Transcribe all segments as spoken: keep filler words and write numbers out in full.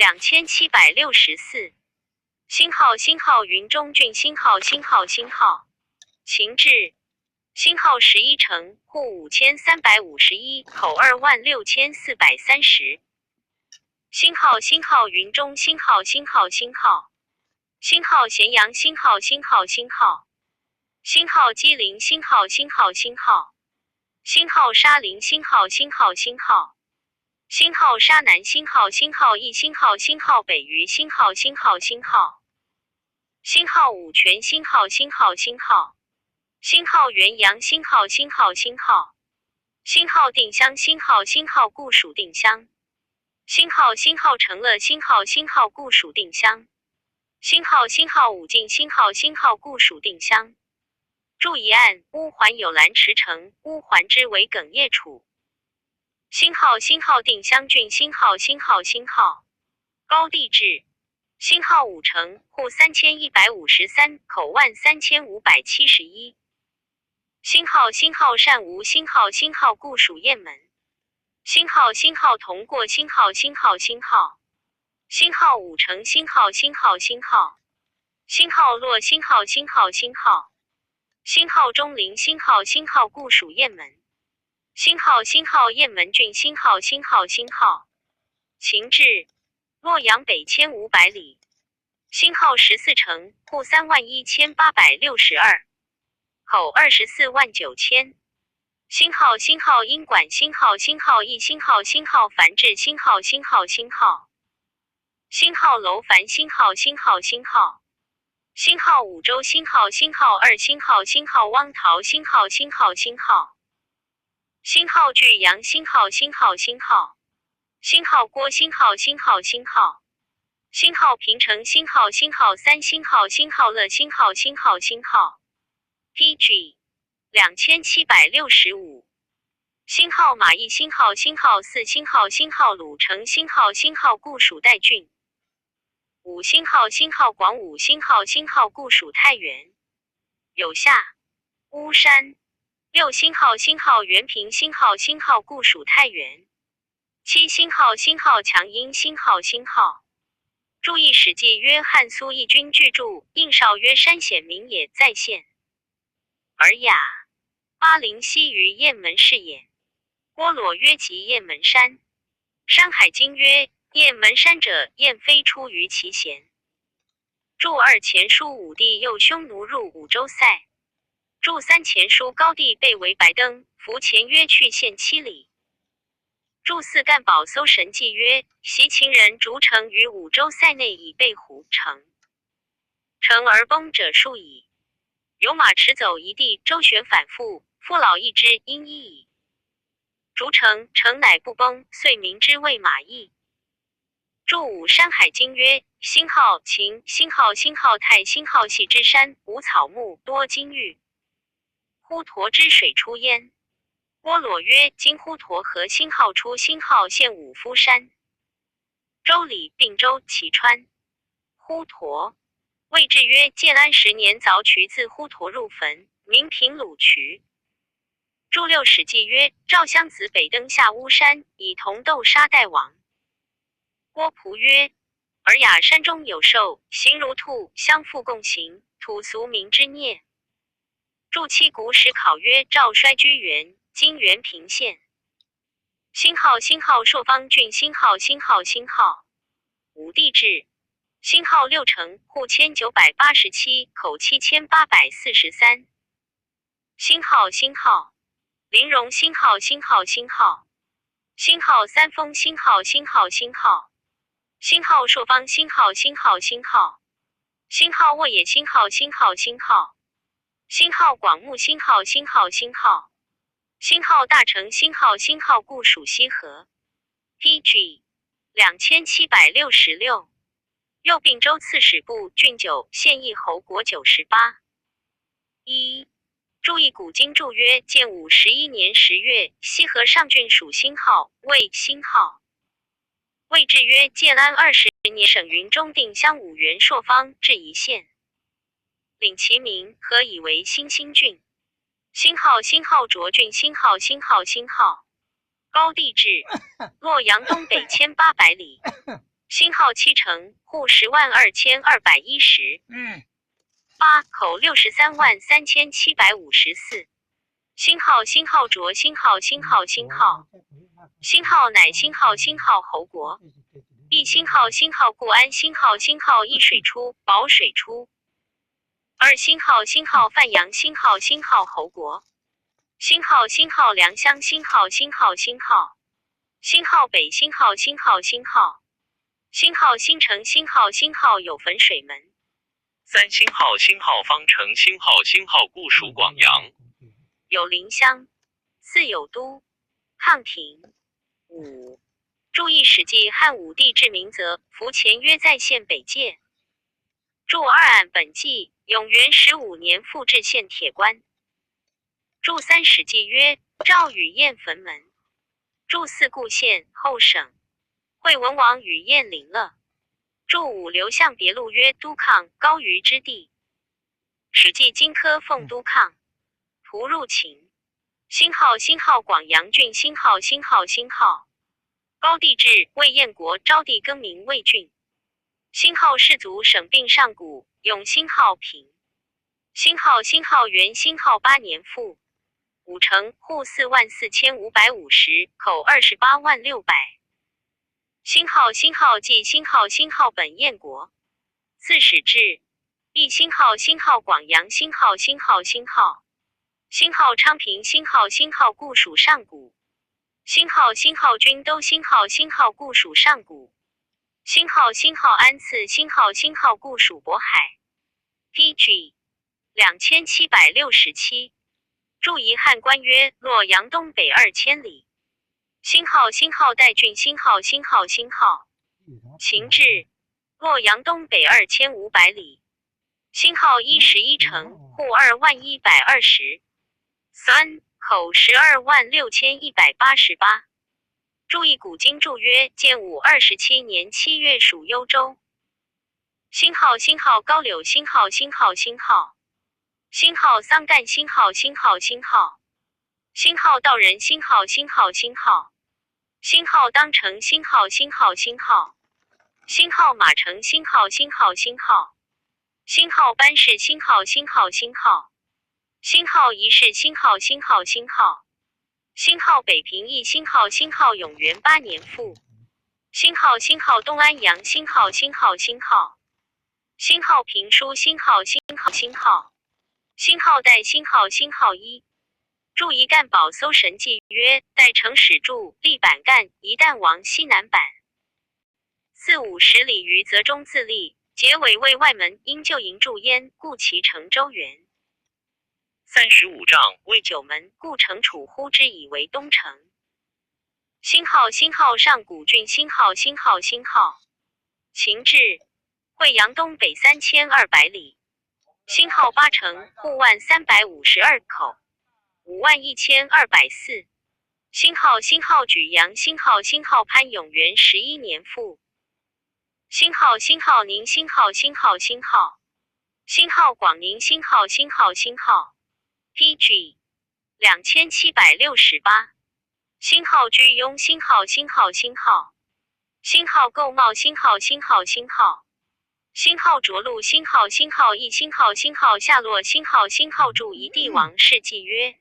两千七百六十四。星号，星号，云中郡，星号，星号，星号，秦志，星号十一城，户五千三百五十一，口二万六千四百三十。星号，星号，云中，星号，星号，星号，星号，咸阳，星号，星号，星号，星号，鸡灵，星号，星号，星号，星号，沙林，星号，星号，星号，星号，沙南，星号，星号，义，星号，星号，北余，星号，星号，星号，星号，五泉，星号，星号，星号，星号，元阳，星号，星号，星号，星号，定襄，星号，星号，固属定襄，星号，星号，成乐，星号，星号，固属定襄，星号，星号，武进，星号，星号，固属定襄。注一案，乌桓有兰池城，乌桓之为梗业处。星号，星号，定襄郡，星号，星号，星号，高帝志，星号五城，户三千一百五十三，口万三千五百七十一。星号，星号，单吴，星号，星号，固属雁门，星号，星号，铜过，星号，星号，星号，星号，五城，星号，星号，星号，星号，洛，星号，星号，星号，星号，钟灵，星号，星号，固属雁门，星号，星号，雁门郡，星号，星号，星号，秦志，洛阳北千五百里，星号十四城，户三万一千八百六十二，口二十四万九千。星号，星号，阴管，星号，星号，义，星号，星号，樊至，星号，星号，星号，星号，楼烦，星号，星号，星号，星号，五州，星号，星号，二，星号，星号，汪陶，星号，星号，星号，星号，巨阳，星号，星号，星号，星号，郭，星号，星号，星号，星号，平城，星号，星号，三，星号，星号，乐，星号，星号，星号，P G，两千七百六十五。星号马邑，星号，星号，四，星号，星号，鲁城，星号，星号，固属代郡，五，星号，星号，广武，星号，星号，固属太原，有夏，巫山，六，星号，星号，原平，星号，星号，固属太原，七，星号，星号，强阴，星号，星号。注意《史记》曰：汉苏邑君聚注，应少曰：山险民也，在县。尔雅，巴陵西于雁门是也。郭裸曰：即雁门山。《山海经》曰：雁门山者，雁飞出于其弦。注二：前书武帝右匈奴入五州塞。注三：前书高帝被围白登，伏前约去县七里。注四：干宝搜神纪曰：习秦人逐城于五州塞内以备胡城，城而崩者数矣。由马持走一地，周旋反复，夫老易之，因一矣。逐城，城乃不崩，遂名之谓马邑。注五：《山海经》曰：星号秦，星号，星号泰，星号系之山，无草木，多金玉，滹沱之水出焉。郭裸曰：今滹沱河星号出，星号现五夫山。周礼并州齐川，滹沱。魏志曰：建安十年凿渠自滹沱入汾，名平鲁渠。注六：《史记》曰：赵襄子北登下巫山，以铜豆沙代王。郭璞曰：尔雅山中有兽，形如兔，相附共行，土俗名之孽。注七：古史考曰：赵衰居原，今原平县。星号，星号，朔方郡，星号，星号，星号，武帝志，星号六城，户千九百八十七，口七千八百四十三。星号，星号，临戎，星号，星号，星号，星号，三峰，星号，星号，星号，星号，朔方，星号，星号，星号，星号，沃野，星号，星号，星号，星号，广木，星号，星号，星号，星号，大城，星号，星号，固属西河。P G，两千七百六十六。右并州刺史部郡九，县邑侯国九十八。一、注意古今注曰：建武十一年十月，西河上郡属星号，谓星号。魏志曰：建安二十年，省云中定襄五原朔方至一县，领其名，合以为新兴郡。星号，星号，涿郡，星号，星号，星号，高帝志，洛阳东北千八百里，星号七乘，户十万二千二百一十。嗯。八口六十三万三千七百五十四。星号星号卓星号星号星号。星号乃星号星号侯国。一星号星号固安星号星号一水出保水出。二星号星号范阳星号星号侯国。星号星号良乡星号星号星号。星号北星号星号星号。星号新城星号星号有汾水门。三星号星号方城星号星号固属广阳。有临湘。四有都。汉庭。五。注意《史记汉武帝志》明则服前约在县北界。注二案本纪永元十五年复置县铁关。注三《史记》曰赵与燕汾门。注四固县后省惠文王与燕临了。注五刘向别录曰都抗高于之地。《史记》荆轲奉都抗。蒲入秦。星号星号广阳郡星号星号星号。高帝志魏燕国昭帝更名魏郡。星号氏族省并上古永兴号平。星号星号元星号八年复。五城户四万四千五百五十口二十八万六百。星号星号纪星号星号本燕国。四史志。一星号星号广阳星号星号星号。星号昌平星号星号固属上古。星号星号均都星号星号固属上古。星号星号安次星号星号固属渤海。P.G. 两千七百六十七。注遗汉官曰洛阳东北二千里。星号星号代郡星号星号星号。秦志。洛阳东北二千五百里。星号一十一城户二万一百二十。三口十二万六千一百八十八。注意古今注曰建武二十七年七月属幽州。星号星号高柳星号星号星号。星号桑干星号星号星号。星号道人星号星号星号。星号当城星号星号星号。星号马城星号星号星号。星号班氏星号星号星号。星号仪式星号星号星号。星号北平一星号星号永元八年复。星号星号东安阳星号星号星号。星号平书星号星号星号。星号代星号星号一。注遗干宝搜神纪曰代城史注历版干一旦王西南版。四五十里于泽中自立，结尾为外门，因旧营驻焉，故其城周原。三十五丈为九门，故城楚呼之以为东城。星号星号上古郡星号星号星号。秦志。惠阳东北三千二百里。星号八城户万三百五十二口。五万一千二百四。星号星号莒阳星号星号潘永元十一年复。星号星号宁星号星号星号。星号广宁星号星号星号。P.G. 两千七百六十八。星号居庸星号星号星号。星号构茂星号星号星号。星号着陆星号星号一星号星号下落星号星号注遗帝王世纪曰。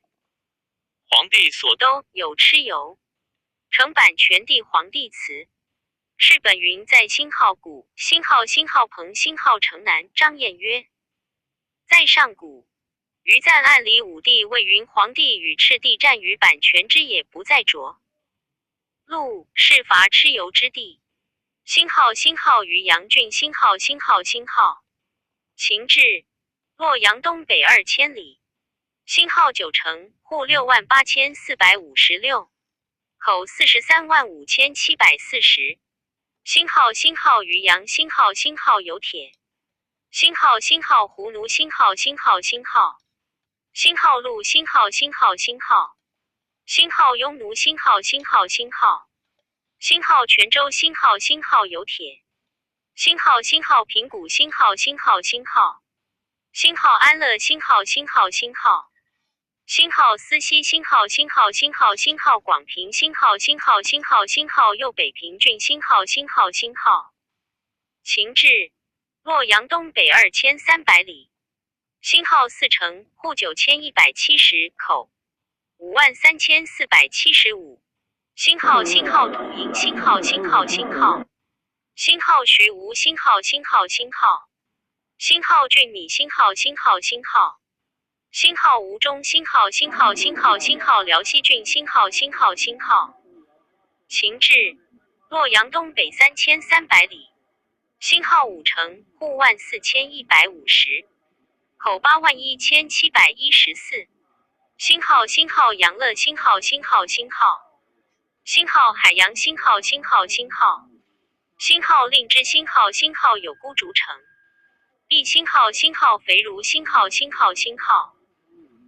皇帝所都有蚩尤。承版权帝皇帝祠。世本云在星号谷，星号星号彭，星号城南张晏曰。在上古。于赞案里武帝谓云皇帝与赤帝战于版权之野不在着。陆氏伐蚩尤之地。星号星号于阳郡星号星号星号。秦志。洛阳东北二千里。星号九城户六万八千四百五十六。口四十三万五千七百四十。星号星号于阳星号星号有铁。星号星号胡奴星号星号星号。星号陆星号星号星号。星号庸奴星号星号星号。星号泉州星号星号有铁。星号星号平谷星号星号星号。星号安乐星号星号星号。星号思溪星号星号星号星号广平星号星号星号星号右北平郡星号星号星号。秦志，洛阳东北二千三百里，星号四乘户九千一百七十口，五万三千四百七十五。星号星号土银星号星号星号，星号徐吴星号星号星号，星号俊米星号星号星号，星号吴中星号星号星号星号辽西郡星号星号星号。秦志，洛阳东北三千三百里，星号五乘户万四千一百五十口八万一千七百一十四。星号星号阳乐星号星号星号，星号海洋星号星号星号，星号令支星号星号有孤竹城，毕星号星号肥如星号星号星号，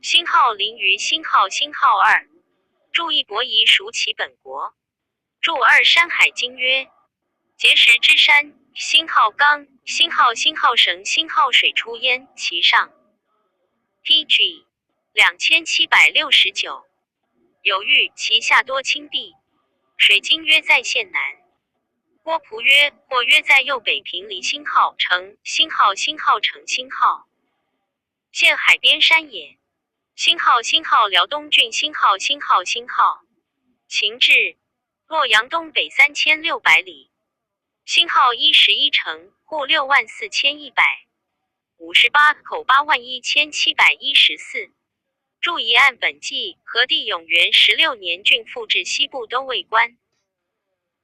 星号临榆星号星号二。注意伯夷属其本国。注二山海经曰，碣石之山星号刚，星号星号绳星号水出焉其上。P G两千七百六十九。有域，其下多青碧，水经约在县南。郭璞曰，或约在右北平黎星号城星号星号城星号。现海边山也。星号星号辽东郡星号星号星号。秦志，洛阳东北三千六百里，星号一十一乘户六万四千一百五十八口八万一千七百一十四。注一按本纪河地永元十六年郡复置西部都尉官。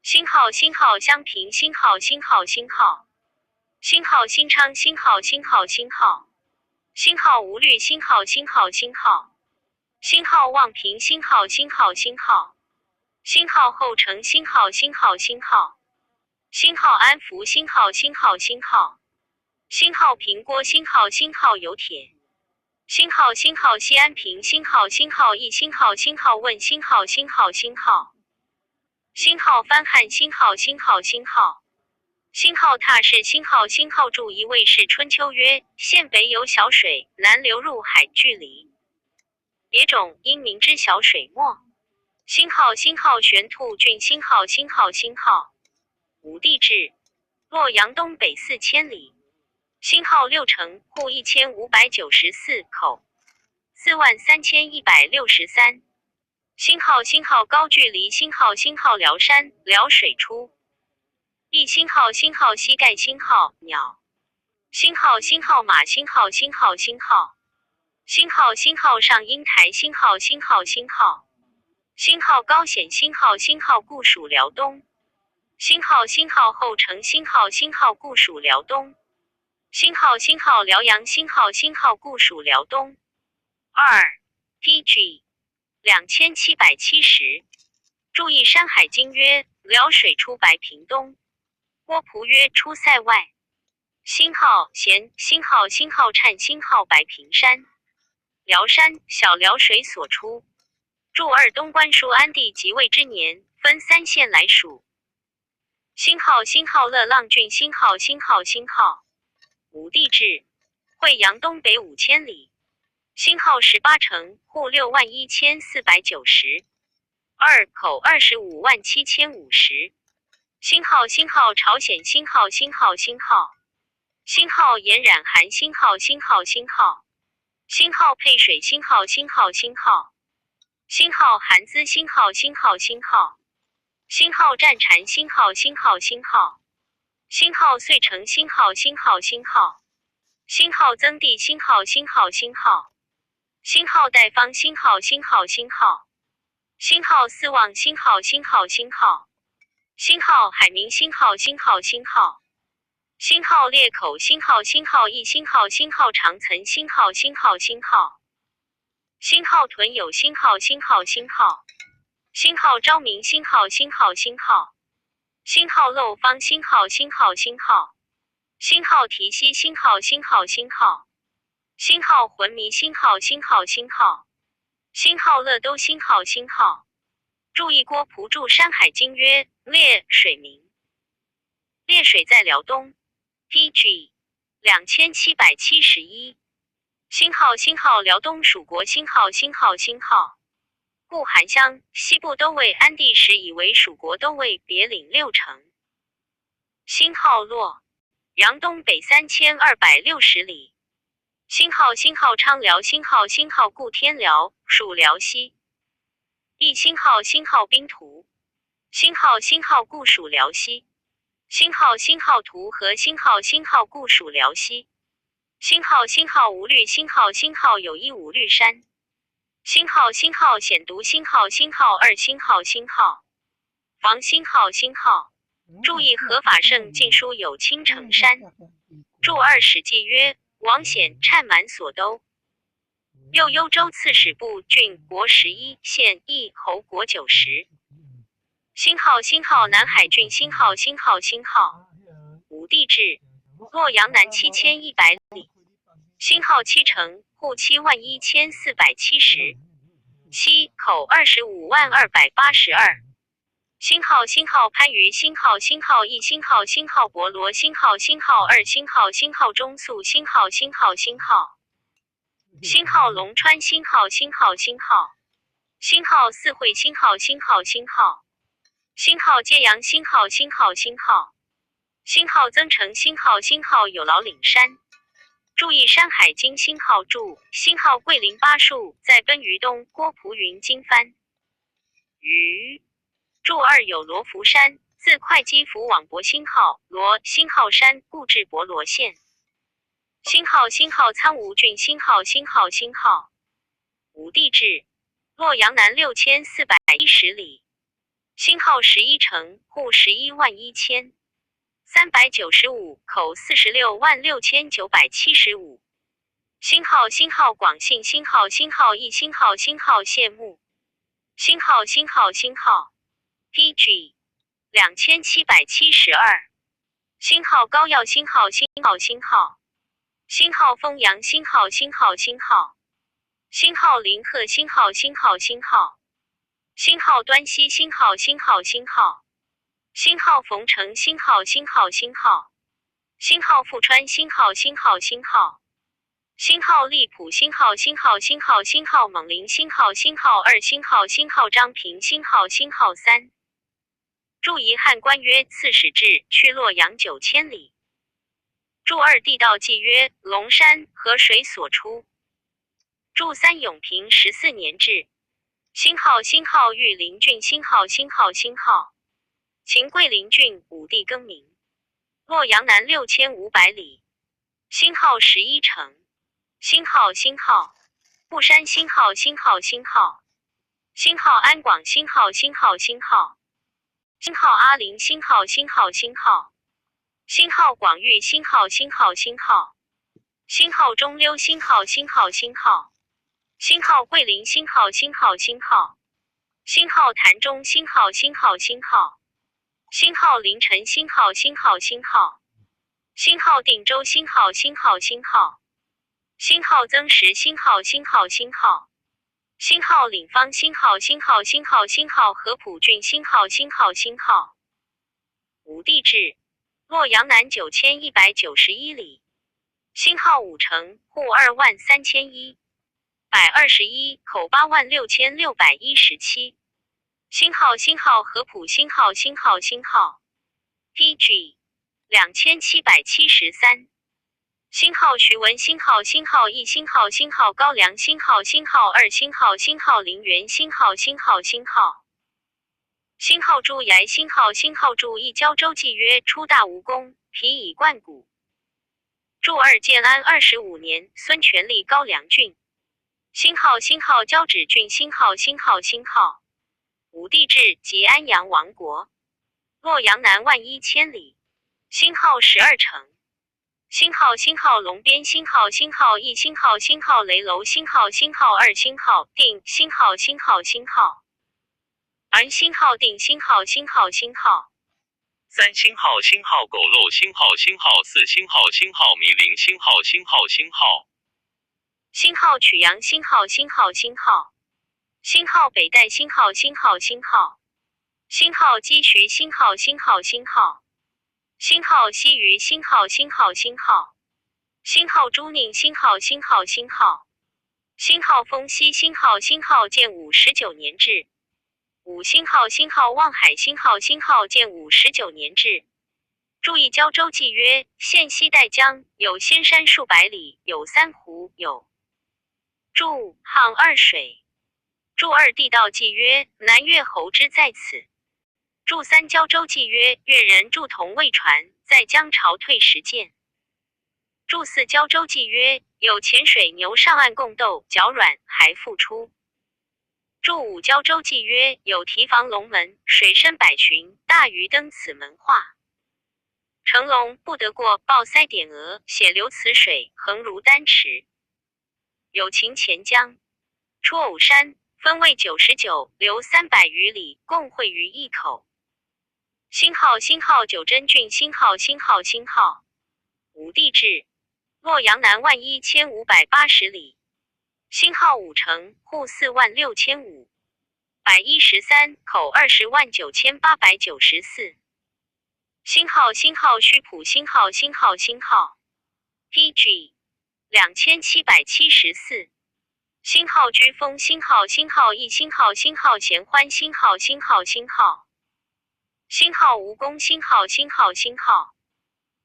星号星号襄平星号星号星号，星号新昌星号星号星号，星号无虑星号星号星号，星号望平星号星号星号，星号后城星号星号星号，星号安福星号星号星号，星号平郭星号星号油田，星号星号西安平星号星号义星号星号问星号星号星号，星号番汉星号星号星号，星号踏氏星号星号注一卫氏春秋曰，县北有小水，南流入海，距离别种，因名之小水漠。星号星号玄兔郡星号星号星号。武帝志，洛阳东北四千里，星号六乘户一千五百九十四口，四万三千一百六十三。星号星号高句丽星号星号辽山辽水出，毕星号星号膝盖星号鸟，星号星号马星号星号星号，星号星号上英台星号星号星号，星号高显星号星号故属辽东，星号星号后城星号星号故属辽东，星号星号辽阳星号星号故属辽东。二，P G两千七百七十。注意山海经曰，辽水出白平东。郭璞曰，出塞外。星号咸星号星号刹星号白平山，辽山小辽水所出。注二东官叔安帝即位之年，分三县来属。星号星号乐浪郡星号星号星号。武帝志，会阳东北五千里，星号十八乘户六万一千四百九十二口二十五万七千五十。星号星号朝鲜星号星号星号，星号延冉汗星号星号星号，星号沛水星号星号星号，星号韩资星号星号星号，星号战禅星号星号星号，星号遂成星号星号星号，星号曾帝星号星号星号，星号代方星号星号星号，星号四望星号星号星号，星号海明星号星号星号，星号裂口星号星号义星号星号长存星号星号星号，星号屯友星号星号星号，星号昭明星号星号星号，星号漏方星号星号星号，星号提西星号星号星号，星号浑迷星号星号星号，星号乐都星号星号。注意郭璞注山海经曰，裂水名。裂水在辽东。P G两千七百七十一。星号星号辽东属国星号星号星号。故韩襄西部都尉安帝时以为属国都尉别领六城。星号洛。阳东北三千二百六十里。星号星号昌辽星号星号固天辽属辽西。义星号星号兵图星号星号固属辽西。星号星号图和星号星号固属辽西。星号星号无虑星号星号有一无虑山。星号星号显独星号星号二星号星号房星号星号。注意合法圣经书有青城山。注二史记曰：王显谄蛮所都。右幽州刺史部郡国十一，县邑侯国九十。星号星号南海郡星号星号星号。武帝志。洛阳南七千一百里。星号七城户七万一千四百七十。七口二十五万二百八十二。星号星号番禺星号星号义星号星号博罗星号星号二星号星号中宿星号星号星号。星号龙川星号星号星号。星号四会星号星号星号。星号揭阳星号星号星号。星号增城星号星号有劳岭山。注意山海经星号注星号桂林巴树在奔于东郭蒲云经番。于注二有罗浮山，自会稽府往博兴号罗兴号山，故至博罗县。兴号兴号苍梧郡兴号兴号兴号。武帝志。洛阳南六千四百一十里。兴号十一城户十一万一千三百九十五口四十六万六千九百七十五。兴号兴号广信兴号兴号义兴号兴号谢幕。兴号兴号兴号。P G。两千七百七十二。兴号高要兴号兴号兴号。兴号丰阳兴号兴号兴号。兴号临贺兴号兴号兴号。兴号端溪兴号兴号兴号。兴号冯城兴号兴号兴号。兴号富川兴号兴号兴号。兴号荔浦兴号兴号兴号兴号锰陵兴号兴号二兴号兴号张平兴号兴号三。注遗汉官曰刺史志去洛阳九千里。注二地道纪曰龙山河水所出。注三永平十四年志。兴号兴号玉林郡兴号兴号兴号。秦桂林郡武帝更名。洛阳南六千五百里。兴号十一城。兴号兴号。固山兴号兴号兴号。兴号安广兴号兴号兴号。兴号阿陵兴号兴号兴号。兴号广域兴号兴号兴号。兴号中溜兴号兴号兴号。兴号桂林兴号兴号兴号。兴号潭中兴号兴号兴号。兴号临陈兴号兴号兴号。兴号定州兴号兴号兴号。兴号增石兴号兴号兴号。兴号领方兴号兴号兴号兴号合浦郡兴号兴号兴号。武帝志。洛阳南九千一百九十一里。兴号五城户二万三千一百二十一口八万六千六百一十七。兴号兴号合浦兴号兴号兴号。P G。两千七百七十三。兴号徐闻兴号兴号义兴号兴号高梁兴号兴号二兴号兴号陵园兴号兴号兴号。兴号朱崖兴号兴号注义交州纪曰出大吴宫皮以贯谷。注二建安二十五年孙权立高梁郡。兴号兴号交趾郡兴号兴号兴号。武帝志即安阳王国。洛阳南万一千里。兴号十二城。兴号兴号龙边兴号兴号义兴号兴号雷楼兴号兴号二兴号定兴号兴号兴号。而兴号定兴号兴号兴号。三兴号兴号狗漏兴号兴号四兴号兴号迷林兴号兴号兴号。兴号曲阳兴号兴号兴号。兴号北带兴号兴号兴号。兴号积徐兴号兴号兴号。兴号西余兴号兴号兴号。兴号朱宁兴号兴号兴号。兴号丰西兴号兴号建武十九年制。五兴号兴号望海兴号兴号建武十九年制。注意交州纪约，现西带江，有仙山数百里，有三湖，有注汉二水。注二地道纪约，南越侯之在此。注三交州纪约，越人注同魏船，在江潮退时见。注四交州纪约，有潜水牛上岸共斗，脚软还复出。注五交州纪约，有提防龙门，水深百寻，大鱼登此门化。成龙不得过，暴塞点额，血流此水，横如丹池。有秦钱江，出偶山，分为九十九，流三百余里，共汇于一口。星号星号九真郡星号星号星号五地质，洛阳南万一千五百八十里，星号五城户四万六千五百一十三口二十万九千八百九十四。星号星号虚浦星号星号星号 P G 两千七百七十四。星号居峰星号星号义星号星号咸欢星号星号星号星号无功星号星号星号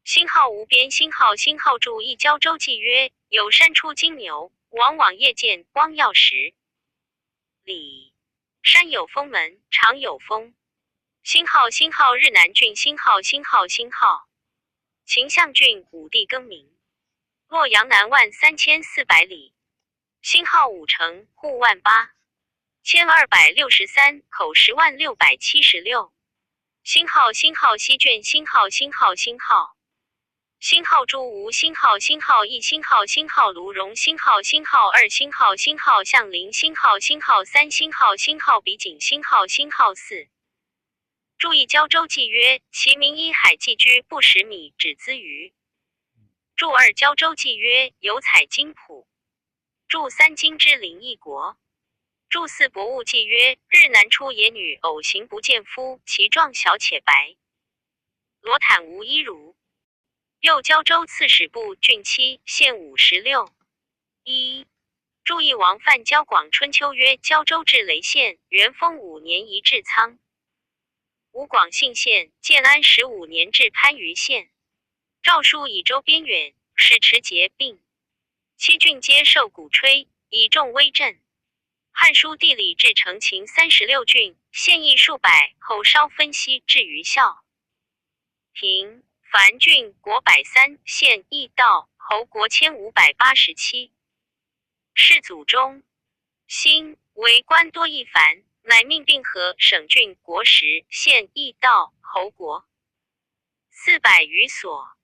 星号无边星号星号注一交州纪约，有山出金牛，往往夜见光耀时。里山有峰门，常有峰。星号星号日南郡星号星号星号秦象郡五地更名。洛阳南万三千四百里，星号五城户万八千二百六十三口十万六百七十六。星号星号西郡星号星号星号星号诸吴星号星号义星号星号卢荣星号星号二星号星号象陵星号星号三星号星号比景星号星号四。注意交州纪约，其名一海寄居不食米，只资鱼。注二交州纪约，有采金浦。注三金之临一国。注四博物纪约，日南出野女偶形不见夫，其状小且白，罗毯无衣襦。又交州刺史部郡七县五十六。一、注意王范交广春秋约：交州至雷县，元丰五年移至沧。吴广信县，建安十五年至番禺县。诏书以州边远，使池节并七郡皆受鼓吹，以众威震。汉书地理志成秦三十六郡，县邑数百，后稍分西至于孝平。樊郡国百三，县邑道侯国千五百八十七。世祖中兴为官多役繁，乃命并河省郡国十，县邑道侯国四百余所。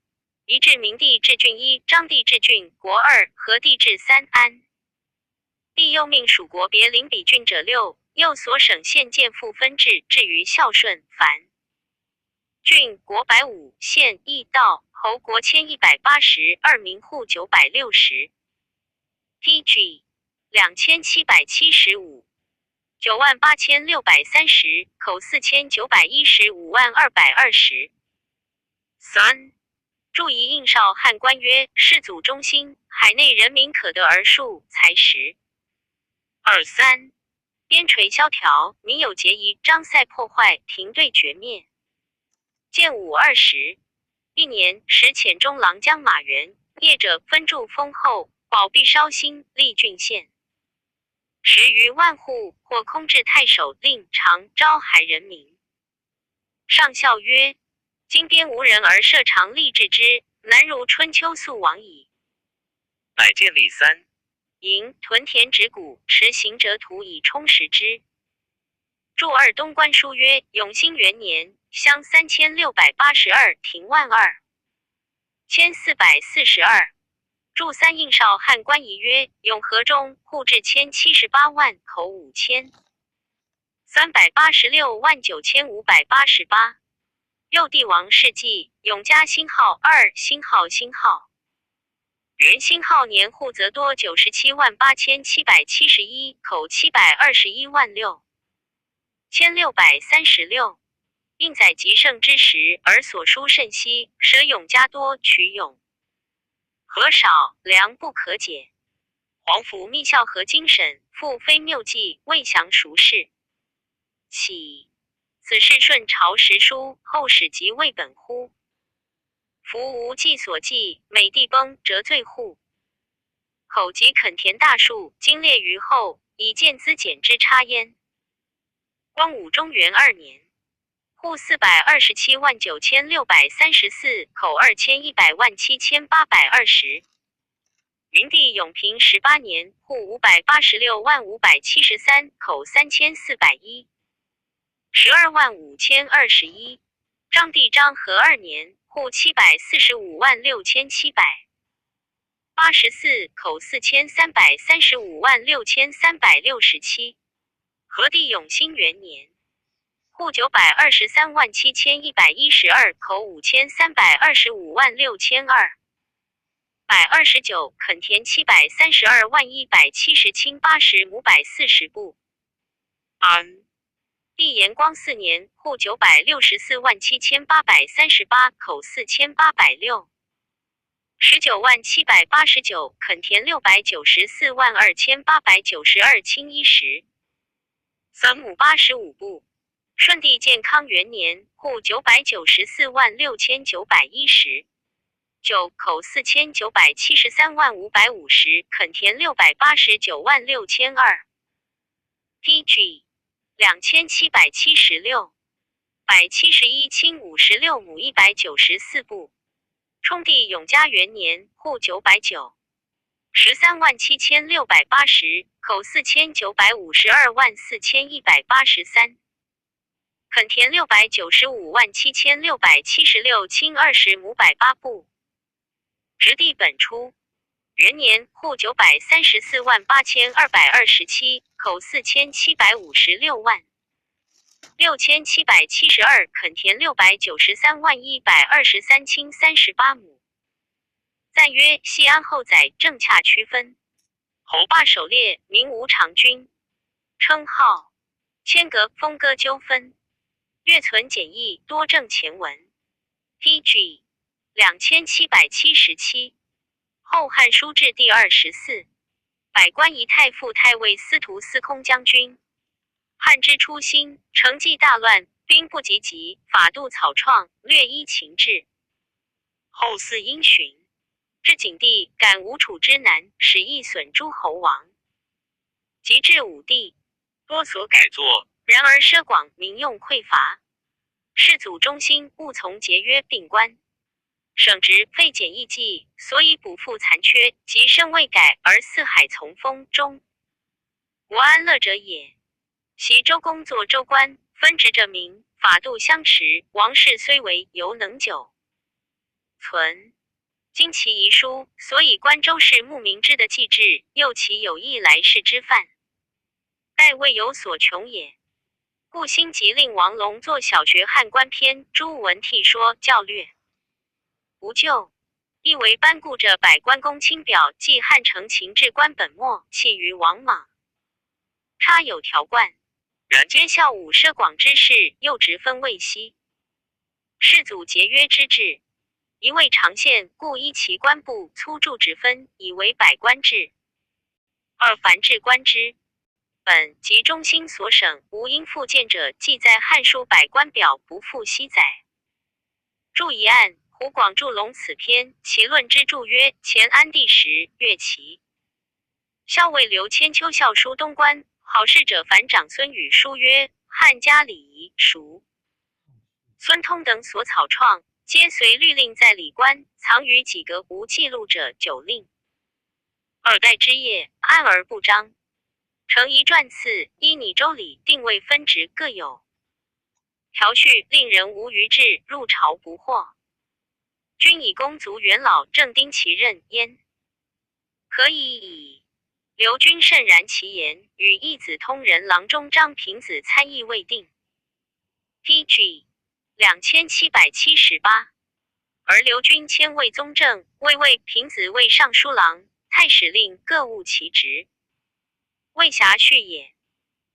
移至明帝至郡一，章帝至郡国二，和帝至三安。帝又命属国别临彼郡者六，又所省县建复分治，至于孝顺、樊郡国百五，县邑道侯国千一百八十二，民户九百六十。P G 两千七百七十五。九万八千六百三十口四千九百一十五万二百二十。三、注意应少汉官曰：世祖中兴，海内人民可得而数才十。二三、边陲萧条，民有结疑，张塞破坏，停队绝灭。建武二十一年，时遣中郎将马援，业者分驻丰后，保必烧兴，立郡县。时余万户或空置太守令常招还人民。上校曰：今边无人而设常立置之，难如春秋宿往矣。乃建立三营，屯田植谷，持行者土以充实之。注二东官书曰：永兴元年，乡三千六百八十二，亭万二千四百四十二。注三应少汉官仪曰：永和中，户至千七十八万，口五千三百八十六万九千五百八十八。右帝王世纪，永嘉兴号二，兴号兴号元兴号年，户则多九十七万八千七百七十一，口七百二十一万六千六百三十六。应载极盛之时，而所书甚稀，舍永嘉多，取永和少，良不可解。皇甫谧校核经审，复非谬记，未详孰是。启。此事顺朝时书，后史即未本乎？夫无计所计，每地崩，折罪户。口及垦田大树，经列于后，以见资减之差焉。光武中元二年，户四百二十七万九千六百三十四，口二千一百万七千八百二十。云帝永平十八年，户五百八十六万五百七十三，口三千四百一，十二万五千二十一。章帝章和二年，户七百四十五万六千七百八十四，口四千三百三十五万六千三百六十七。和帝永兴元年，户九百二十三万七千一百一十二，口五千三百二十五万六千二百二十九，垦田七百三十二万一百七十顷八十亩百四十步。安。帝延光四年，户九百六十四万七千八百三十八，口四千八百六，十九万七百八十九，垦田六百九十四万二千八百九十二顷一十三亩八十五步。顺帝建康元年，户九百九十四万六千九百一十九，口四千九百七十三万五百五十，垦田六百八十九万六千二。P G，两千七百七十六，百七十一顷五十六亩一百九十四步。冲帝永嘉元年，户九百九十三万七千六百八十，口四千九百五十二万四千一百八十三，垦田六百九十五万七千六百七十六顷二十亩百八步。直隶本初，元年，户九百三十四万八千二百二十七，口四千七百五十六万六千七百七十二，垦田六百九十三万一百二十三顷三十八亩。赞曰：西安后载正恰区分。侯霸首列，名无常君，称号。迁阁封歌纠纷，略存简易，多正前文。P G，两千七百七十七。后汉书志第二十四。百官仪太傅太尉司徒司空将军。汉之初兴，承继大乱，兵不及己，法度草创，略依秦制。后嗣因循，至景帝，感吴楚之难，始易损诸侯王。及至武帝，多所改作，然而奢广，民用匮乏，士族忠心，务从节约并官。省职废简易计，所以补复残缺，及身未改而四海从风中无安乐者也。昔周公作周官，分职者明，法度相持，王室虽危，犹能久存。今其遗疏，所以观周氏牧民之的纪制，又岂有益来世之范？盖未有所穷也。故兴即令王隆作小学汉官篇，朱文替说教略。无咎。亦为班固着百官公卿表，记汉承秦制官本末，弃于王莽。差有条贯，然皆校武奢广之士，又职分未息。士族节约之制，一味常限，故依其官部粗注之分，以为百官制。二凡至官之本及中兴所省无应复见者，记载汉书百官表不复悉载。注一案，湖广祝龙此篇，其论之注曰：前安帝时，乐其校尉刘千秋校书东官，好事者凡长孙语书曰：汉家礼仪，属孙通等所草创，皆随律令在礼官，藏于几阁无记录者久令。二代之业，安而不彰。程颐传次，依礼周礼定位分职，各有条序，令人无余志，入朝不惑。君以功足元老，正丁其任焉。何以矣？刘君慎然其言，与义子通人郎中张平子参议未定。P G，两千七百七十八。而刘君迁魏宗正，魏魏平子为尚书郎、太史令，各务其职。魏瑕序也。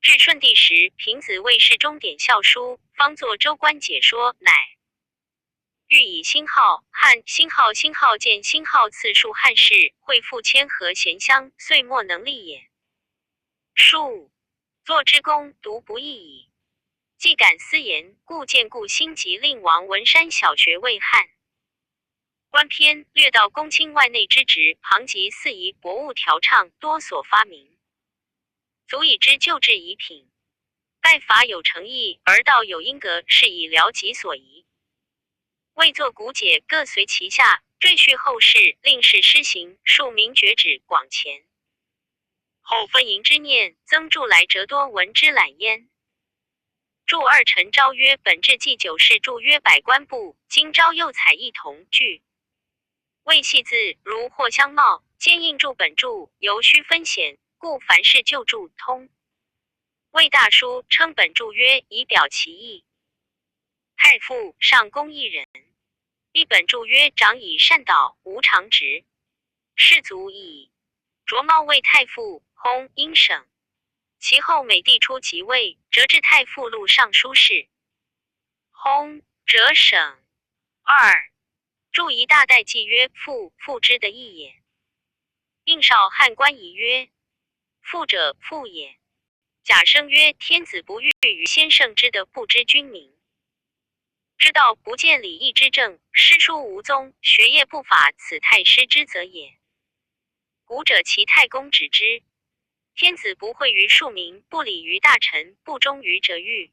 至顺帝时，平子为侍中典校书，方作周官解说，乃御以辛号、汉辛号、辛号见辛号赐数汉室，会复迁河咸襄，岁末能立也。数作之功，独不异矣。既感斯言，故建故兴即令王文山小学为汉。观篇略道公卿外内之职，旁及四夷博物条畅多所发明，足以知旧制遗品。拜法有诚意，而道有因格，是以聊己所宜。未作古解，各随其下，赘叙后世，令世施行，庶民觉止广浅。后分营之念，曾著来者多闻之览焉。注二陈昭曰：本制祭酒是注曰百官部，今昭又采异同句。未系字，如或相貌，兼应注本注，犹须分显，故凡事旧注通。魏大叔称本注曰以表其意。太傅上公一人，一本注曰长以善导，无常职，士卒矣。卓猫魏太傅，薨，因省。其后每帝初即位，折至太傅录尚书事，薨，折省。二、注一大代纪曰父，父之的意也。应少汉官仪曰：父者，父也。甲生曰：天子不欲与先圣之德，不知君名。知道不见礼义之政，诗书无宗，学业不法，此太师之责也。古者其太公执之。天子不惠于庶民，不礼于大臣，不忠于哲狱。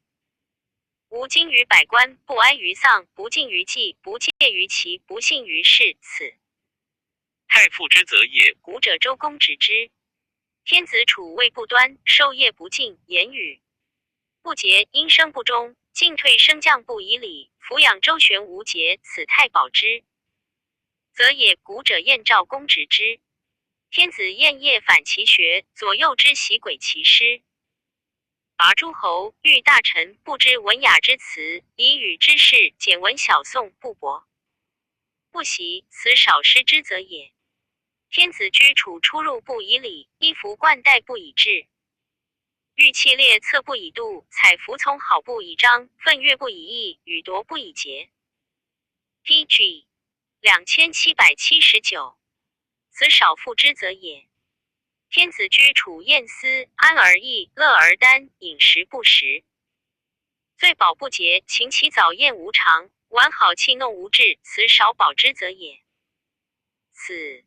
吾今于百官，不哀于丧，不敬于祭，不戒于期，不信于事，此太傅之责也。古者周公执之。天子处位不端，授业不敬，言语不节，因生不忠，进退升降不以礼，抚养周旋无节，此太保之责也。古者晏赵公执之。天子晏夜返其学，左右之习轨其师。拔诸侯，遇大臣不知文雅之辞，以语之事，简文小宋，不博不习，此少师之责也。天子居处出入不以礼，衣服冠带不以制，御器列策不以度，采服从好不以彰，奋乐不以逸，语夺不以节。P G 两千七百七十九。此少父之责也。天子居处宴思，安而逸，乐而单，饮食不时，醉饱不节，勤其早，宴无常，玩好戏，弄无志，此少保之责也。此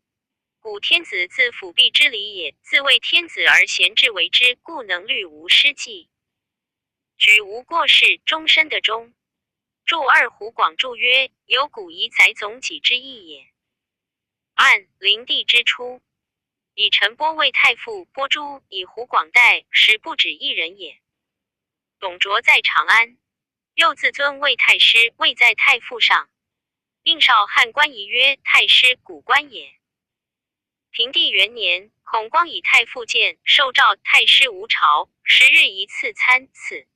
古天子自辅必之礼也，自谓天子而贤至为之，故能虑无失计，举无过失，终身的终。注二胡广注曰：有古以载总己之意也。按灵帝之初，以陈波为太傅，波诸以胡广代，实不止一人也。董卓在长安，又自尊为太师，位在太傅上。应少汉官仪曰：太师古官也。平帝元年，孔光以太傅见，受诏太师无朝，十日一次餐，赐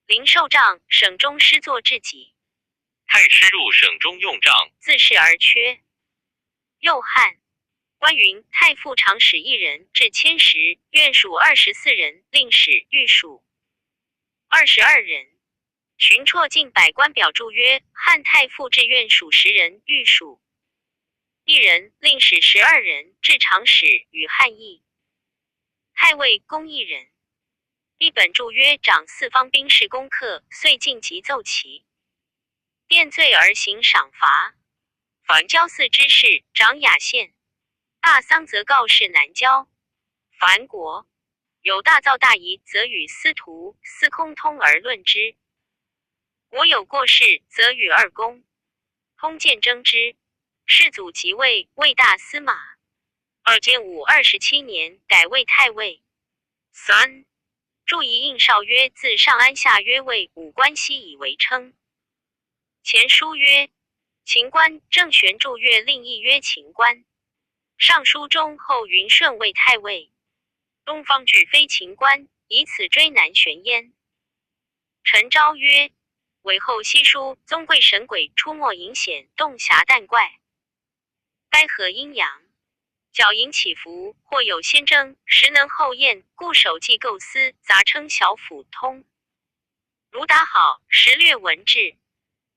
灵寿杖，省中师作至己。太师入省中用杖，自是而缺。右汉官云：太傅常使一人至千石，院属二十四人，令史御属二十二人。 寻绰近百官表注曰：汉太傅至院属十人，御属一人，令史十二人，至长史与汉议。太尉公一人。一本注曰：掌四方兵事功课，岁进即奏其殿罪而行赏罚。凡郊祀之事，掌雅献。大丧则告示南郊、樊国。 有大造大遗，则与司徒、司空通而论之。国有过事，则与二公通鉴争之。世祖即位，为大司马。二建武二十七年，改为太尉。三、注一应少曰：自上安下曰魏，武关西以为称。 前书曰：秦官。郑玄注曰：令异曰秦官。尚书中后云：舜为太尉，东方俱非秦官，以此追南玄焉。陈昭曰：尾后西书，宗贵神鬼出没隐显，洞狭淡怪，该合阴阳，角隐起伏，或有先征，时能后验，故守纪构思，杂称小府通。如打好，时略文志。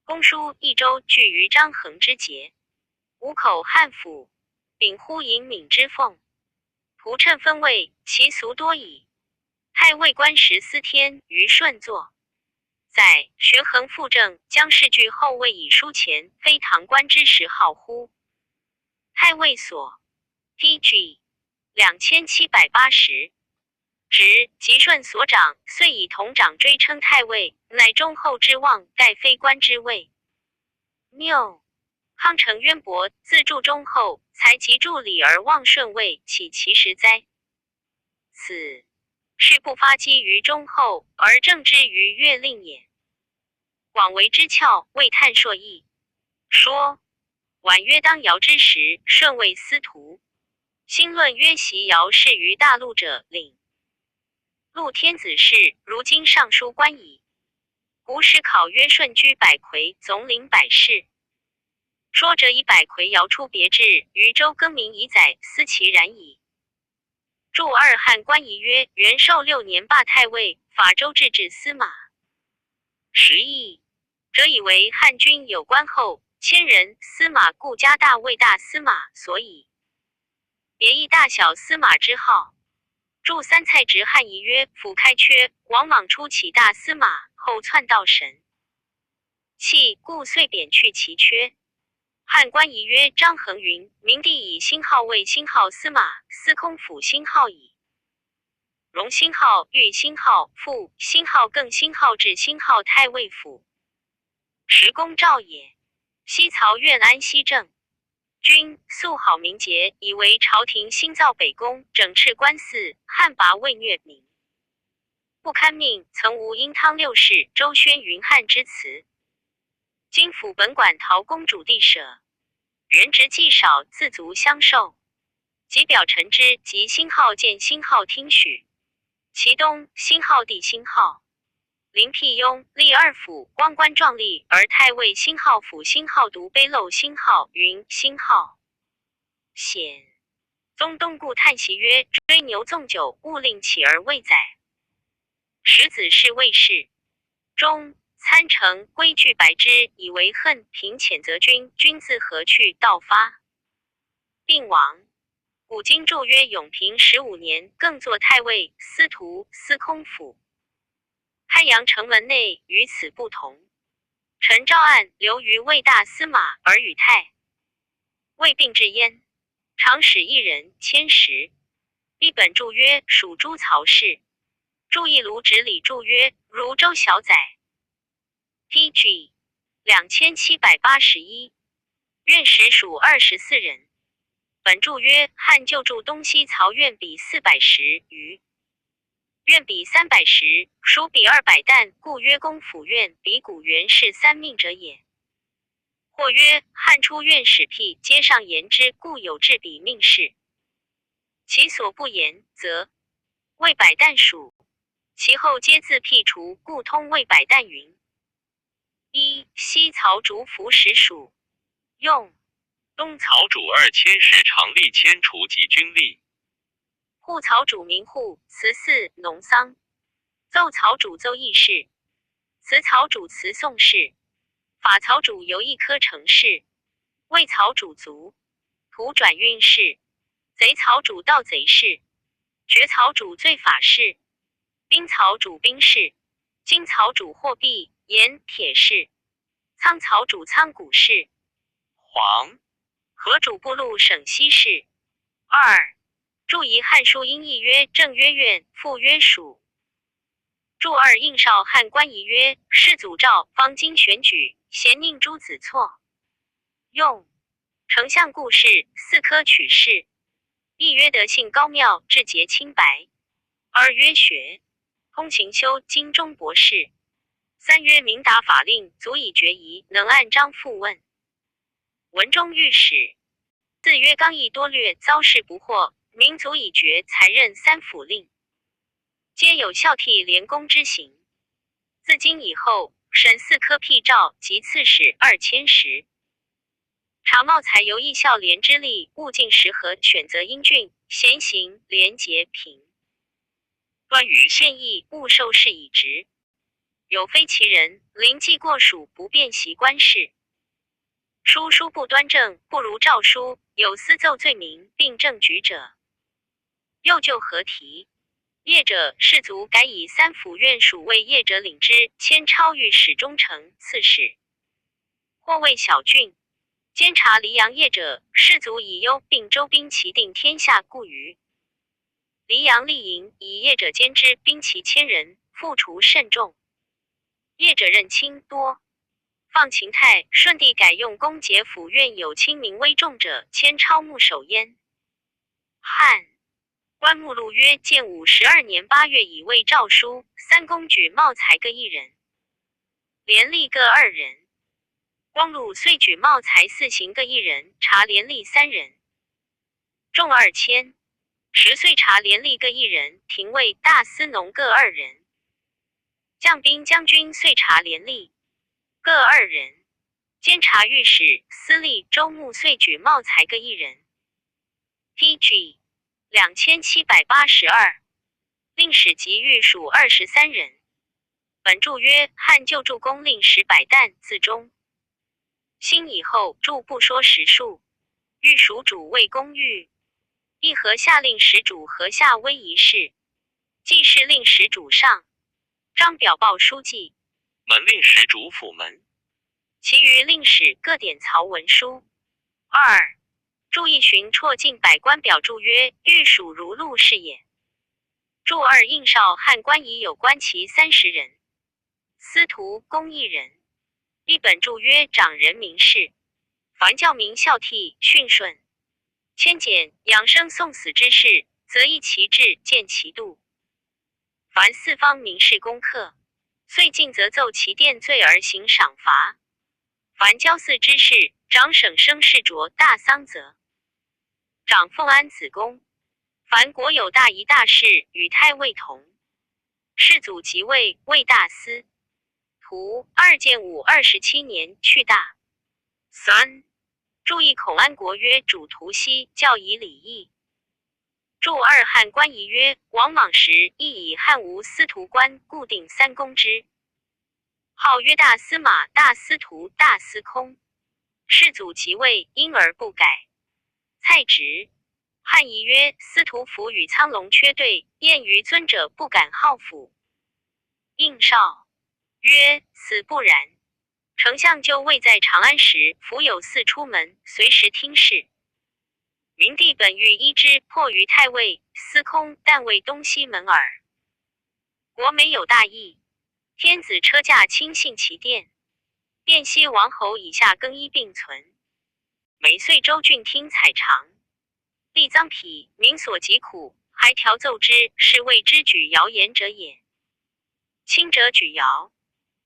公叔、益州据于张衡之节，吴口汉府，秉乎尹敏之奉，图谶分位，其俗多矣。太尉官时司天于舜作，载，学衡复正，将试句后位以书前非堂官之时号乎。太尉所，P G 两千七百八十。执吉顺所长，遂以同长追称太尉，乃中后之望，盖非官之位。谬。康成渊博，字注中后，才及助理而忘顺位，岂其时哉？ 子，是不发机于中后，而正之于乐令也。广为之窍，未探朔亦。说，晚曰当尧之时，舜位司徒。兴论曰习尧是于大陆者领。陆天子事，如今尚书官矣。古史考曰舜居百魁，总领百事。说者以百魁尧出别志，于周更名以载思其然矣。 注二汉官仪曰，元狩六年罢太尉，法周置至司马。时亦，则以为汉君有官后，迁任司马，故加大卫大司马，所以别亦大小司马之号。注三蔡执汉仪曰，府开缺，王莽初起大司马，后篡道神。 弃，故遂貶去其缺。汉官仪曰：张衡云：明帝以兴号卫兴号司马，司空府兴号矣。荣兴号、裕兴号、复兴号、更兴号、至兴号太尉府，实公照也。西曹愿安西政， 君素好名节，以为朝廷兴造北宫，整饬官司，汉拔魏虐民，不堪命，曾无殷汤六世、周宣云汉之辞。今辅本馆陶公主地舍，原职既少，自足相授。及表陈之，及兴号见兴号听许。其东兴号地兴号， 临辟雍，历二府，光冠壮丽，而太尉兴号、辅兴号、独卑漏兴号、云兴号。显宗东顾叹息曰：追牛纵酒，勿令乞而未宰。始子侍卫侍中，参乘归拒白之，以为恨，平遣则君，君自何去道发，病亡。 古今著曰永平十五年，更作太尉、司徒、司空府。开阳城门内与此不同。陈昭案留于卫大司马而与太尉并置焉，常使一人迁时。一本著曰属诸曹氏。注意卢植礼注曰如周小宰。 P G 两千七百八十一。院史属二十四人。本著曰：汉旧著东西曹院比四百石余，院比三百石，蜀比二百担，故曰公府院比古元氏三命者也。或曰：汉初院史辟皆上言之，故有置比命氏。其所不言，则谓百担属， 其后皆自辟除，故通谓百担云。一、西曹竹服石属。用：东曹主二千石，常吏迁除及军吏。户曹主名户，祠祀农桑。邹曹主邹义氏，辞曹主辞宋氏。法曹主由一科成氏。卫曹主卒，徒转运氏。贼曹主盗贼氏。决曹主罪法氏。 兵曹主兵士，金曹主货币、盐、铁士，仓曹主仓谷士。黄、河主部路省西市。二、注释：汉书音译曰：正曰院，复曰属。注释：应少汉官仪曰：世祖诏，方经选举，咸宁诸子错。用：丞相顾氏，四科取士。亦曰德性高妙，志节清白。二曰学，通行修经中博士。三曰明达法令，足以决疑，能按章复问。文中御史。四曰刚毅多略，遭事不惑，明足以决，才任三辅令，皆有孝悌廉恭之行。自今以后，审四科辟诏及刺史二千石。 察茂才由义孝廉之力，务尽时合，选择英俊，贤行廉洁平。端于献议，务受事以直。有非其人，临既过暑，不便习官事。疏疏不端正，不如诏书，有私奏罪名，并正举者。又就合题，业者，士族改以三府院署为业者领之，迁超御史中丞、刺史，或为小郡。监察黎阳业者，士族以幽并州兵骑定天下固于黎阳利营，以业者兼之，兵骑千人，复除甚众。业者任轻多。放秦泰、顺帝改用公节府院有亲民危重者，迁超牧守鄢。汉 官目录曰：建武十二年八月乙未诏书，三公举茂才各一人，廉吏各二人。光禄岁举茂才四刑各一人，察廉吏三人，众二千。十岁察廉吏各一人，廷尉、大司农各二人，将兵将军岁察廉吏各二人，监察御史、司隶、州牧岁举茂才各一人。P G 两千七百八十二。令史及御史二十三人。本注曰：汉旧注公令史百担，自中兴以后注不说实数，御史主谓公御，亦河下令史主河下微一事，既是令史主上，张表报书记，门令史主府门，其余令史各典曹文书。二、注议巡绰近百官表注曰：御史如录是也。注二应少汉官仪有官其三十人，司徒、公一人。一本注曰：长人名士，凡教民孝悌训顺，迁简养生送死之事，则依其志见其度。凡四方名士公客，岁近则奏其殿罪而行赏罚。凡郊祀之事，长省生事着大丧则，长奉安子公。凡国有大仪大事，与太尉同。世祖即位，位大司徒。二建武二十七年去大。三、注议孔安国曰：主图西，教仪礼义。注二汉官仪曰：王莽时亦以汉无司徒官，故定三公之 号曰大司马、大司徒、大司空。世祖即位，因而不改蔡职。汉仪曰：司徒服与苍龙缺对，晏于尊者不敢号服。应少曰：此不然。丞相就位在长安时，服有四出门，随时听事。明帝本欲依之，迫于太尉、司空，但谓东西门耳。 国没有大义，天子车驾亲幸其殿，殿西王侯以下更衣并存。每岁州郡听采常，立臧否，民所疾苦，还调奏之，是谓之举谣言者也。轻者举谣，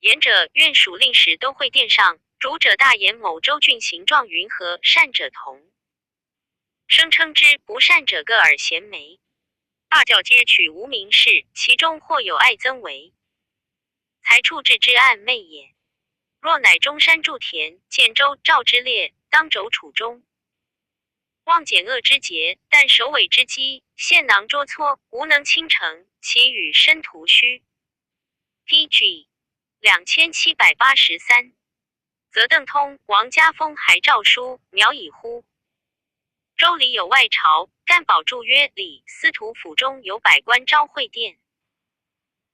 严者愿署令史都会殿上，主者大言某州郡行状云何，善者同。 声称之，不善者各耳衔枚。罢教皆取无名氏，其中或有爱曾为，才处置之案昧也。若乃中山筑田，建州赵之列，当肘处终。望检恶之节，但首尾之机，陷囊捉撮，无能清惩，其与申屠虚。P G 两千七百八十三。则邓通、王嘉封还诏书，苗以乎？州里有外朝，干宝注曰：礼，司徒府中有百官昭会殿。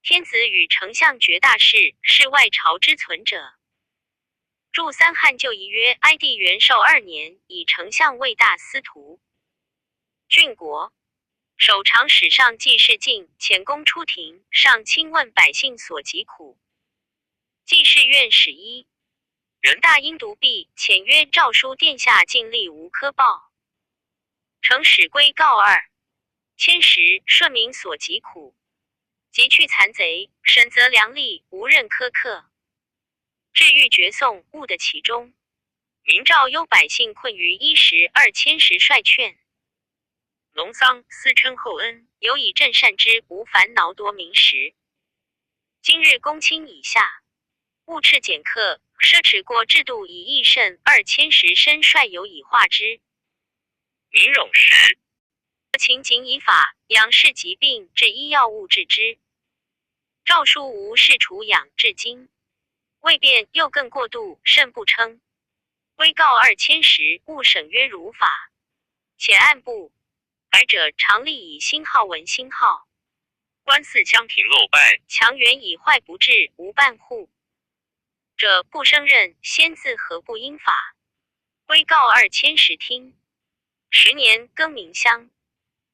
天子与丞相决大事，是外朝之存者。注三汉旧仪曰：哀帝元狩二年，以丞相位大司徒。郡国 守常史上记事进，遣公出庭，上亲问百姓所疾苦。记事院史一。人大因独弊，遣曰：诏书殿下尽历无科报。程始归告二。迁时顺民所疾苦，及去残贼，审则良吏，无任苛刻。至于决送，误得其中。民诏忧百姓困于衣食，二迁时率劝 农桑、司称厚恩，尤以镇善之，无烦恼夺民时。今日公卿以下，勿斥简刻，奢侈过制度以益甚，二迁时深率尤以化之。民冗时，勤谨以法，养士疾病，至医药物治之。诏书无事除养至今，未变又更过度，甚不称。微告二迁时，勿省曰如法，且按部。 改者常例以新号文新号，班四乡亭漏败，墙垣已坏不至，无半户。者不胜任，先自合部音法，归告二千石厅。十年更名乡。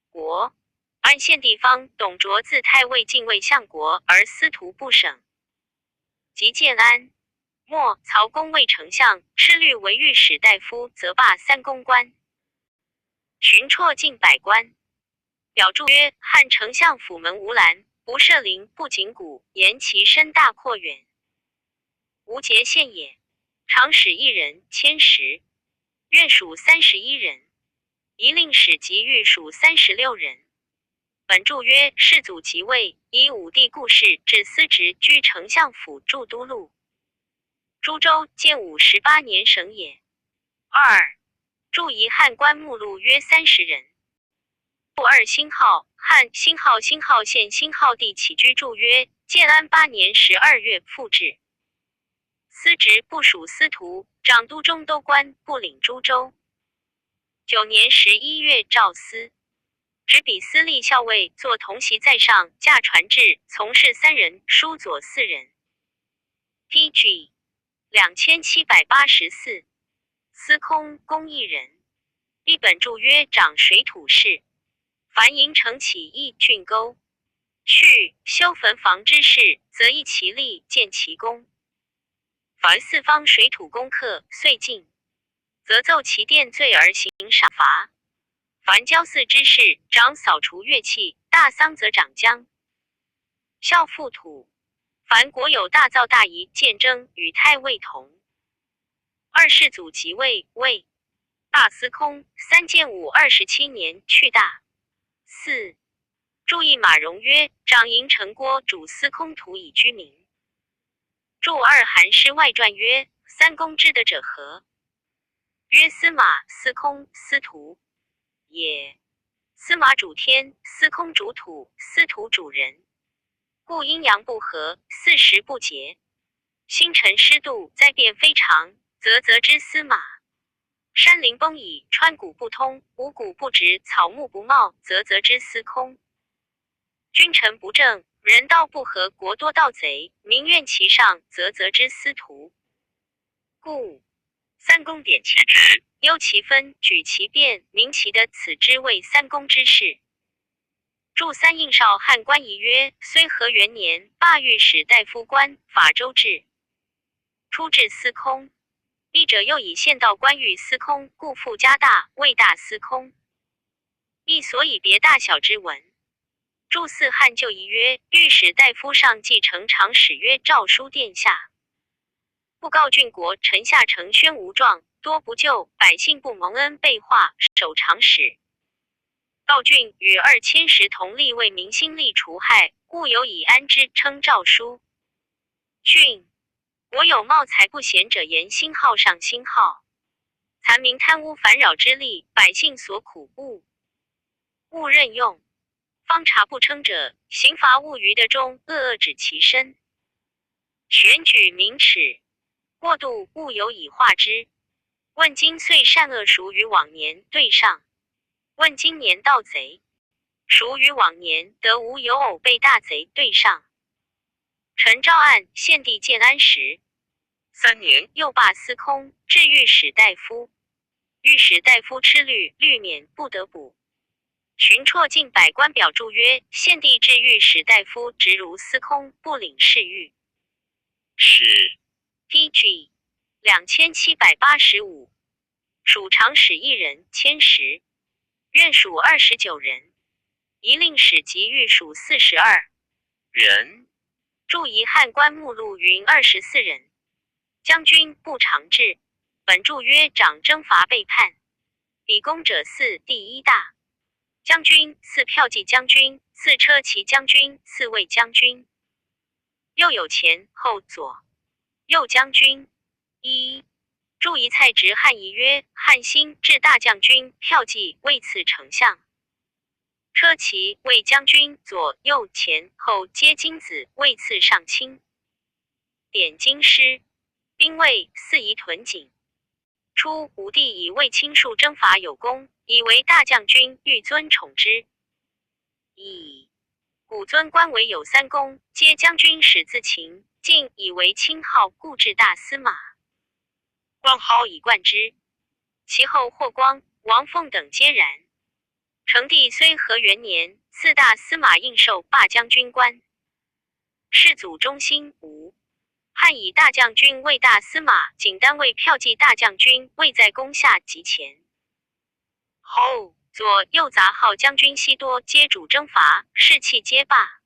国。安县地方董卓自太尉进位相国，而司徒不省。及建安，末曹公为丞相，敕律为御史大夫，则罢三公官，寻辍进百官。表注曰：汉丞相府门无栏，不设棂，不紧鼓，言其深大阔远，无节限也。常使一人，千石。愿署三十一人，一令史即御署三十六人。本注曰：世祖即位，以武帝故事至司职居丞相府，著都录。诸州建武十八年省也。二，注以汉官目录约三十人。注二星号，汉星号，星号县，星号地起居注曰：建安八年十二月复置。司职部署司徒，掌都中都关，不领诸州。九年十一月诏司，执笔司隶校尉，作同席在上，驾传至，从事三人，书左四人。D G 两千七百八十四。司空公一人，一本注曰：掌水土事，凡营城起义浚沟、蓄、修坟房之事，则议其例，建其功。凡四方水土攻克遂尽，则奏其奠罪而行赏罚。凡郊祀之事，掌扫除乐器，大丧则掌江、校覆土。凡国有大造大移、建征，与太尉同。二，世祖即位，位大司空。三，建武二十七年去大司。注意马融曰：掌营城郭，主司空徒以居民。注二韩师外传曰：三公之德者何？曰：司马、司空、司徒也。司马主天，司空主土，司徒主人，故阴阳不和，四时不节，星辰失度，灾变非常，则责之司马。山林崩矣，川谷不通，五谷不植，草木不茂，则责之司空。君臣不正，人道不和，国多盗贼，民怨其上，则责之司徒。故三公典其职，忧其分，举其变，明其德，此之谓三公之事。注三，应少汉官仪曰：虽和元年，罢御史大夫官，法州制，初置司空。议者又以县道官御司空，故复加大，谓大司空。亦所以别大小之文。注四，汉旧仪曰：御史大夫上继承常史曰：诏书殿下，布告郡国，臣下承宣无状，多不就，百姓不蒙恩，被化，守常史。告郡与二千石同立，为民兴利除害，故有以安之，称诏书。郡。国有茂才不显者，言兴号上兴号。残民贪污烦扰之利，百姓所苦恶，勿任用。方察不称者，刑罚勿逾德中，恶恶止其身。选举民耻，过度勿有以化之。问今岁善恶孰与往年对上？问今年盗贼，孰与往年德无有偶被大贼对上？陈昭案，献帝建安时。三年，又罢司空，置御史大夫。御史大夫吃律，律免，不得补。寻辍进百官，表注曰：献帝置御史大夫，职如司空，不领侍御。是。D G 两千七百八十五。署常使一人，千石。院署二十九人，一令史及御署四十二人。注仪汉官目录云二十四人。将军不常置，本注曰：掌征伐背叛，比功者四，第一大将军，次骠骑将军，次车骑将军，次卫将军。又有前、后、左、右将军。一、注仪蔡植汉仪曰：汉兴置大将军、骠骑，位次丞相。车骑、卫将军、左、右、前、后皆金子，位次上卿。点京师，兵卫四仪屯井。初，武帝以卫青树征伐有功，以为大将军，欲尊宠之。乙、古尊官为有三公，皆将军始自秦，晋以为亲号故置大司马，官号以冠之。其后霍光、王凤等皆然。成帝虽和元年，赐大司马印绶罢将军官。世祖中兴，吴汉以大将军为大司马，仅单为骠骑大将军，位在公下及前。后左右杂号将军悉多皆主征伐，士气皆罢。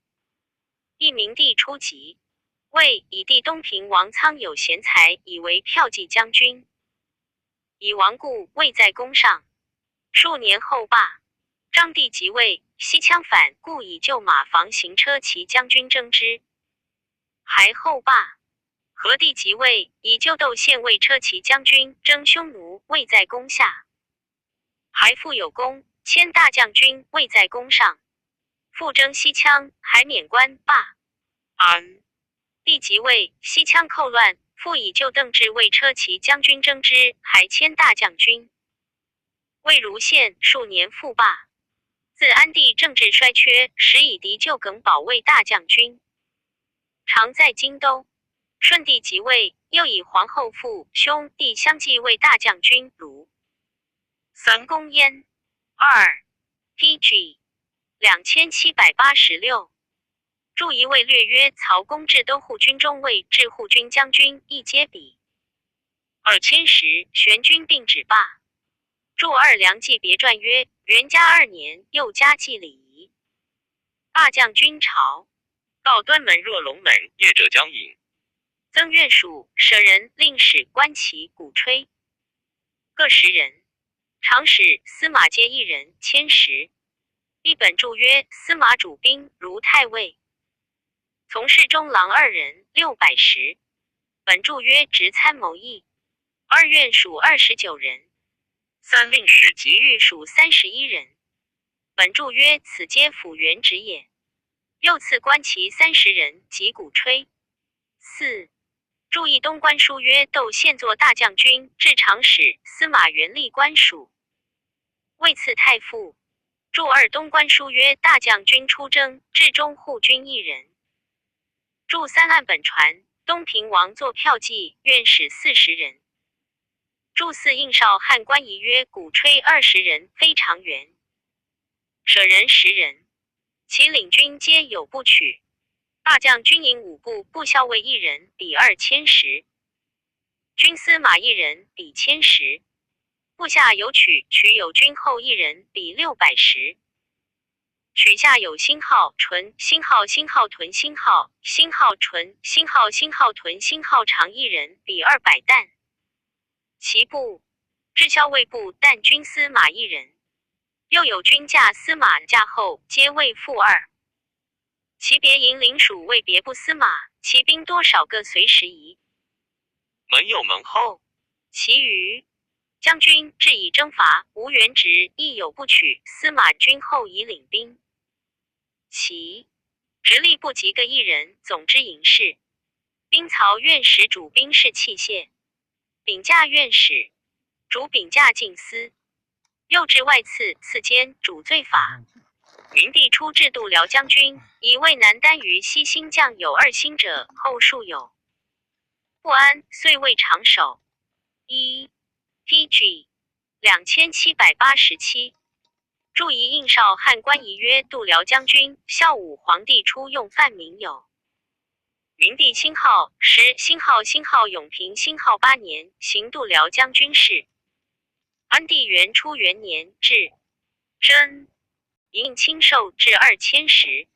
义明帝初即，魏以帝东平王苍有贤才，以为骠骑将军，以亡故，位在公上。数年后罢。章帝即位，西羌反，故以旧马房行车骑将军征之，还后罢。何帝即位，以旧窦献为车骑将军征匈奴，位在公下，还复有功，迁大将军，位在公上。复征西羌，还免官，罢。安帝即位，西羌寇乱，复以旧邓至为车骑将军征之，还迁大将军。魏如献，数年复罢。自安帝政治衰缺，始以嫡旧耿宝为大将军，常在荆州。顺帝即位，又以皇后父兄弟相继为大将军，卢三公焉。二P G两千七百八十六。注一位略曰曹公至都护军中尉至护军将军亦皆比。二千石玄军并止罢。注二梁纪别传曰：元嘉二年，又加祭礼仪。大将军朝，告端门若龙门，夜者将饮。曾院属舍人令使观其鼓吹，各十人。常使司马皆一人千石。一本注曰：司马主兵如太尉，从事中郎二人六百石。本注曰：执参谋役，二院属二十九人。三令使及御属三十一人。本注曰：此皆辅元职也。又赐观其三十人及鼓吹。四注一东关书曰：窦献作大将军，至长史司马元立官署，位次太傅。注二东关书曰：大将军出征，至中护军一人。注三按本传，东平王作骠骑，院使四十人。注四应少汉官仪曰：鼓吹二十人，非常员，舍人十人，其领军皆有部曲。大将军营五部，部校尉一人，比二千石。军司马一人，比千石。部下有曲，曲有军后一人，比六百石。曲下有星号、纯星号、星号、屯星号、星号、纯星号、星号、屯星号常一人，比二百担。其部，至校尉部，但军司马一人。又有军驾、司马驾后，皆为副二。其别营领属为别部司马，其兵多少各随十一。门有门后。其余将军至以征伐，无元职，亦有部曲，司马军后以领兵。其直隶部即各一人，总之营事。兵曹院使主兵士器械，丙驾院使，主丙驾进司。又置外赐，赐监主罪法。明帝初置度辽将军，以渭南单于西兴将有二星者，后数有。不安，遂为长守。一P G两千七百八十七。注一应少汉官仪曰：度辽将军，孝武皇帝初用范名有。明帝兴号，时兴号兴号永平兴号八年，行度辽将军事。安帝元初元年至。征，应亲授至二千石，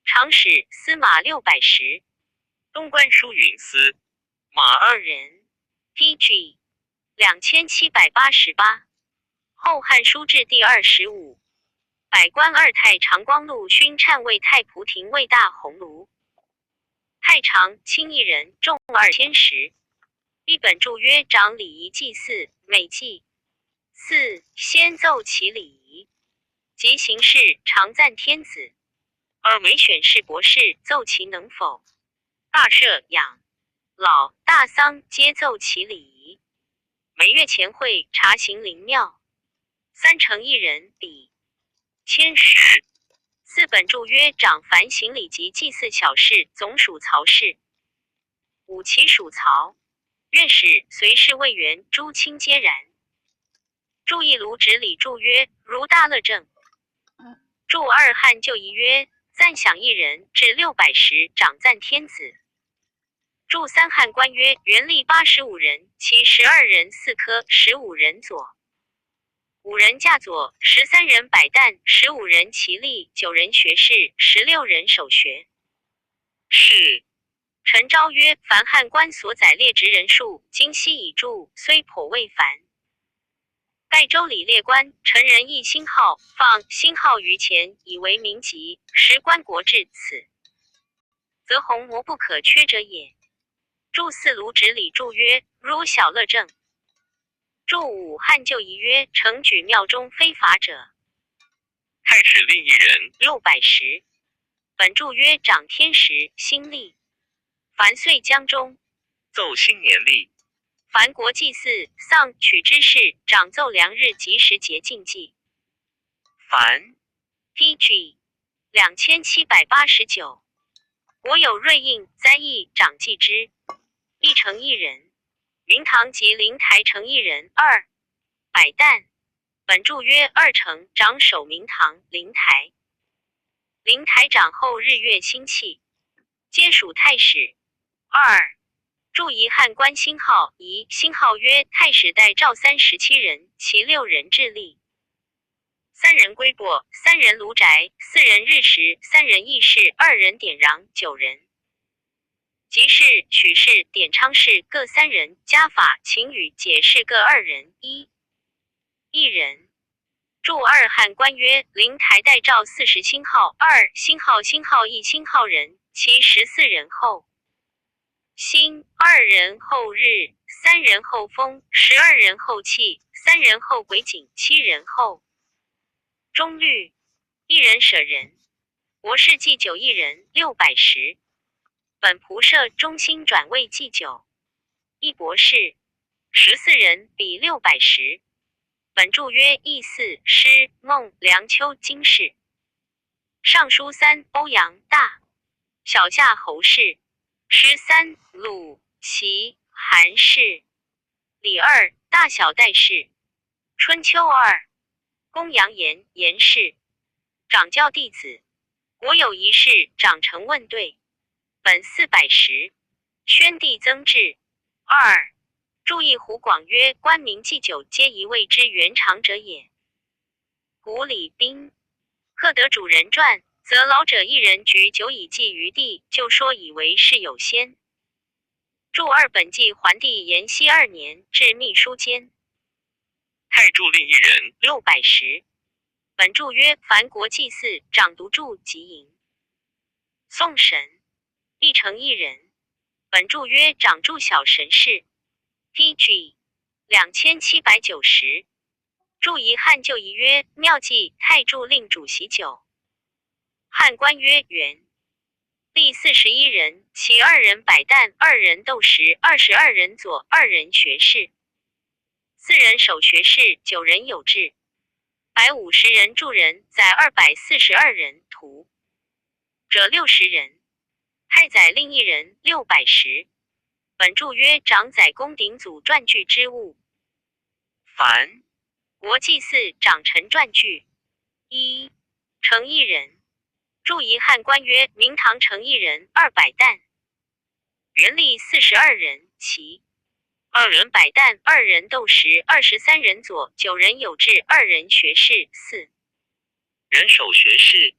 长史司马六百石。东关书云：司马二人。P G两千七百八十八。后汉书志第二十五。百官二太常光陆勋禅为太仆廷尉大鸿胪。太常卿一人，重二千石。一本注曰：掌礼仪祭祀，每祭祀先奏其礼仪，即行事常赞天子。二每选士博士，奏其能否。大赦、养老、大丧皆奏其礼仪。每月前会查行灵庙。三成一人，比千石。四本柱约掌凡行礼及祭祀小事，总属曹氏。五其属曹，院使、随侍卫员诸卿皆然。注一卢植礼柱约，如大乐正。注二汉旧仪约，赞享一人至六百石，掌赞天子。注三汉官约，元历八十五人，其十二人四科，十五人佐。五人驾佐，十三人百担，十五人其力，九人学士，十六人守学。是。陈昭约，凡汉官所载列职人数，今昔已注，虽颇未繁。盖州礼列官，陈人亦星号，放星号于前，以为名籍，时官国至此，则鸿模不可缺者也。注四卢植礼柱约，如小乐正。注五汉旧仪约，承举庙中非法者。太史令一人，六百石。本柱约掌天时、新历。凡岁将终，奏新年历。凡国祭祀、丧、取之事，掌奏良日及时节禁忌。凡，T G，两千七百八十九。国有銮印、灾异，掌祭之。一城一人，明堂及灵台城一人，二，百担。本柱约二城，掌守明堂、灵台。灵台掌候日月星气，皆属太史。二，注仪汉官星号，仪星号约太史代召三十七人，其六人至历。三人归过，三人炉宅，四人日食，三人议事，二人典禳，九人。集事、取事、典昌事各三人，加法、请语、解释各二人，一，一人。注二汉官约，灵台代召四十星号，二，星号星号亦星号人，其十四人候。星，二人候日，三人候风，十二人候气，三人候癸井，七人候中律，一人舍人。博士祭酒一人，六百石。本仆射中兴转为祭酒，一博士，十四人，比六百石。本柱约亦四师孟梁丘经世。尚书三欧阳大，小夏侯氏。十三鲁齐韩氏。礼二大小戴氏。春秋二公杨颜颜氏。掌教弟子，国有仪式，掌成问对。本四百石。宣帝曾制。二，注意湖广约官名祭酒皆一谓之元长者也。古礼宾，客得主人传，则老者一人举酒以祭于帝，就说以为是有仙。注二本纪皇帝延熙二年至秘书监。太柱令一人，六百石。本柱约凡国祭祀，掌独柱及营。送神，一城一人。本柱约掌柱小神事。T G，两千七百九十。注仪汉旧仪约，庙祭太柱令主席酒。汉官约元，历四十一人，其二人百担，二人斗石，二十二人佐，二人学士，四人守学士，九人有制。百五十人助人，载二百四十二人，徒者六十人。太宰令一人，六百石。本柱约掌宰公鼎祖传具之物。凡国祭祀，掌臣传具。一，城一人。注仪汉官约，明堂城一人，二百担，元历四十二人，其二人百担，二人斗石，二十三人佐，九人有制，二人学士，四人守学士。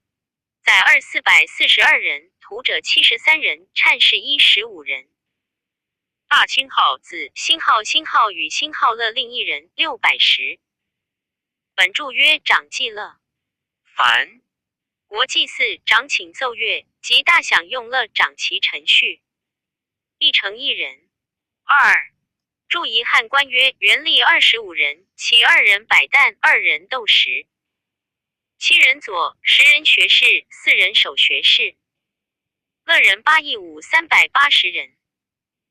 载二四百四十二人，徒者七十三人，衫士一十五人。大星号子星号星号与星号乐令一人，六百石。本柱约掌祭乐。凡国祭祀，掌请奏乐，及大享用乐，掌其程序。一城一人。二，注仪汉官约，元历二十五人，其二人百担，二人斗石，七人佐，十人学士，四人守学士。乐人八一五三百八十人。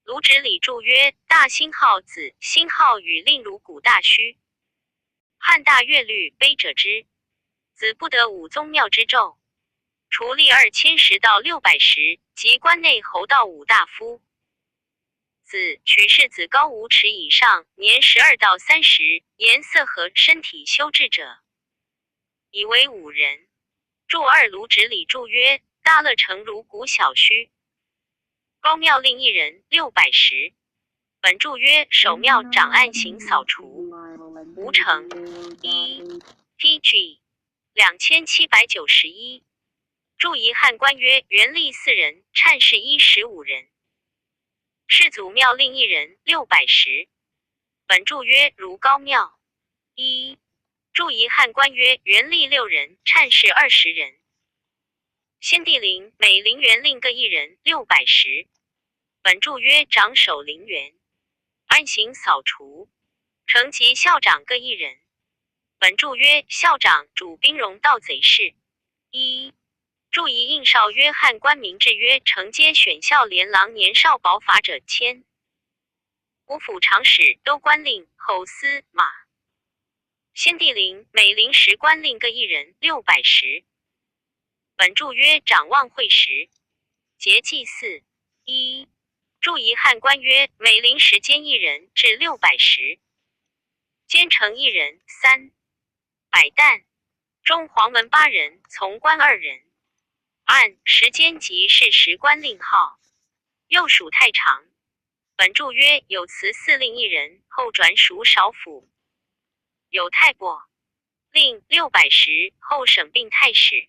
卢植礼柱约，大星号子星号与令如谷大虚。汉大乐律碑者之，子不得舞宗庙之咒。除历二千石到六百石，及关内侯道五大夫。子取士子高五尺以上，年十二到三十，颜色和身体修治者，以为武人。注二卢直礼注曰：大乐城如古小虚。高庙令一人，六百石。本注曰：守庙掌案刑扫除。吴城，一，P G，两千七百九十一。注仪汉官曰：元历四人，缮事一十五人。世祖庙令一人，六百石。本注曰：如高庙，一。注仪汉官曰：元历六人，缮事二十人。先帝陵每陵元令各一人，六百石。本注曰：掌守陵元，案刑扫除。城及校长各一人。本注曰：校长主兵戎盗贼事。一。注仪应少约翰官明制曰：城皆选校连郎年少保法者千。五府长史、都官令、侯司、马。先帝陵每陵十官令各一人，六百石。本注曰：掌望会时，节祭祀。一。注仪汉官曰：每陵十监一人，至六百石。监城一人，三。百担。中黄门八人，从官二人。按时间即是十官令号。右属太常。本注曰：有辞寺令一人，后转属少府。有太伯令六百石，后省并太史。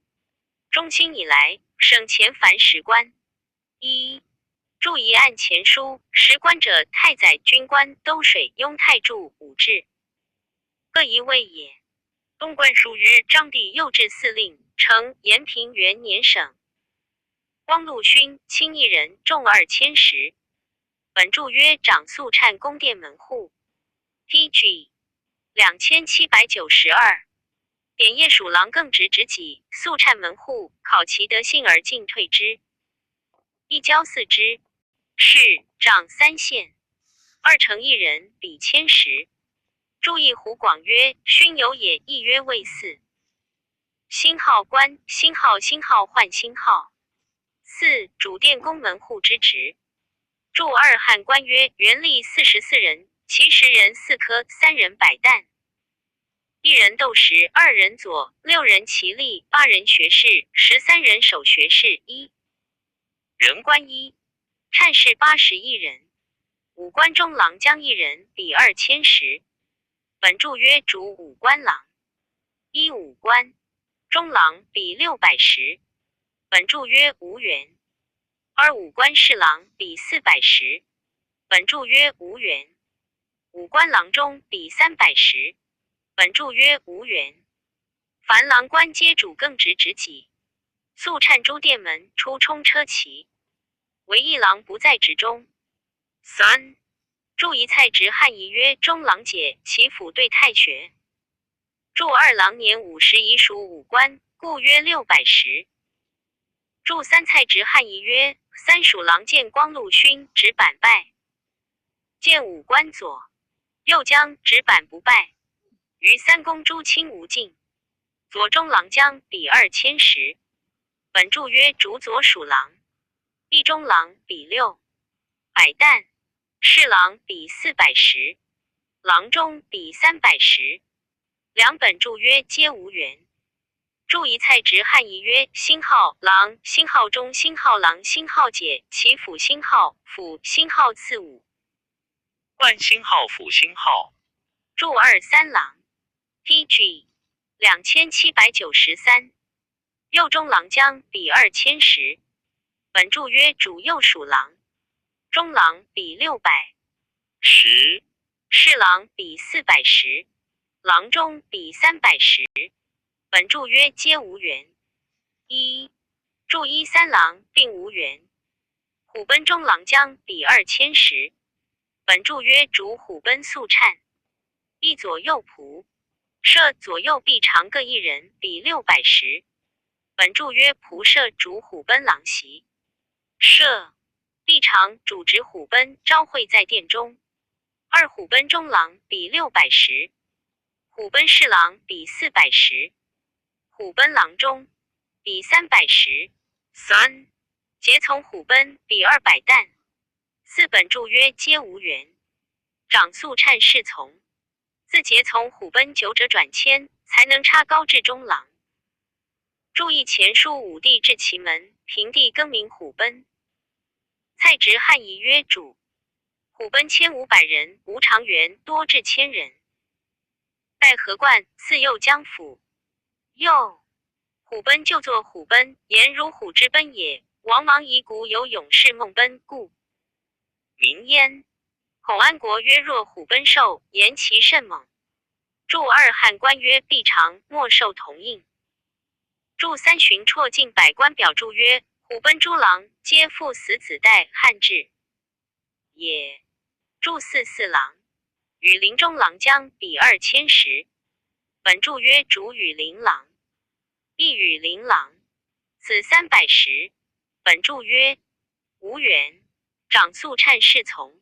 中兴以来，省前凡十官。一。注仪案前书，十官者，太宰、军官、都水、拥太柱、武制，各一位也。东官书曰：张帝右至寺令，成延平元年省。光禄勋卿一人，重二千石。本注曰：掌宿刹宫殿门户。P G，两千七百九十二。典业属郎更职职己，宿刹门户，考其德性而进退之。一郊四之，是掌三县。二城一人，比千石。注意湖广曰：勋有也，亦曰卫寺。星号官，星号，星号换星号。四，主殿宫门户之职。注二汉官曰：元历四十四人，其十人四科，三人百担。一人斗石，二人佐，六人其力，八人学士，十三人守学士。一。人官一，缮事八十一人。五官中郎将一人，比二千石。本注曰：主五官郎。一五官，中郎比六百石。本注曰：无元。二五官侍郎比四百石。本注曰：无元。五官郎中比三百石。本注曰：无元。凡郎官皆主更职职己。宿刹诸殿门，出冲车骑，唯一郎不在职中。三。注仪蔡植汉仪曰：中郎解，其府对太学。注二郎年五十已属五官，故曰六百石。注三蔡植汉仪曰：三属郎见光禄勋，执板拜。见五官左，右将执板不拜。于三公诸卿无尽。左中郎将比二千石。本注曰：主左属郎。一中郎比六百担，侍郎比四百石，郎中比三百石。两本注曰：皆无元。注仪蔡植汉仪曰：星号郎，星号中，星号郎，星号解，其府星号，府星号次五。冠星号，府星号。注二三郎。P G，两千七百九十三。右中郎将比二千石。本注曰：主右属郎。中郎比六百石。侍郎比四百石。郎中比三百石。本注曰：皆无元。一。注一三郎并无元。虎贲中郎将比二千石。本注曰：主虎贲宿刹。一左右仆射左右臂长各一人，比六百石。本注曰：仆射主虎贲郎席。射臂长主执虎贲，朝会在殿中。二虎贲中郎比六百石。虎贲侍郎比四百石。虎贲郎中。比三百石。三、节从虎贲比二百担。四、本柱约皆无缘，长粟衫士从。自节从虎贲久者转迁，才能插高至中郎。注意前书武帝至祁门，平地更名虎贲。蔡植汉仪曰：主虎贲千五百人，无常缘，多至千人。 戴河观，赐右江府。右虎贲旧作虎贲，言如虎之贲也。王芒遗古有勇士孟贲，故名焉。孔安国曰：若虎贲兽，言其甚猛。注二汉官曰：必长，莫兽同应。注三寻绰近百官表注曰：虎贲诸郎，皆父死子代汉至 也。注四四郎，羽林中郎将比二千石。本注曰：主羽林郎，亦羽林郎，子三百石。本注曰：无缘，长粟衫士从。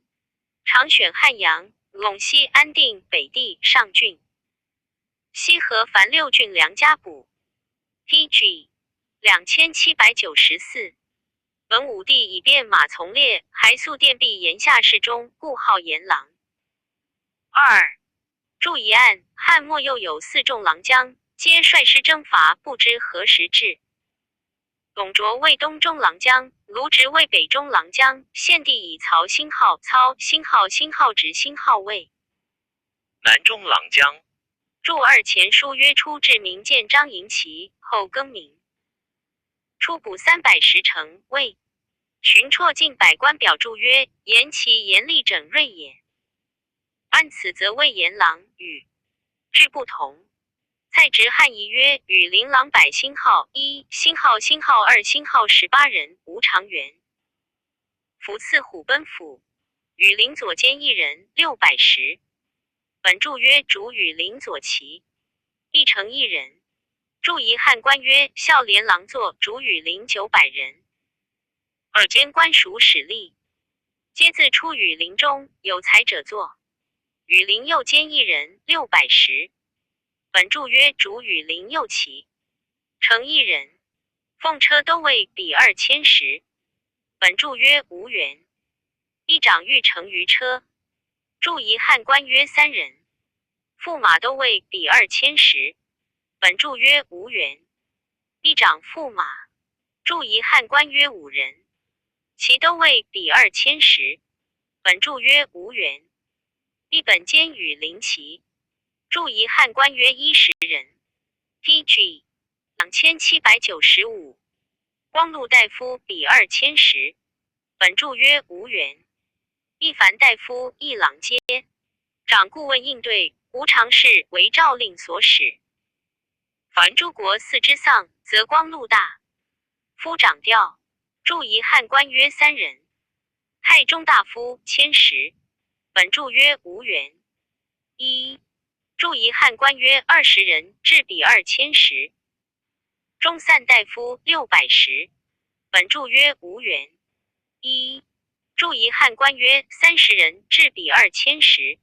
常选汉阳、陇西、安定、北地、上郡、 西河凡六郡粮加补。P G 两千七百九十四。文武帝以便马从列，还粟殿壁言下侍中，故号言郎。二、注一案，汉末又有四中郎将，皆率师征伐，不知何时至。董卓为东中郎将，卢植为北中郎将，献帝以曹兴号、操兴号、兴号直、兴号卫 南中郎将。注二前书曰：初至名见张营旗，后更名。初补三百石成卫。寻绰近百官表注曰：言其严厉整锐也。按此则谓言郎与之不同。蔡植汉仪曰：羽林郎百兴号，一兴号、兴号二、兴号十八人，无常缘。 服赐虎贲府，羽林左监一人，六百石。本注曰：主羽林左骑，亦乘一人。注一汉官曰：校连郎坐，主羽林九百人。二监官属使吏，皆自出羽林中，有才者坐。羽林右监一人，六百石。本注曰：主羽林右骑，乘一人。奉车都尉比二千石。本注曰：无缘，一长御乘于车。注一汉官曰：三人。驸马都尉比二千石。本注曰：无缘，一长驸马。注一汉官曰：五人，骑都尉比二千石。本注曰：无缘，一本监羽林骑。注一汉官曰：一十人。P G 两千七百九十五。光禄大夫比二千石。本注曰：无缘，一凡大夫一郎阶，掌顾问应对，无常事，为诏令所使。凡诸国四之丧，则光禄大夫掌调。注一汉官曰：三人。太中大夫千石。本注曰：无缘，一。注一汉官曰：二十人，至比二千石。中散大夫六百石。本注曰：无缘，一。注一汉官曰：三十人，至比二千石。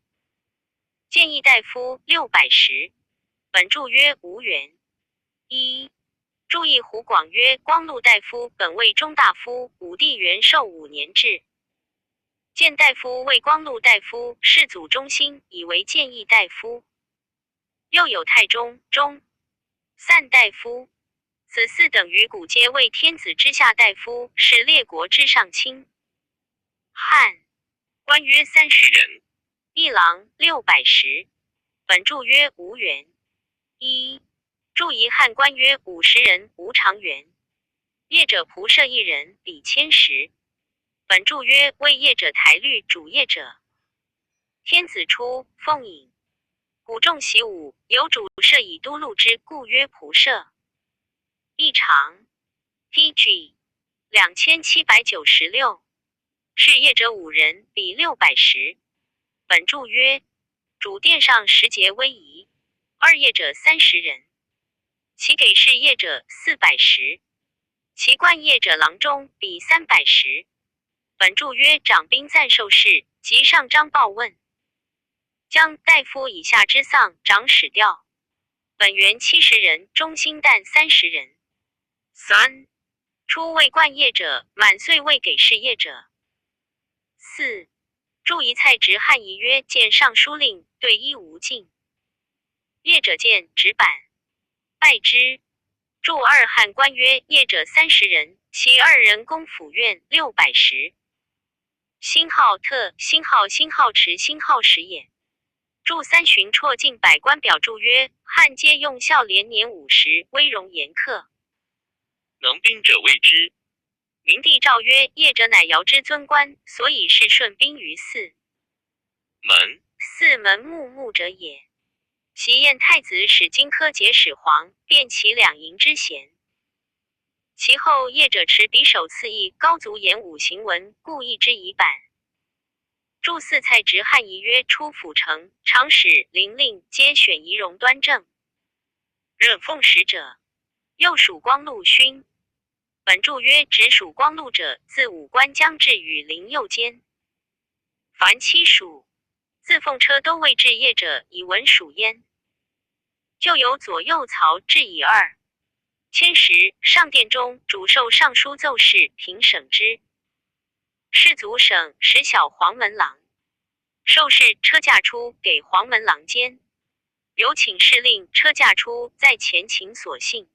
建议大夫六百石。本注曰：无缘，一。注意胡广曰：光禄大夫本为中大夫，武帝元寿五年置。建大夫为光禄大夫，世祖中兴，以为建议大夫。又有太中、中散大夫，此四等于古皆为天子之下大夫，是列国之上卿。汉官曰：三十人，一郎六百石。本注曰：无缘，一。注一汉官曰：五十人，无常缘。业者仆射一人，比千石。本注曰：为业者台律主业者。天子出，奉饮，鼓众习武，有主射以都路之，故曰仆射。一常。P G 两千七百九十六。是业者五人，比六百石。本注曰：主殿上十节威仪，二业者三十人，其给事业者四百石，其冠业者郎中，比三百石。本注曰：掌兵暂受事，即上章报问。将大夫以下之丧掌使调。本原七十人，中兴旦三十人，三、初为观谒者，满岁未给事谒者。四、注仪蔡植汉仪曰：见尚书令，对衣无尽。谒者见执板，拜之。注二汉官曰：谒者三十人，其二人公府院六百石。星号特，星号，星号池，星号石也。注三巡绰近百官表注曰：汉皆用孝廉年五十，威容严克。能兵者畏之。明帝诏曰：谒者乃尧之尊官，所以是顺宾于四门。四门木木者也。其晏太子使荆轲结始皇，便其两营之嫌。其后谒者持匕首四翼，高足言五行文，故谒之以板。注四蔡植汉仪曰：出府城，常使、林令皆选仪容端正，任奉使者，右属光禄勋。本注曰：直属光禄者，自武关将至羽林右间，凡七属。自奉车都尉至谒者，以文属焉。旧有左右曹至以二。迁时，上殿中主受尚书奏事，平省之。侍卒省使小黄门郎，受事车驾出，给黄门郎监。有请侍令，车驾出，在前请所幸。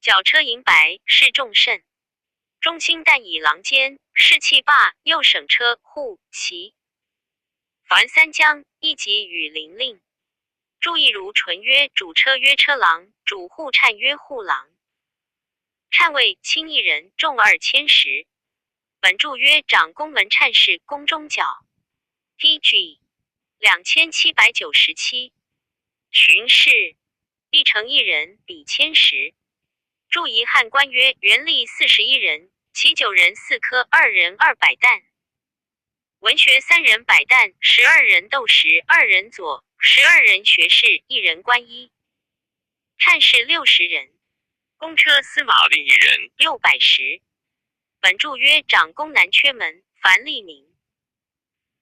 脚车银白，示众甚。中兴旦以郎监，侍器罢，右省车、护、骑。凡三将，亦及羽林令。注意如纯曰：主车曰车郎，主护颤曰护郎。颤谓轻一人，重二千石。本注曰：掌宫门颤事宫中角。P G两千七百九十七。巡视，一城一人，比千石。注仪汉官曰：元历四十一人，其九人四科，二人二百担。文学三人百担，十二人斗石，二人左，十二人学士，一人官衣。颤事六十人，公车司马令一人，六百石。本注曰：掌宫男缺门，凡吏名。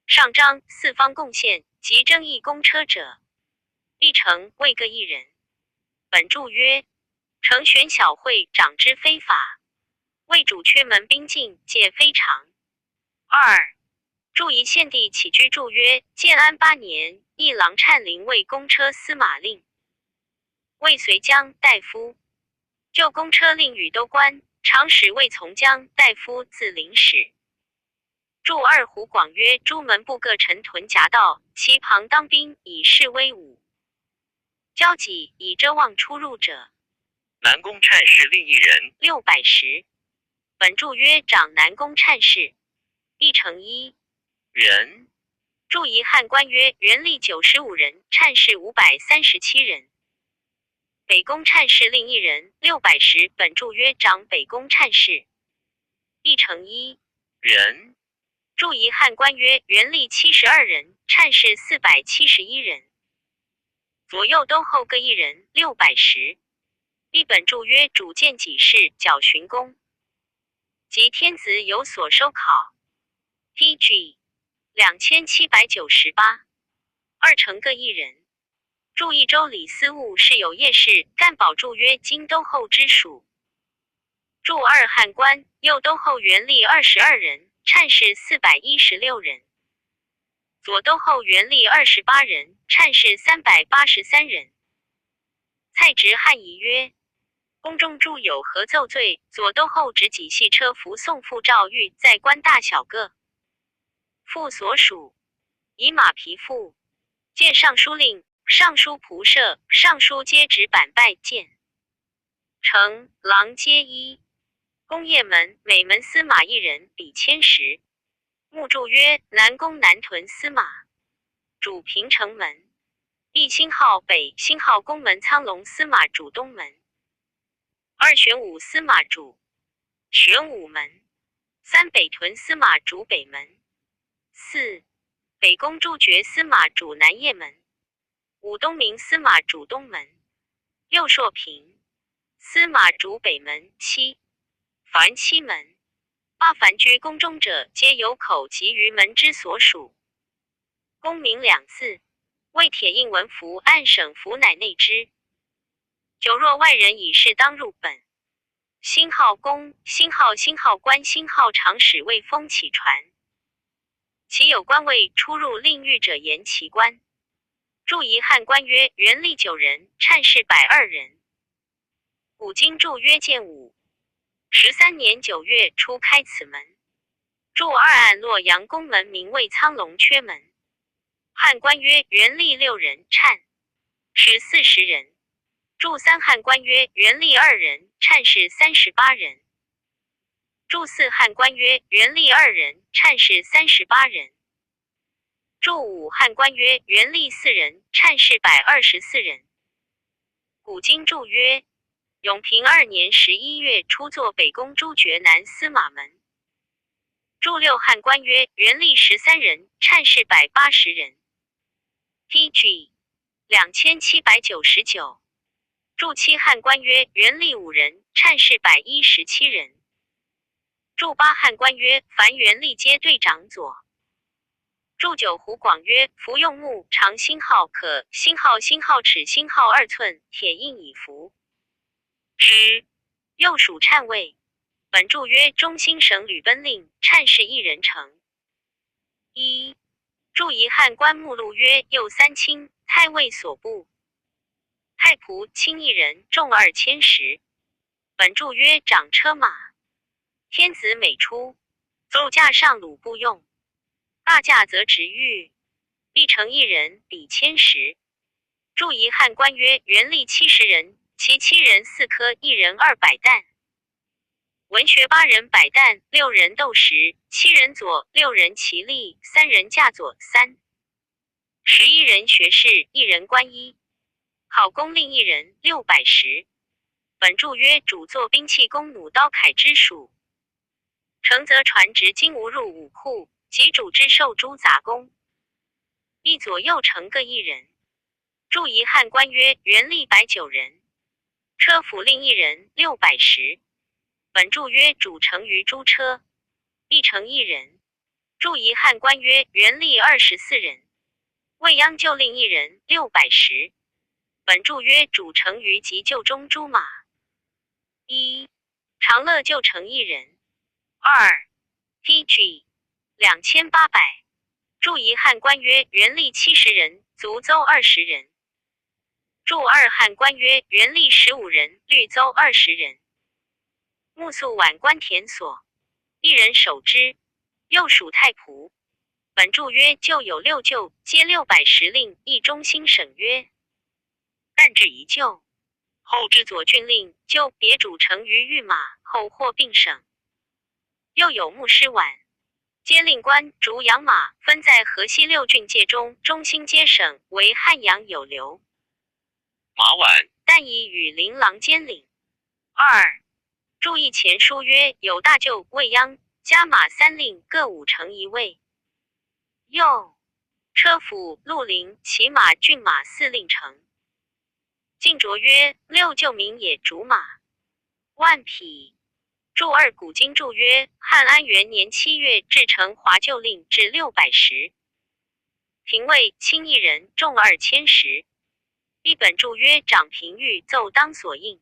上章四方贡献及争议公车者，一城未各一人。本注曰：城选小会，掌之非法，未主缺门兵进，皆非常。二、注仪献帝起居注曰：建安八年，一郎颤临卫公车司马令，卫随将大夫。旧公车令与都官，常使卫从将大夫自临始。注二胡广曰：朱门布各陈屯夹道，其旁当兵以示威武，交戟以遮望出入者。南宫颤事令一人，六百石。本注曰：掌南宫颤事，一城一人。注仪汉官曰：元历九十五人，颤事五百三十七人。北宫颤事令一人，六百石。本注曰：掌北宫颤事，一城一人。注仪汉官曰：元历七十二人，颤事四百七十一人。左右都后各一人，六百石。一本注曰：主见几事，校巡公。及天子有所收考。P G两千七百九十八。二城各一人。注益州礼司务事有业事干宝注曰：今都后之属。注二汉官，右都后元历二十二人，颤事四百一十六人。左都后元历二十八人，颤事三百八十三人。蔡植汉仪曰：宫中诸有何奏罪？左都后执几系车服送付诏谕，在官大小各附所属，以马匹付。见尚书令、尚书仆射、尚书皆执板拜见。城、郎皆衣。宫驿门，每门司马一人，比千石。目注曰：南宫南屯司马，主平城门。一星号北，星号宫门苍龙司马主东门。二玄武司马主玄武门。三北屯司马主北门。四北宫朱爵司马主南驿门。五东明司马主东门。六朔平司马主北门。七凡七门。八凡居宫中者，皆有口及于门之所属。 宫名两字，为铁印文符，按省符乃内之。久若外人已是当入本。星号公、星号星号官、星号长史未封其传。其有官位出入令御者言其官。注仪汉官曰：元历九人，笞氏百二人。古今注曰建武。十三年九月初开此门。注二按洛阳宫门名为苍龙缺门。汉官曰：元历六人，笞氏四十人。注三汉官曰：元历二人，笞氏三十八人。注四汉官曰：元历二人，笞氏三十八人。注五汉官曰：元历四人，笞氏百二十四人。古今注曰：永平二年十一月初作北宫朱雀南司马门。注六汉官曰：元历十三人，笞氏百八十人。P G两千七百九十九。注七汉官曰：元历五人，笞氏百一十七人。注八汉官曰：凡元历皆对掌左。注九湖广曰：服用木长星号可，星号星号尺星号二寸，铁印以服之。右属笞位。本注曰：中兴省旅奔令，笞氏一人乘。一。注仪汉官目录曰：右三卿，太尉所部。太仆卿一人，重二千石。本注曰：掌车马，天子每出，奏驾上鲁部用，大驾则执御，必乘一人，比千石。注仪汉官曰：元历七十人，其七人四科，一人二百担。文学八人百担，六人斗石，七人左，六人其力，三人驾左。三。十一人学士，一人官衣。考功令一人，六百石。本注曰：主作兵器弓弩刀铠之属。乘则船执金无入武库，及主之授诸杂工，一左右乘各一人。注仪汉官曰：元历百九人，车辅令一人，六百石。本注曰：主乘于诸车，一乘一人。注仪汉官曰：元历二十四人，未央厩令一人，六百石。本注曰：主乘于急救中诸马。一。长乐厩乘一人。二。P G两千八百。注仪汉官曰：元历七十人，足诹二十人。注二汉官曰：元历十五人，律诹二十人。目宿晚官田所，一人守之，右属太仆。本注曰：厩有六厩，皆六百石令。亦中兴省曰：但至一厩，后至左郡令，厩别主乘于御马，后或并省。又有牧师晚，皆令官逐养马，分在河西六郡界中，中兴皆省，唯汉阳有留马晚，但以羽林郎兼领。二。注意前书曰：有大厩未央，加马三令，各五乘一位。右。车辅、陆林、骑马、骏马四令乘。进卓曰：六厩名也：竹马、万匹。注二古今注曰：汉安元年七月至成华厩令至六百石。廷尉卿一人，重二千石。一本注曰：掌平御奏当所应。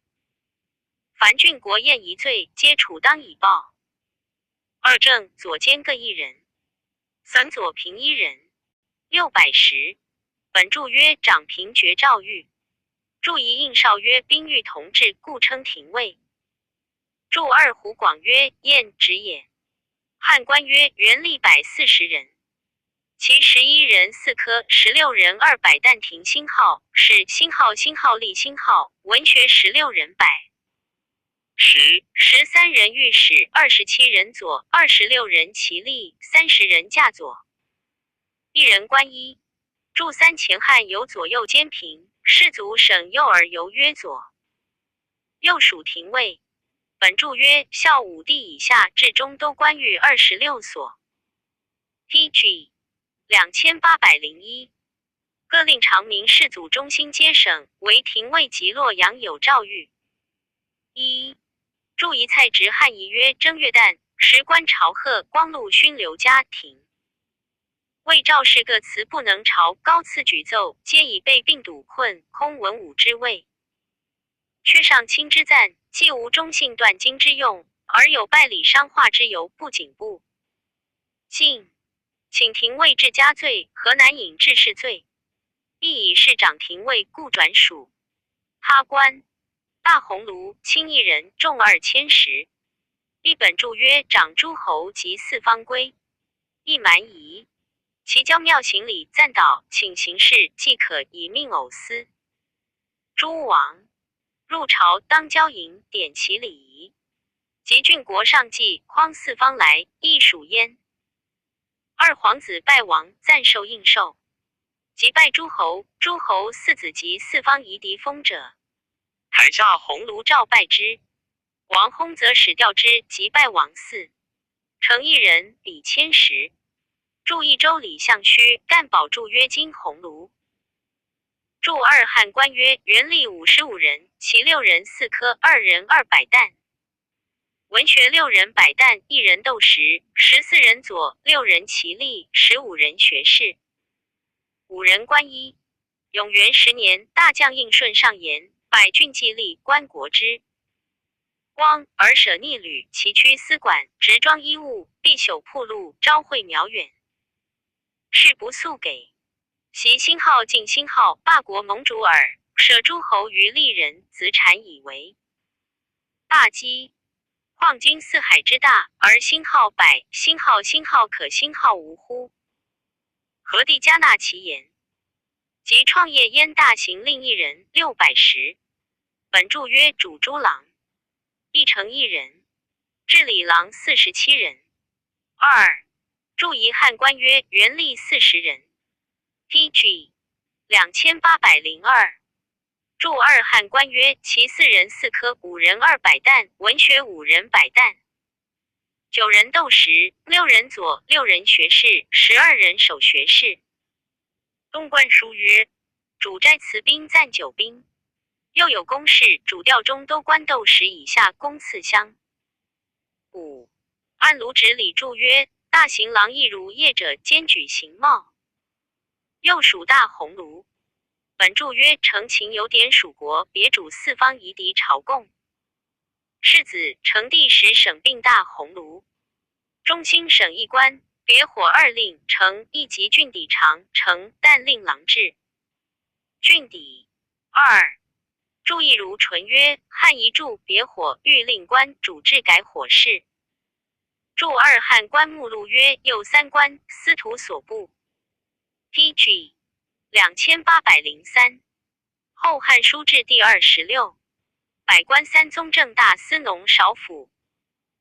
凡郡国宴仪罪，皆处当以报。二正左监各一人。三左平一人，六百石。本注曰：掌平爵诏谕。注仪应少曰：兵御同制，故称廷尉。注二湖广曰：宴职也。汉官曰：元历百四十人，其十一人四科，十六人二百担停星号，是星号星号立星号，文学十六人百。十。十三人御史，二十七人左，二十六人其力，三十人驾左。一人官衣。注三前汉有左右兼平，士族省右而尤曰左。右属廷尉。本注曰：孝武帝以下至中都官御二十六所。P G两千八百零一。各令常名士族中兴皆省，唯廷尉及洛阳有诏谕。一。注仪蔡植汉仪曰：正月旦，时观朝贺，光禄勋留嘉亭。谓赵氏各祠不能朝，高次举奏，皆以被病笃困，空文武之位。却上卿之赞，既无中信断金之用，而有败礼伤画之由，不仅不进，请廷尉至嘉罪，河南尹至士罪，亦以侍长廷尉故转属他官。大鸿胪卿一人，众二千石。立本注曰：长诸侯及四方归，亦蛮夷。其郊庙行礼赞祷，请行事，即可以命偶司。诸王入朝当郊迎，典其礼仪。及郡国上计，匡四方来，亦属焉。二皇子拜王，赞受印绶。及拜诸侯，诸侯四子及四方夷狄封者，台下鸿胪召拜之。王薨则始调之，即拜王嗣。程一人，礼千石。注益州礼相须，干宝注曰：今鸿胪。注二汉官曰：元历五十五人，其六人四科，二人二百担。文学六人百担，一人斗石，十四人左，六人其力，十五人学士，五人官衣。永元十年，大将应顺上言，百郡既立，观国之光，而舍逆旅，其区司管，执装衣物，必朽铺路，朝会渺远，事不速给。习兴号尽兴号，罢国盟主耳，舍诸侯于利人，子产以为大饥。况今四海之大，而兴号百，兴号兴号可，兴号无乎？何地加纳其言？即创业焉大行令一人，六百石。本注曰：主诸郎，亦程一人，至礼郎四十七人。二注一汉官曰：元历四十人，P G两千八百零二。注二汉官曰：其四人四科，五人二百担，文学五人百担，九人斗石，六人左，六人学士，十二人守学士。东官书曰：主斋辞兵赞九兵，又有公事，主调中都官斗石以下公次相。五按卢植礼注曰：大行郎亦如夜者兼举行帽，又属大鸿胪。本注曰：程秦有典属国，别主四方夷狄朝贡。世子成帝时省并大鸿胪，中兴省一官，别火二令，程亦及郡抵长，程但令郎至郡抵。二注益如纯曰：汉遗注别火御令官主治改火事。注二汉官目录曰：右三官司徒所部，P G两千八百零三。后汉书志第二十六。百官三宗正大司农少府。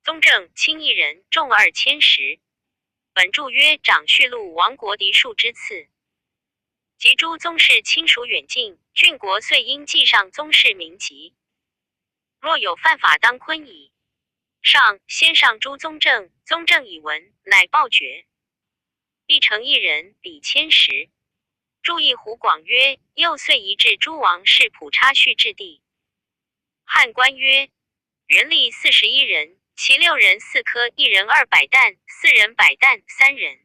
宗正卿一人，众二千石。本注曰：长蓄录王国嫡庶之次。及诸宗室亲属远近，郡国遂因纪上宗室名籍，若有犯法当坤矣。上先上诸宗正，宗正以闻，乃报决。亦程一人，礼千石。注益湖广曰：右遂移至诸王室普差叙至地。汉官曰：元历四十一人，其六人四科，一人二百担，四人百担，三人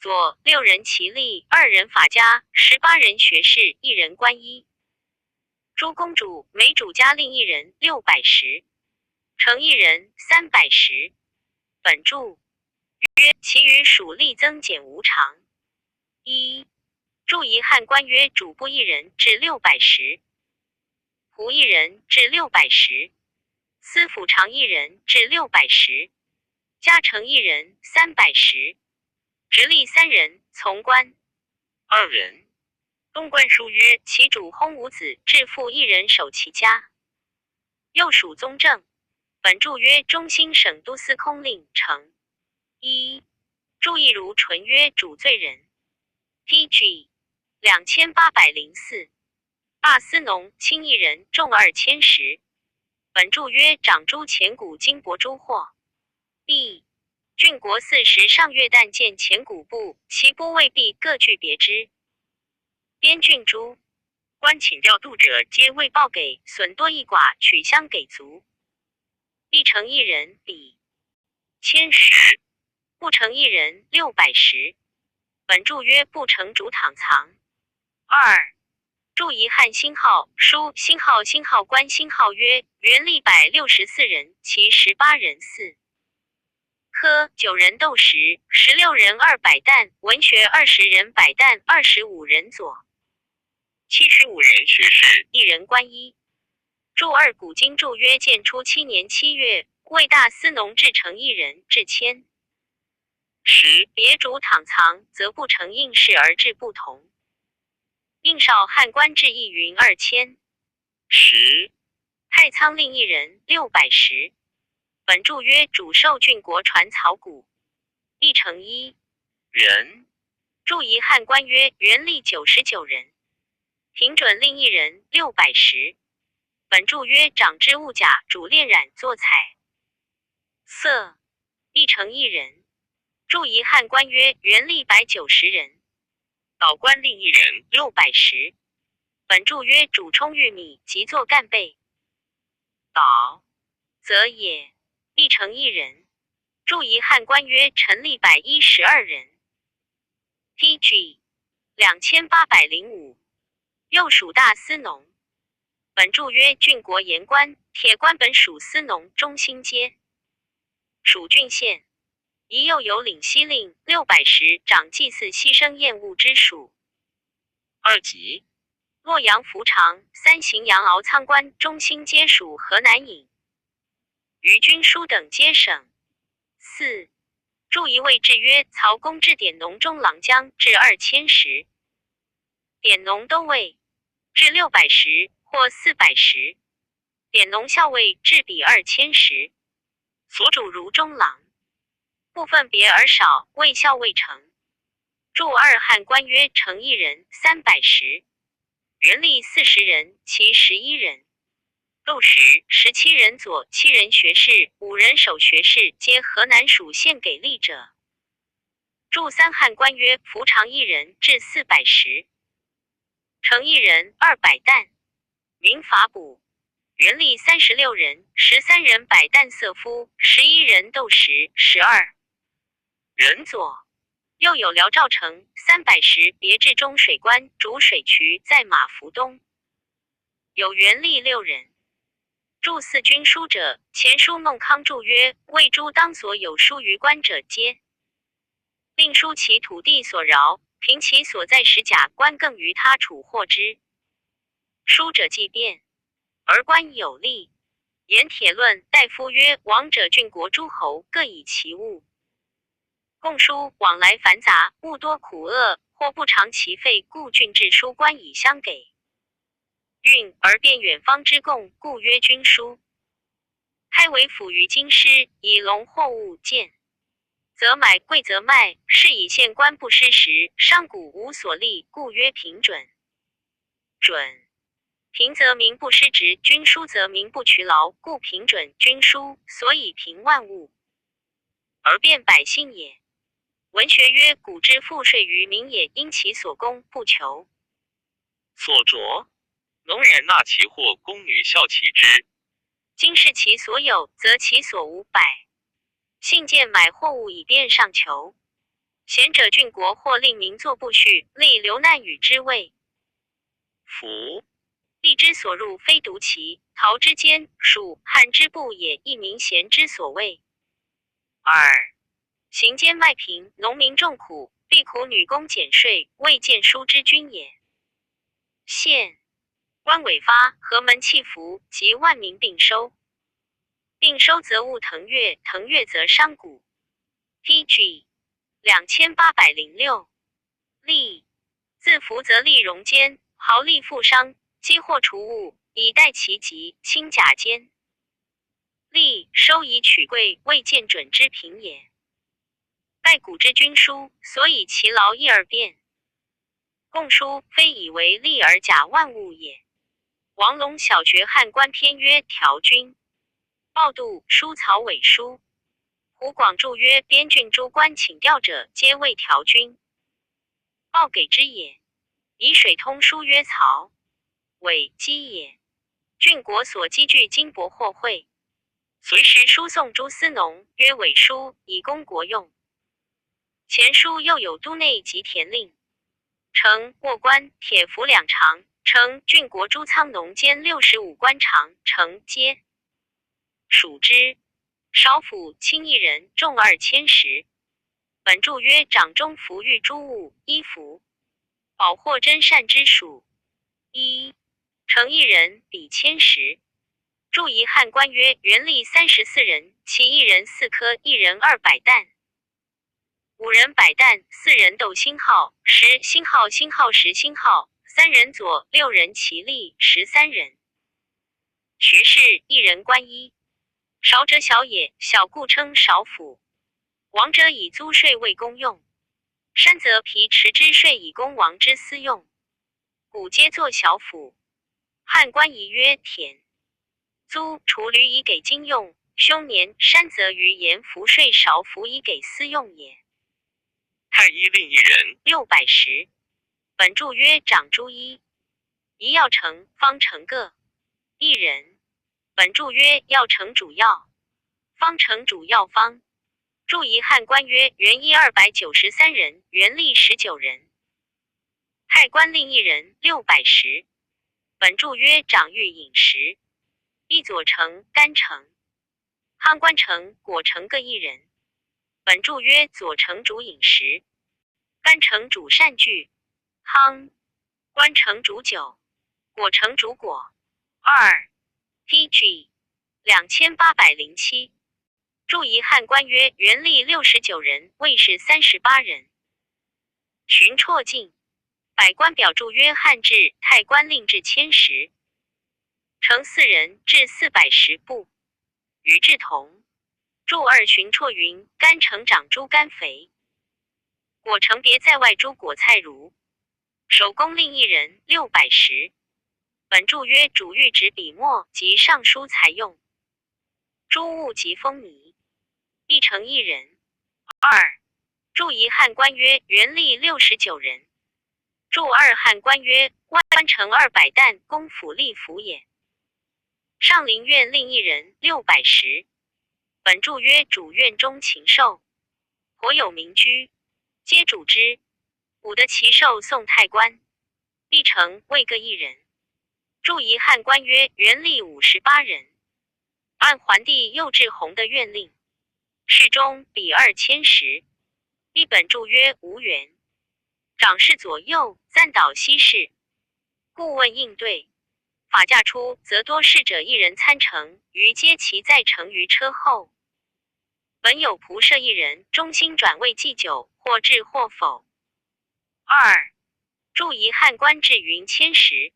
左，六人其力，二人法家，十八人学士，一人官衣。诸公主每主加令一人六百石，程一人三百石。本注曰：其余属力增减无常。一注一汉官曰：主簿一人至六百石，仆一人至六百石，司府常一人至六百石，家程一人三百石，直隶三人从官。二人。东官书曰：其主薨无子，至父一人守其家，又属宗正。本注曰：中兴省都司空令程。一注益如纯曰：主罪人，P G两千八百零四。罢司农卿一人，众二千石。本注曰：长诸钱谷金帛诸货。B郡国四十上月旦见钱谷部，其波未必各据别之。边郡诸官请调度者，皆未报给，损多益寡，取相给足。亦程一人，礼千石。不成一人，六百石。本注曰：不成主躺藏。二注一汉辛号，书辛号，辛号官辛号曰：元历百六十四人，其十八人四。科九人斗十，十六人二百担，文学二十人百担，二十五人佐，七十五人学士，一人官一。注二古今注曰建初七年七月，为大司农至成一人至千。十别竹躺藏则不成应试而致不同。应少汉官至一云二千。十太仓令一人六百石。本注曰主授郡国传草谷，一乘一人。注一汉官曰元历九十九人。平准令一人六百石。本注曰长之物甲主炼染作彩。色，一乘一人。注一汉官曰元历百九十人。导官令一人六百石。本注曰主充玉米及作干贝。导，则也，一乘一人。注一汉官曰陈历百一十二人。P G两千八百零五。又属大司农。本注曰郡国盐官，铁官本属司农中兴阶，属郡县。一又有领西令六百石掌祭祀牺牲厌恶之属。二级。洛阳服长，三荥阳敖仓官中兴阶属河南尹。余军书等皆省。四注一位置曰曹公至典农中郎将至二千石。典农都尉至六百石或四百石。典农校尉至比二千石。所主如中郎。部分别而少，谓校尉乘。注二汉官曰乘一人三百石。元历四十人，其十一人。斗十，十七人佐，七人学士，五人首学士，皆河南属献给吏者。注三汉官曰服长一人至四百石。乘一人二百担。民法补。元历三十六人，十三人百担色夫，十一人斗十，十二人佐。又有辽赵乘三百石别至中水关，主水渠，在马服东。有元历六人。注四军书者，前书孟康注曰：谓诸当所有书于官者皆。令书其土地所饶，凭其所在时甲官更于他处获之。书者既便，而官有利。沿铁论大夫曰：王者郡国诸侯各以其物。共书往来繁杂，物多苦厄，或不偿其费，故郡治书官以相给。运而便远方之贡，故曰军书。开为府于京师，以农货物见，则买贵则卖，是以县官不失时，商贾无所利，故曰平准。准。平则民不失职，军书则民不取劳，故平准军书，所以平万物，而便百姓也。文学曰：谷之赋税于民也，因其所供不求所着，农人纳其货，宫女效其织。今视其所有，则其所无百。信贱买货物以便上求。贤者郡国或令民作部序，立流难与之谓服。吏之所入非独其陶之间，属汉之部也，亦民贤之所谓。二行间卖贫，农民众苦，必苦女工减税，未见书之君也。县官委发，阖门契服，及万民并收。并收则物腾跃，腾跃则商贾。P G两千八百零六。利，自服则利荣间，豪利富商，积货除物，以待其急，清甲间。利，收以取贵，未见准之平也。拜谷之君书，所以其劳易而便。共书非以为利而甲万物也。王龙小学汉官篇曰调军。报度书曹委书。湖广注曰边郡诸官请调者，皆谓调军。报给之也。以水通书曰曹委积也。郡国所积聚金帛货汇，随时输送诸司农，曰委书，以供国用。前书又有都内及田令，城、沃官、铁服两常，城郡国诸仓农兼六十五官场城皆属之。 少府卿一人，众二千石。本注曰：掌中服御诸物，衣服、宝货珍善之属。一、城一人，比千石。注遗汉官曰：元历三十四人，其一人四科，一人二百担。 五人百担，四人斗星号，十星号，星号十星号，三人佐，六人其力，十三人。学士一人官衣。少者小也，小故称少府。王者以租税为公用，山则皮池之税以供王之私用。 古皆作小府。汉官仪曰：田、租、除驴以给金用，凶年山则于盐服税少府以给私用也。太医令一人，六百石。本注曰：掌诸医，医药成方成个，一人。本注曰：药成主药，方成主药方。注遗汉官曰：元医二百九十三人，元历十九人。 太官令一人，六百石。本注曰：掌御饮食，一佐成干成、夯官成果成各一人。本注曰：佐成主饮食，干成主善具，夯官成主酒，果成主果。二、P G 两千八百零七。注遗汉官曰：元历六十九人，卫士三十八人。巡绰进，百官表注曰：汉至太官令至千石，城四人至四百石部，与志同。注二巡绰云：干成长诸甘肥，果成别在外诸果菜如。守宫令一人，六百石。本注曰：主御执笔墨及尚书裁用，诸物及风泥，一城一人。二、注遗汉官曰：元历六十九人。注二汉官曰：官成二百担，公府立府也。上林院令一人，六百石。本注曰：主院中禽兽，国有民居，皆主之。 五的其兽送太官，一城卫各一人。注遗汉官曰：元历五十八人。按桓帝右志宏的院令，侍中比二千石。一本注曰：无缘。掌侍左右，暂导西侍。顾问应对，法驾出，则多侍者一人参乘，余皆骑在乘于车后。 本有仆射一人，中心转位祭酒，或至或否。二、注遗汉官至云千石。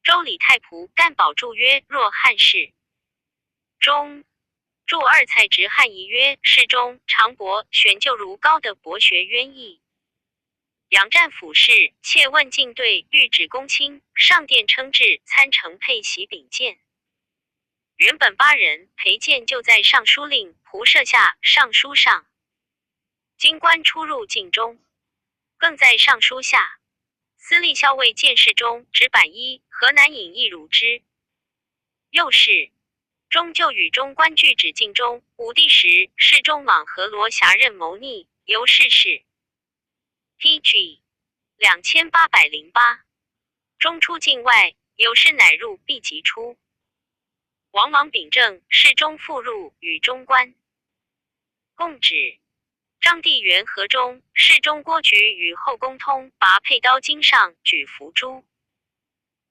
周礼太仆干宝注曰：若汉侍中。注二蔡植汉仪曰：侍中常博选就如高的博学渊异。仰战府事，切问进对，谕旨公卿，上殿称制，参乘佩席秉见。 原本八人，陪见就在尚书令仆射下尚书上。京官出入境中，更在尚书下。司隶校尉见侍中执板衣，河南尹亦如之。右侍中就与中官具旨进中，武帝时侍中莽何罗遐任谋逆，由侍侍 P G 两千八百零八。中出境外，有事乃入必即出。王莽秉政，侍中复入与中官。共旨：张帝元和中，侍中郭举与后宫通拔佩刀经上举伏诛。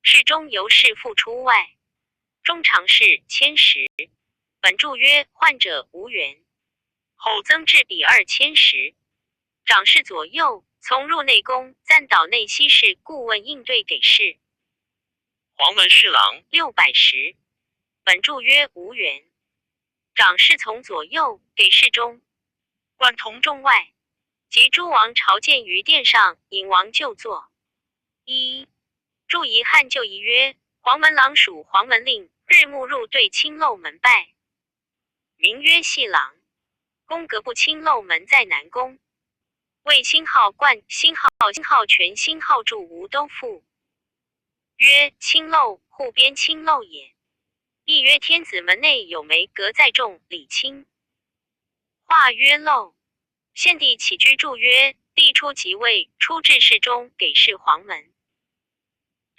侍中由侍复出外，中常侍千石。本注曰：患者无缘。后增至比二千石。掌侍左右，从入内宫，暂导内西侍顾问应对给侍。黄门侍郎六百石。本注曰：无缘。掌侍从左右，给侍中。 观同众外，及诸王朝见于殿上，引王就坐。一、注遗汉旧仪曰：黄门郎属黄门令，日暮入对青漏门拜，名曰系郎。宫阁部青漏门在南宫，谓星号冠、星号、星号权、星号柱无都复，曰青漏，户边青漏也。亦曰天子门内有梅阁在众，礼青。 化曰漏。献帝起居注曰：帝初即位，初至侍中，给侍黄门。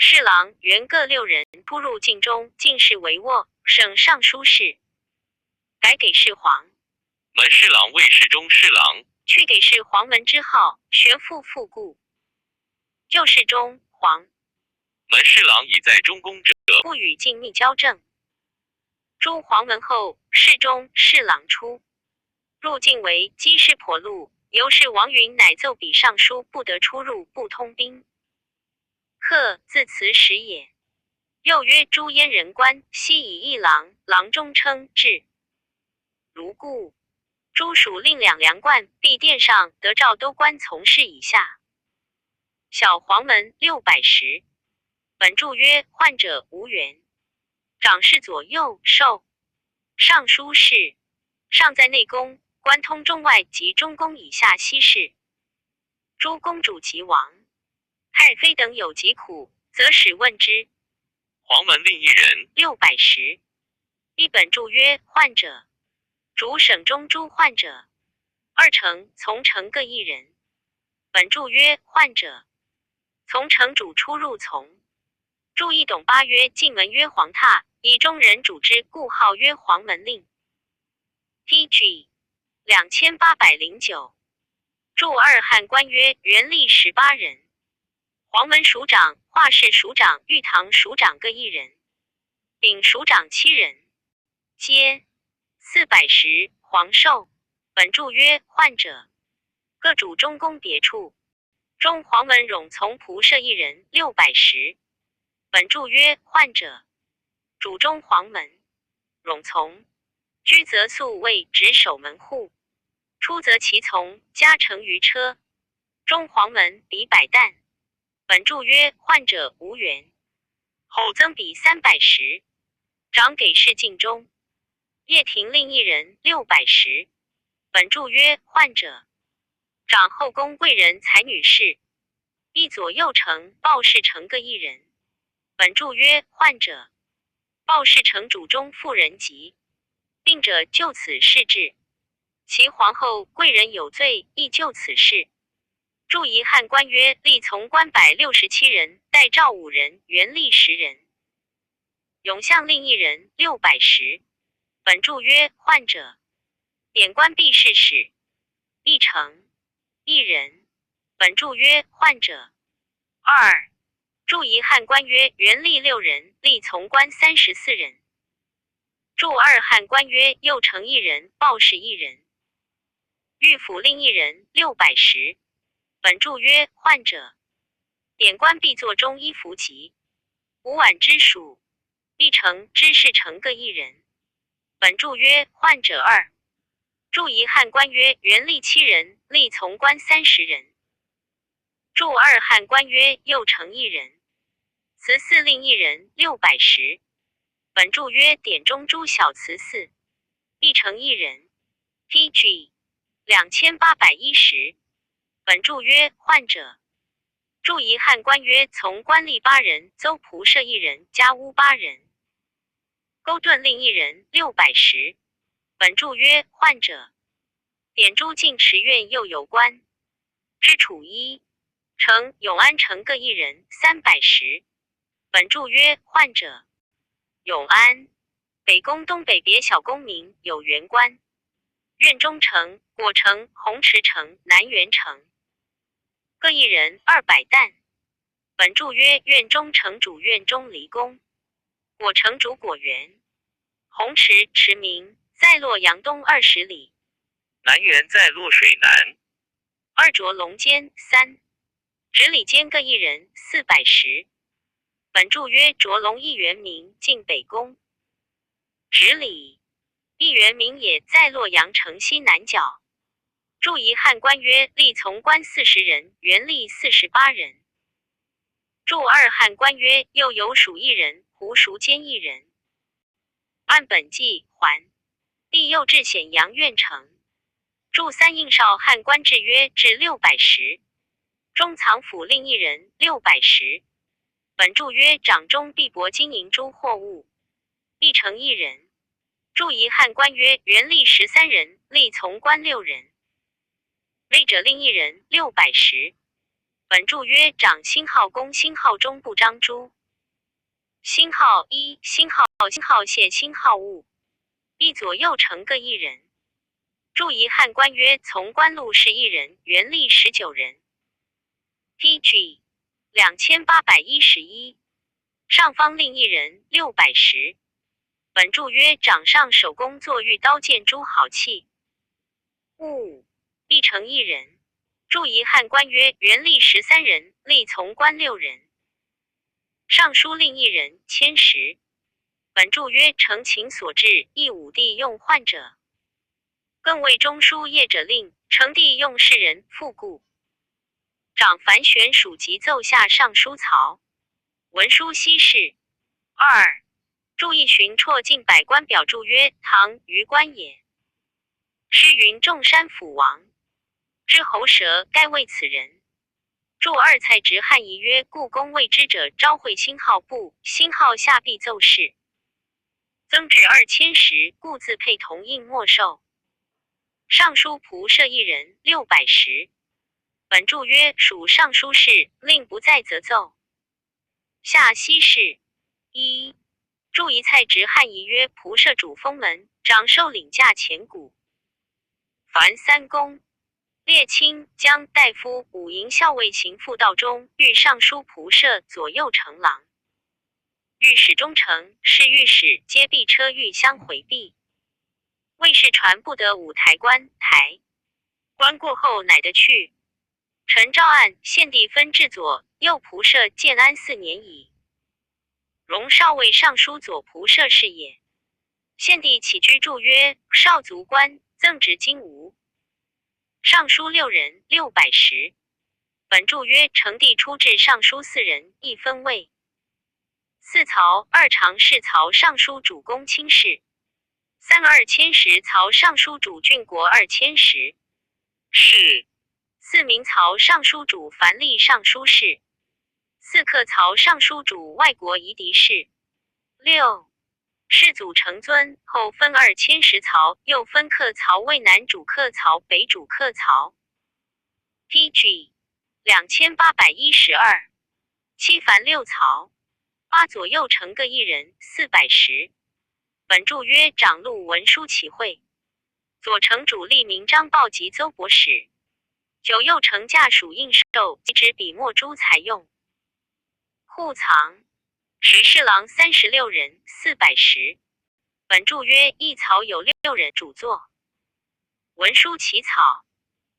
侍郎、员各六人出入境中，进士为右，省尚书事。改给事黄。门侍郎为侍中侍郎。去给事黄门之号，旋复复固。旧侍中黄。门侍郎以在中宫者，不与境密交政。诸黄门后，侍中侍郎出。入境为机师婆路，由是王允乃奏笔上书，不得出入，不通兵。客自此始也。又曰诸燕人官，悉以一郎、郎中称至。如故，诸属令两粮罐必殿上得照都官从事以下。小黄门六百石。本注曰患者无缘。掌事左右授。尚书事。尚在内宫，观通中外及中宫以下悉事。诸公主及王、太妃等有疾苦，则使问之。黄门另一人。六百石。一本注曰患者，主省中诸患者，二丞从丞各一人。本注曰患者，从丞主出入从。注一董八曰进门曰黄榻，以中人主之，故号曰黄门令。T G 两千八百零九。注二汉官曰元历十八人。黄门署长、画室署长、御堂署长各一人，丙署长七人。阶四百石。黄授。本注曰患者，各主中宫别处。中黄门冗从仆射一人，六百石。本注曰患者，主中黄门冗从，居则宿卫值守门户，出则其从加乘于车。中黄门比百担。本注曰患者无缘。后增比三百石。掌给事进中。掖庭令一人，六百石。本注曰患者，掌后宫贵人才女士，一左右丞、报侍丞各一人。本注曰患者，报侍丞主中妇人疾，病者就此视治。其皇后贵人有罪，亦就此事。注一汉官曰历从官百六十七人，待诏五人，元历十人。永相令一人，六百石。本注曰患者，典官必侍使，一丞，一人。本注曰患者。二。注一汉官曰元历六人，历从官三十四人。注二汉官曰右丞一人，报侍一人。御府令一人，六百石。本注曰患者，典官必作中衣服及五碗之属，一丞、知侍丞各一人。本注曰患者二。注一汉官曰元历七人，历从官三十人。注二汉官曰右丞一人，祠祀令一人，六百石。本注曰典中诸小祠祀，一丞一人。T G 两千八百一十。本注曰患者。注一汉官曰从官吏八人，邹仆射一人，家屋八人。勾顿令一人，六百石。本注曰患者，典诸进持院右游官，知处一丞、永安丞各一人，三百石。本注曰患者，永安，北宫东北别小宫名，有原官，院中丞、果丞、弘池丞、南园丞，各一人，二百担。本注曰院中丞主院中离宫，果丞主果园，弘池池名，在洛阳东二十里，南园在洛水南。二着龙监。三。直理监各一人，四百石。本注曰着龙一原名，进北宫。直理，一原名也，在洛阳城西南角。注一汉官曰历从官四十人，元历四十八人。注二汉官曰右游署一人，胡署监一人。按本纪还，帝右至显阳院丞。注三应少汉官至曰至六百石。中藏府令一人，六百石。本注曰掌中必帛金银诸货物，一丞一人。注一汉官曰元历十三人，历从官六人。内者令一人，六百石。本柱曰掌星号弓、星号中、部张诸。星号一、星号、星号谢、星号物，一左右乘各一人。柱仪汉官曰从官禄士一人，元历十九人。P G 两千八百一十一，上方令一人，六百石。本柱曰掌上守宫作御刀剑诸好器。物，一乘一人。柱仪汉官曰元历十三人，历从官六人。上书令一人，千石。本柱曰承勤所至，亦武帝用患者。更谓中书业者令，承帝用士人，复故。掌凡选署及奏下上书曹。文书稀释。二、柱仪寻绰近百官表柱曰唐于官也。诗云众山辅王之喉舌，盖谓此人。柱二蔡植汉仪曰故宫未知者，昭会星号部、星号下必奏事。增至二千石，故自佩铜印没授。上书仆射一人，六百石。本柱曰属尚书事，令不在则奏。下稀释。一、柱仪蔡植汉仪曰仆射主封门，掌授领驾前鼓。凡三公、列卿、将大夫、五营校尉、刑部道中，御尚书仆射，左右丞郎。御史中丞、侍御史皆避车御相回避。卫士传不得五台官，台官过后乃得去。陈昭案，献帝分至左右仆射建安四年矣。荣少尉尚书左仆射是也。献帝起居注曰：少卒官，赠执金吾。尚书六人，六百石。本注曰：成帝初置尚书四人，一分位。四曹二常侍曹尚书主公卿事。三二千石曹尚书主郡国二千石。是。四明曹尚书主凡历尚书事。四客曹尚书主外国夷狄事。六。世祖承尊后分二千石曹，又分客曹为南主客曹、北主客曹。P G 两千八百一十二。七凡六曹。八左右丞各一人，四百石。本注曰：掌录文书齐会。左丞主吏名章报及奏博史。九右丞驾署印绶及执笔墨诸材用。户藏。十侍郎三十六人，四百石。本注曰：一曹有六人主作。文书起草。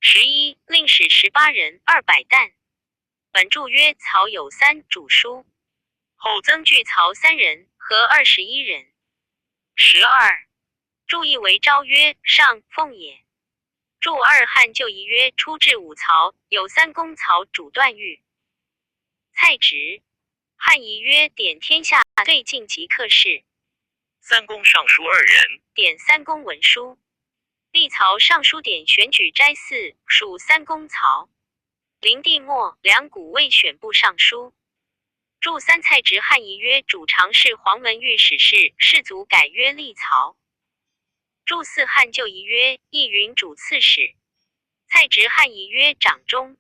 十一，令史十八人，二百担。本注曰：曹有三主书。后增具曹三人，合二十一人。十二。注意为昭曰：上奉也。注二汉旧仪曰：初置五曹，有三公曹主段誉。蔡植。汉仪曰：典天下对进即客事。三公尚书二人。典三公文书。历曹尚书典选举斋四，属三公曹。临帝末，梁谷未选部尚书。注三蔡植汉仪曰：主常侍黄门御史事，世祖改曰历曹。注四汉旧仪曰：亦云主刺史。蔡植汉仪曰：掌中。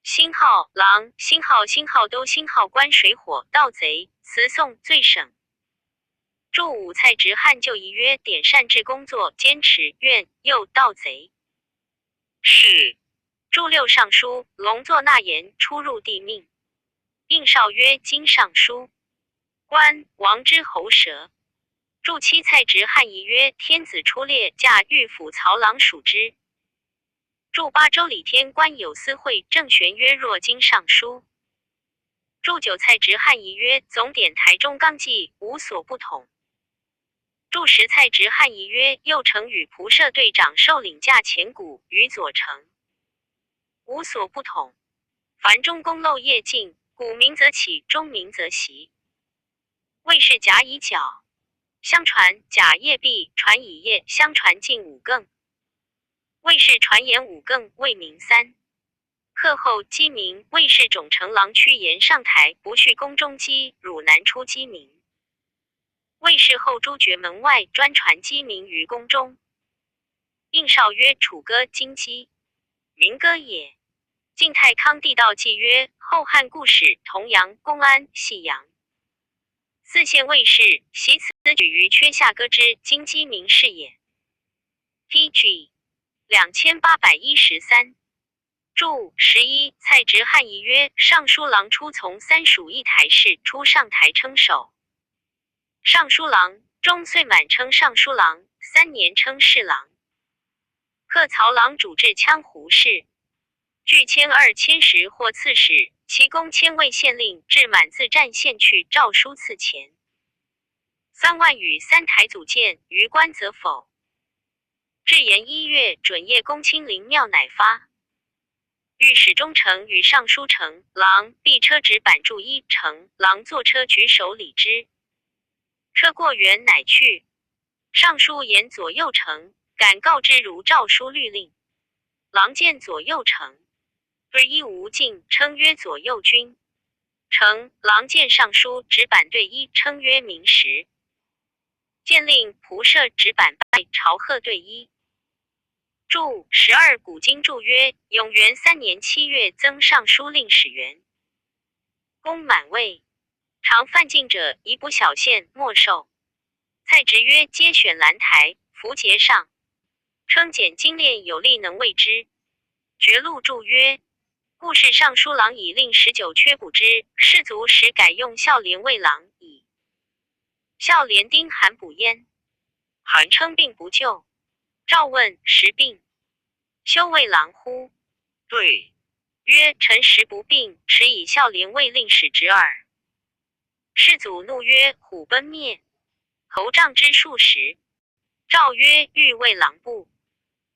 星号郎、星号、星号都、星号官、水火盗贼、词讼罪省。注五蔡植汉旧仪曰：典善治工作，坚持怨右盗贼。是。注六尚书龙作纳言，出入帝命。应少曰：今尚书官王之喉舌。注七蔡植汉仪曰：天子出列驾御府曹郎属之。注八周礼天官有司会，郑玄曰：若今尚书。注九蔡植汉仪曰：总典台中纲纪，无所不统。注十蔡植汉仪曰：右丞与仆射对掌授领驾前鼓，与左丞无所不统。凡中宫漏夜进，鼓鸣则起，钟鸣则息。卫士甲乙丙，相传甲夜毕，传乙夜，相传进五更。卫士传言五更未鸣三。 客后鸡鸣，卫士总丞郎屈延上台，不恤宫中鸡，汝南出鸡鸣。卫士后朱觉门外，专传鸡鸣于宫中。应少曰：楚歌今鸡，鸣歌也。晋太康帝道纪曰：后汉故始，同阳、公安、喜阳四县卫士，习此举于缺夏歌之金鸡鸣是也。T G 两千八百一十三。注：十一，蔡植汉仪曰：尚书郎初从三署议台事，初上台称首。尚书郎，中岁满称尚书郎，三年称侍郎。客曹郎主治羌胡事，距迁二千石或刺史，其功迁魏县令，至满自战县去诏书赐钱三万与三台祖建，于官则否。至延一月，准夜公亲临庙乃发。御史中丞与尚书丞、郎、毕车执板柱衣，丞、郎坐车举首礼之。车过园乃去。尚书言左右丞：敢告知如诏书律令。郎见左右丞，而一无进，称曰左右军。丞、郎见尚书执板对衣，称曰明时。见令仆射执板拜，朝贺对衣。注：十二，古今注曰：永元三年七月增尚书令史员。公满位，常犯禁者，宜不小限，没授。蔡植曰：皆选兰台，符节上，称简精炼，有力能为之。觉录注曰：故是尚书郎以令十九缺补之，士卒始改用孝廉卫郎矣。孝廉丁韩补焉，韩称病不救。诏问：时病，休卫郎乎？对曰：臣时不病，始以孝廉卫令史职耳。士卒怒曰：虎奔灭，侯杖之数十。诏曰：欲卫郎不？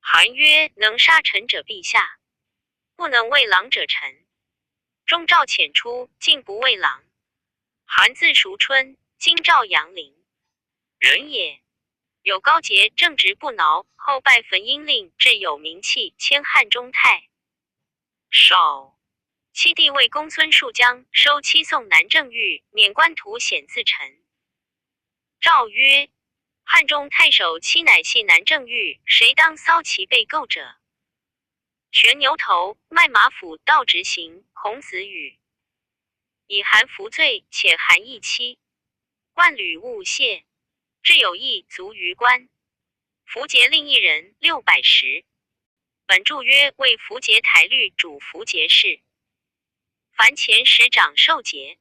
韩曰：能杀臣者陛下，不能卫郎者臣。中诏遣出，竟不卫郎。韩字叔春，今赵阳陵人也。有高节正直不挠，后拜汾阴令，至有名气，迁汉中太少。七帝魏公孙述将收七宋南郑域，免官图显自陈。诏曰：汉中太守七乃系南郑域，谁当操其备购者？旋牛头、卖马府、盗执行、孔子语。以韩服罪，遣韩亦期。万旅勿泄，至有一卒于官。符节令一人，六百石。本注曰：为符节台律，主符节事。凡前使掌授节，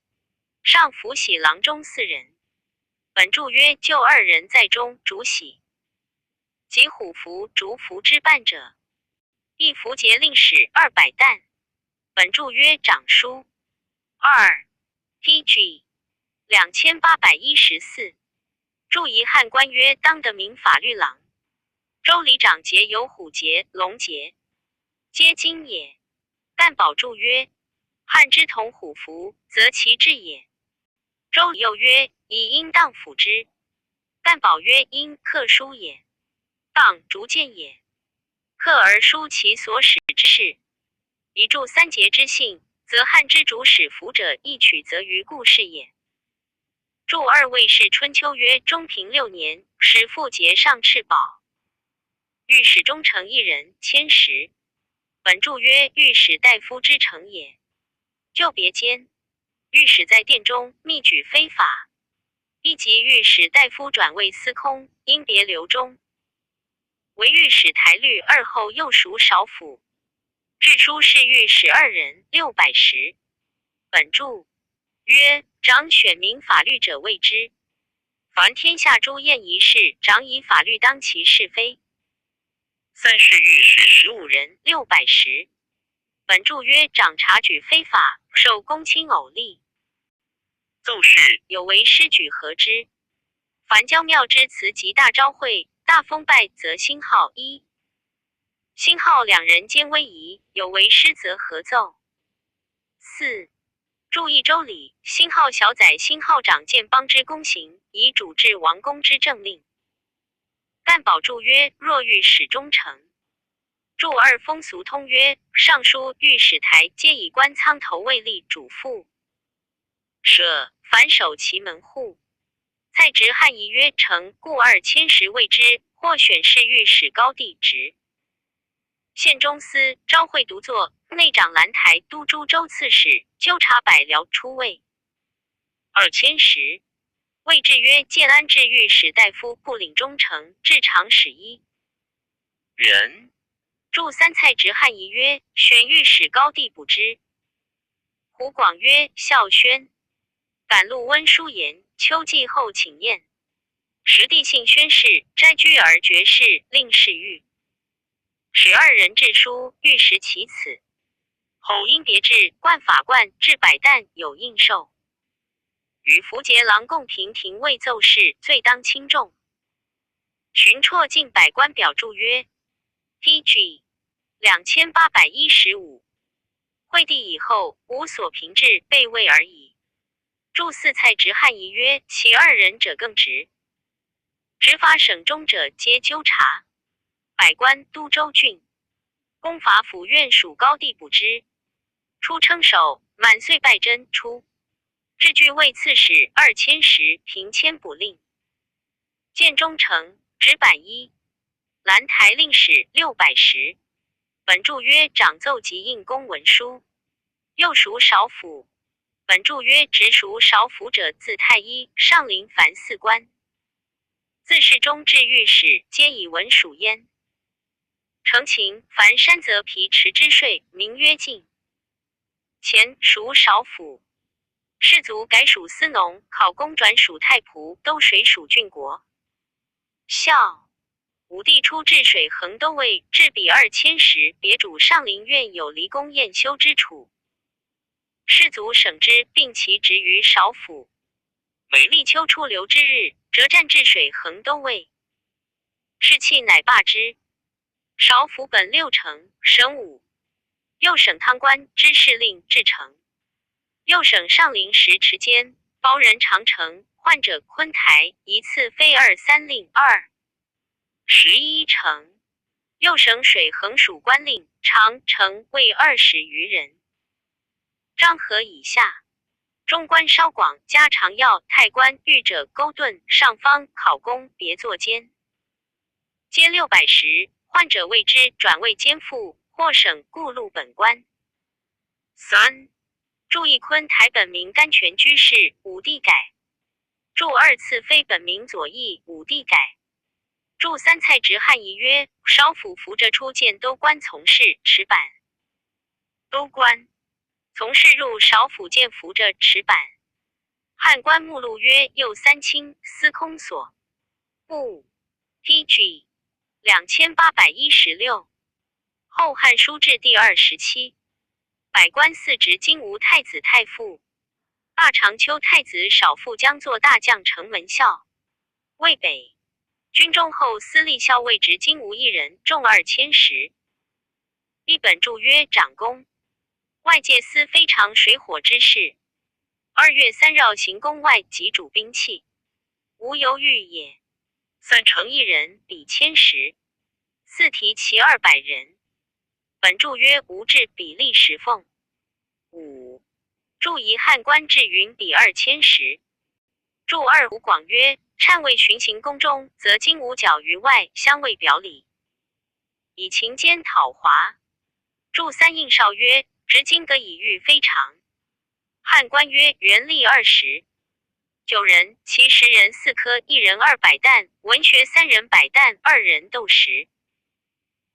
上服喜郎中四人。本注曰：就二人在中，主喜及虎符、竹符之半者，亦符节令史二百担。本注曰：掌书。二，T G 两千八百一十四。注：遗汉官曰：当得名法律郎。周礼掌节有虎节、龙节，皆今也。但宝注曰：汉之同虎符，则其志也。周礼又曰：宜应当辅之。但宝曰：应，刻书也。当，竹简也。刻而书其所使之事。以注三节之信，则汉之主使符者，亦取则于故事也。注二，魏氏春秋曰：中平六年，始复节上敕宝。御史中丞一人，迁时。本注曰：御史大夫之丞也。旧别间，御史在殿中，密举非法，亦即御史大夫转为司空，因别留中。为御史台律二后右署少府，至书侍御史二人，六百石。本注曰：掌选民法律者谓之。凡天下诸验疑事，掌以法律当其是非。三侍御史十五人，六百石。本注曰：掌察举非法，受公卿偶例。奏事，有为师举合之。凡郊庙之祠及大朝会、大封拜，则星号一、星号两人兼威仪，有为师则合奏。四，注一周礼，星号小宰、星号长见邦之公行，以主治王公之政令。但宝注曰：若御史中丞。注二，风俗通曰：尚书、御史台皆以官仓头卫立主父舍，凡守其门户。蔡植汉仪曰：丞，故二千石谓之，或选侍御史高帝职。县中司、朝会独坐，内掌兰台都诸州刺史，纠察百僚出卫。二千石，位置曰建安制御史大夫，部领中丞，制长史一人。著三蔡执汉仪曰选御史高帝不知。 湖广曰孝宣。赶路温书言，秋季后请宴。时帝幸宣室，斋居而绝世，令侍御。使二人置书，御史起此。后因别置，冠法冠，置百担，有应授。与符节郎共评廷尉奏事，罪当轻重。巡廄进百官表注曰：T G 两千八百一十五。惠帝以后，无所平治，备位而已。著四蔡执汉仪曰：其二人者更直。执法省中者皆纠察，百官都州郡，公法府院属高帝不知。初称首，满岁拜真初。置居卫刺史二千石，平迁补令。建中丞，执板一。兰台令史六百石。本注曰掌奏及印公文书。右属少府。本注曰直属少府者，自太医、上林凡四官。自侍中至御史，皆以文属焉。程勤凡山则皮池之税，名曰进。前属少府。士族改属司农，考功转属太仆，都水属郡国。孝。武帝初置水衡都尉，置比二千石，别主上林苑有离宫验修之处。士族省之，并其职于少府。每立秋初流之日，折战置水衡都尉。士气乃罢之。少府本六省，省五。右省汤官知事令至城。右省上林石池间，包人长城，患者昆台，一次非二三令二。十一城。右省水衡属官令，长城卫二十余人。章和以下。中官稍广加长要，太官御者钩盾上方，考功别坐间。皆六百石，患者谓之转卫兼副，或省故录本官。三。著一昆台本名甘泉居士，武帝改。著二次非本名左翼，武帝改。著三蔡执汉仪曰：少府服着初见都官从事持板。都官从事入少府见服着持板。汉官目录曰右三卿司空所。五。T G 两千八百一十六。后汉书至第二十七。百官四执金吾太子太傅。罢长秋太子少傅将作大将城门校。渭北。军中后司隶校尉执金吾一人，重二千石。一本注曰掌功。外界思非常水火之事。二月三绕行宫外及主兵器，无犹豫也。三乘一人比千石。四提其二百人。本注曰无置比例石缝。五。注疑汉官至云比二千石。注二湖广曰：参谓巡行宫中，则金吾角于外，相谓表里，以勤兼讨华。注三应少曰：执金阁以御非常。汉官曰：元历二十。九人，其十人四科，一人二百担，文学三人百担，二人斗十。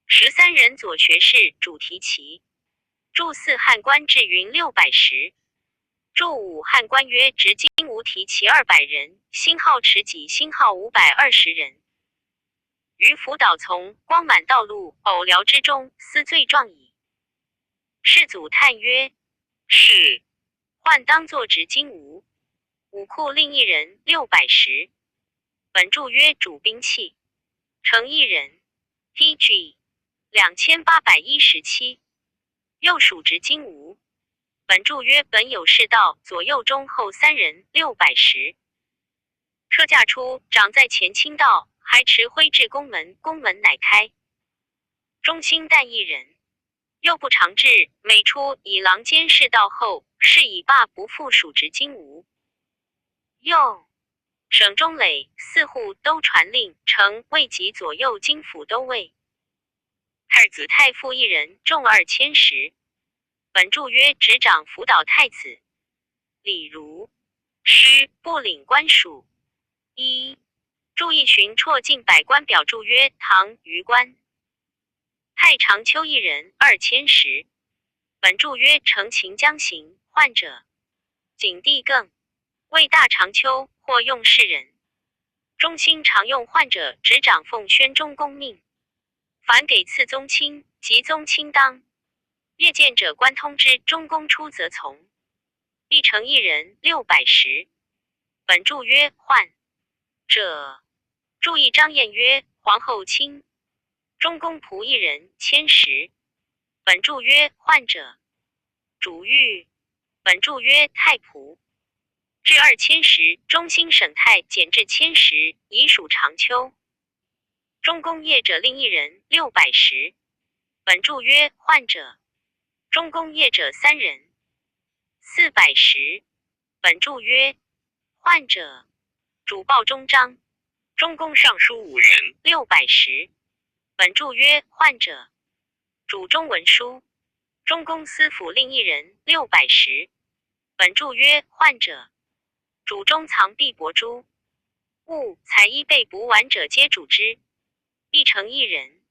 十三人左学士，主题旗。注四汉官至云六百石。注五汉官曰：执金吾提其二百人，星号持己，星号五百二十人。于辅导从光满道路偶聊之中，思罪状矣。世祖叹曰：是，患当作执金吾。武库令一人六百石。本注曰主兵器。乘一人。T G 两千八百一十七。右属执金吾。本注曰本有士道，左右中后三人六百石。车驾出，长在前倾道，还持徽至宫门，宫门乃开。中兴旦一人。右部常至，每出以郎监侍道后，侍已罢不复属执金吾。右。省中累四户都传令，乘卫及左右京府都尉。太子太傅一人，重二千石。本注约执掌辅导太子。李儒，师，不领官署。一、注意巡绰近百官表注约唐虞官。太常丘一人二千石。本注约承勤将刑，患者。景帝更，为大常丘或用士人。中兴常用患者执掌奉宣中宫命，凡给赐宗亲及宗亲当，夜见者官通知中宫初则从。一城一人六百石。本注约患者，注意张晏曰皇后卿。中宫仆一人千石。本注约患者，主御。本注约太仆。至二千石，中兴省太减至千石，以属常丘。中宫夜者令一人六百石。本注约患者，中宫夜者三人，四百石。本注约患者，主报中章。中宫尚书五人六百石。本注约患者，主中文书。中宫司府令一人六百石。本注约患者，主中藏毕帛珠。物、材衣被补挽者皆主之。一城一人。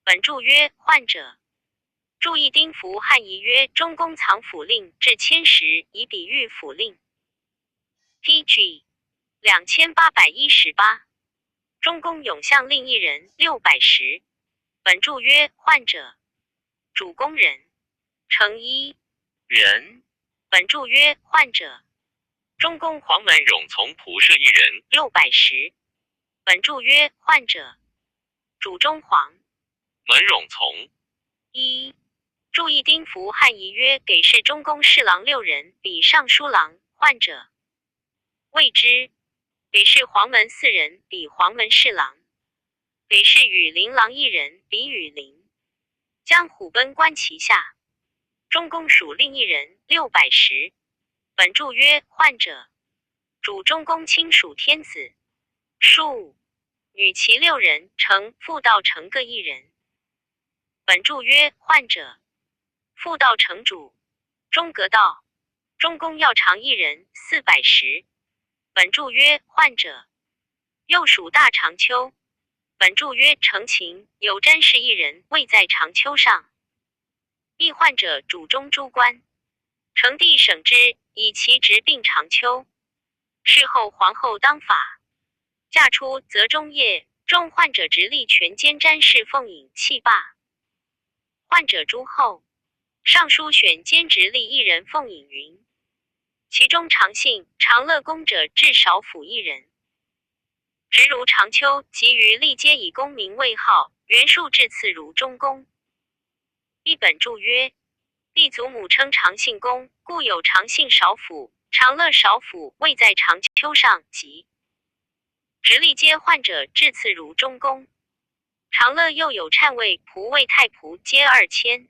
本注约患者，注意丁福汉仪曰中宫藏府令至千石，以比喻府令。P G 两千八百一十八。中宫永相令一人六百石。本注约患者，主宫人。程一人。本注约患者，中宫黄门永从仆射一人六百石。本注约患者，主中黄。门永从。一、注意丁福汉仪曰给事中宫侍郎六人，比尚书郎患者。谓之，给事黄门四人，比黄门侍郎。给事羽林郎一人，比羽林。将虎贲观其下。中宫署令一人六百石。本注约患者，主中宫亲属天子。数、女其六人，承副道承各一人。本注约患者，副道承主，中阁道。中宫要常一人四百石。本注约患者，右署大常丘。本注约承勤有詹氏一人，位在常丘上。亦患者主中诸官。成帝省之，以其职并常丘。事后皇后当法，驾出则中夜，中患者直隶权监詹氏凤隐弃罢。患者诸后，尚书选监直隶一人凤隐云：其中常姓、常乐公者至少府一人。直如常丘及余历皆以公名位号，原数至次如中宫。一本注约，立祖母称常姓公，故有常姓少府、常乐少府，位在常丘上及直隶皆患者至次如中宫。常乐又有谄卫仆、卫太仆皆二千。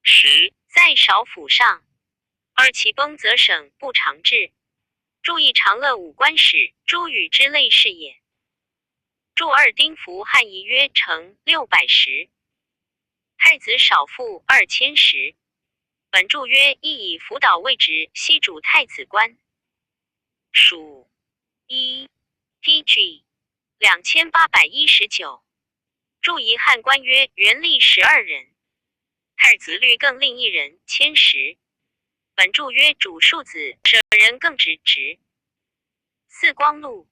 十、在少府上，而其崩则省不常至。注意常乐五官史，诸语之类是也。注二丁福汉仪曰承六百石。太子少府二千石。本注约亦以辅导位置悉主太子官。数。一、P G 两千八百一十九。注遗汉官约元历十二人。太子律更令一人千石。本注约主庶子舍人更直直。四光禄，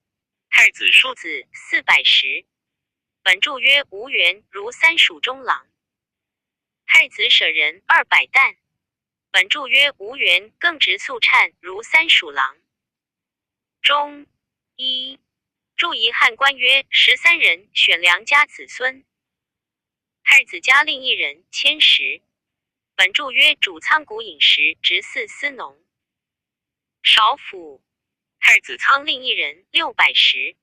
太子庶子四百石。本注约无缘如三属中郎。太子舍人二百担。本注约无缘更直粟衾如三属郎。中。一、注遗汉官约十三人，选良家子孙。太子家令一人千石。本注约主仓谷饮食，直四司农。少府，太子仓令一人六百石。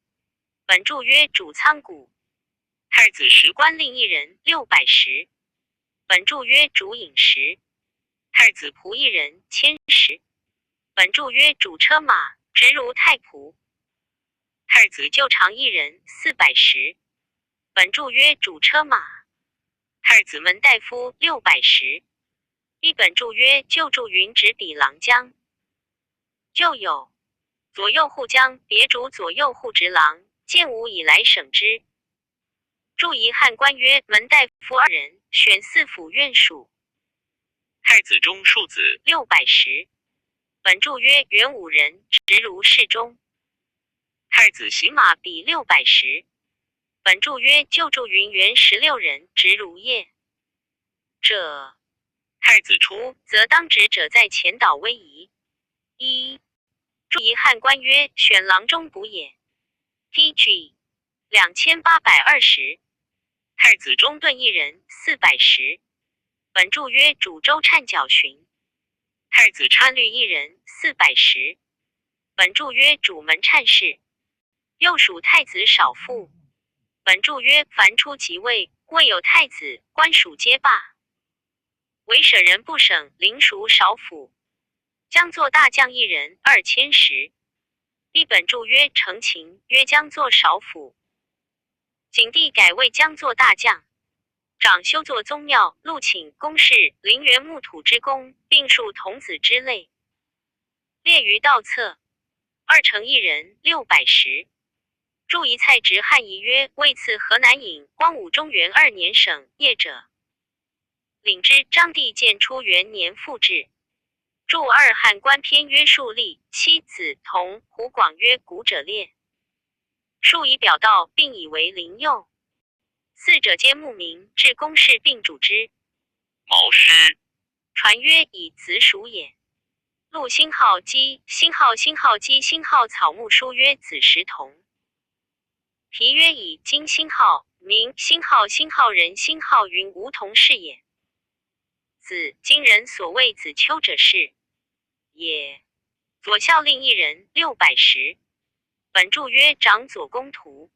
本注约主仓谷。太子食官令一人六百石。本注约主饮食。太子仆一人千石。本注约主车马，直如太仆。太子旧常一人四百石。本注约主车马。太子门大夫六百石。一本注曰：旧注云直抵郎江。旧有：左右护江，别竹左右护直郎，建武以来省之。注遗汉官曰：门大夫二人，选四府院属。太子中庶子六百石。本注曰：元武人，直如侍中。太子行马比六百石。本注曰：旧注云元十六人，直如邺。者，太子初则当直者在前导危矣。一、注遗汉官曰：选郎中补也。T G两千八百二十。太子中顿一人，四百石。本注曰：主周刹角寻。太子差律一人，四百石。本注曰：主门刹事。右属太子少傅。本注曰：凡初即位，未有太子，官属皆罢。唯舍人部省灵属少府。将作大将一人，二千石。一本注曰：程勤，曰将作少府。景帝改为将作大将，掌修作宗庙、路请、宫室、陵园、墓土之工，并树童子之类。列于道策。二程一人，六百石。注遗蔡植汉遗曰：未赐河南尹光武中原二年省业者，领之。张帝建初元年复置。注二汉官篇曰：数立、妻子、同、胡广曰：古者列。数以表道，并以为灵佑。四者皆牧民，至公室并主之。毛诗传曰：以子属也。陆辛号基，辛号辛号基辛号草木书曰：子时同。题曰：以今辛号，明辛号，辛号人，辛号云：梧桐氏也。子，今人所谓子丘者是也。左校令一人，六百石。本注曰：掌左公徒。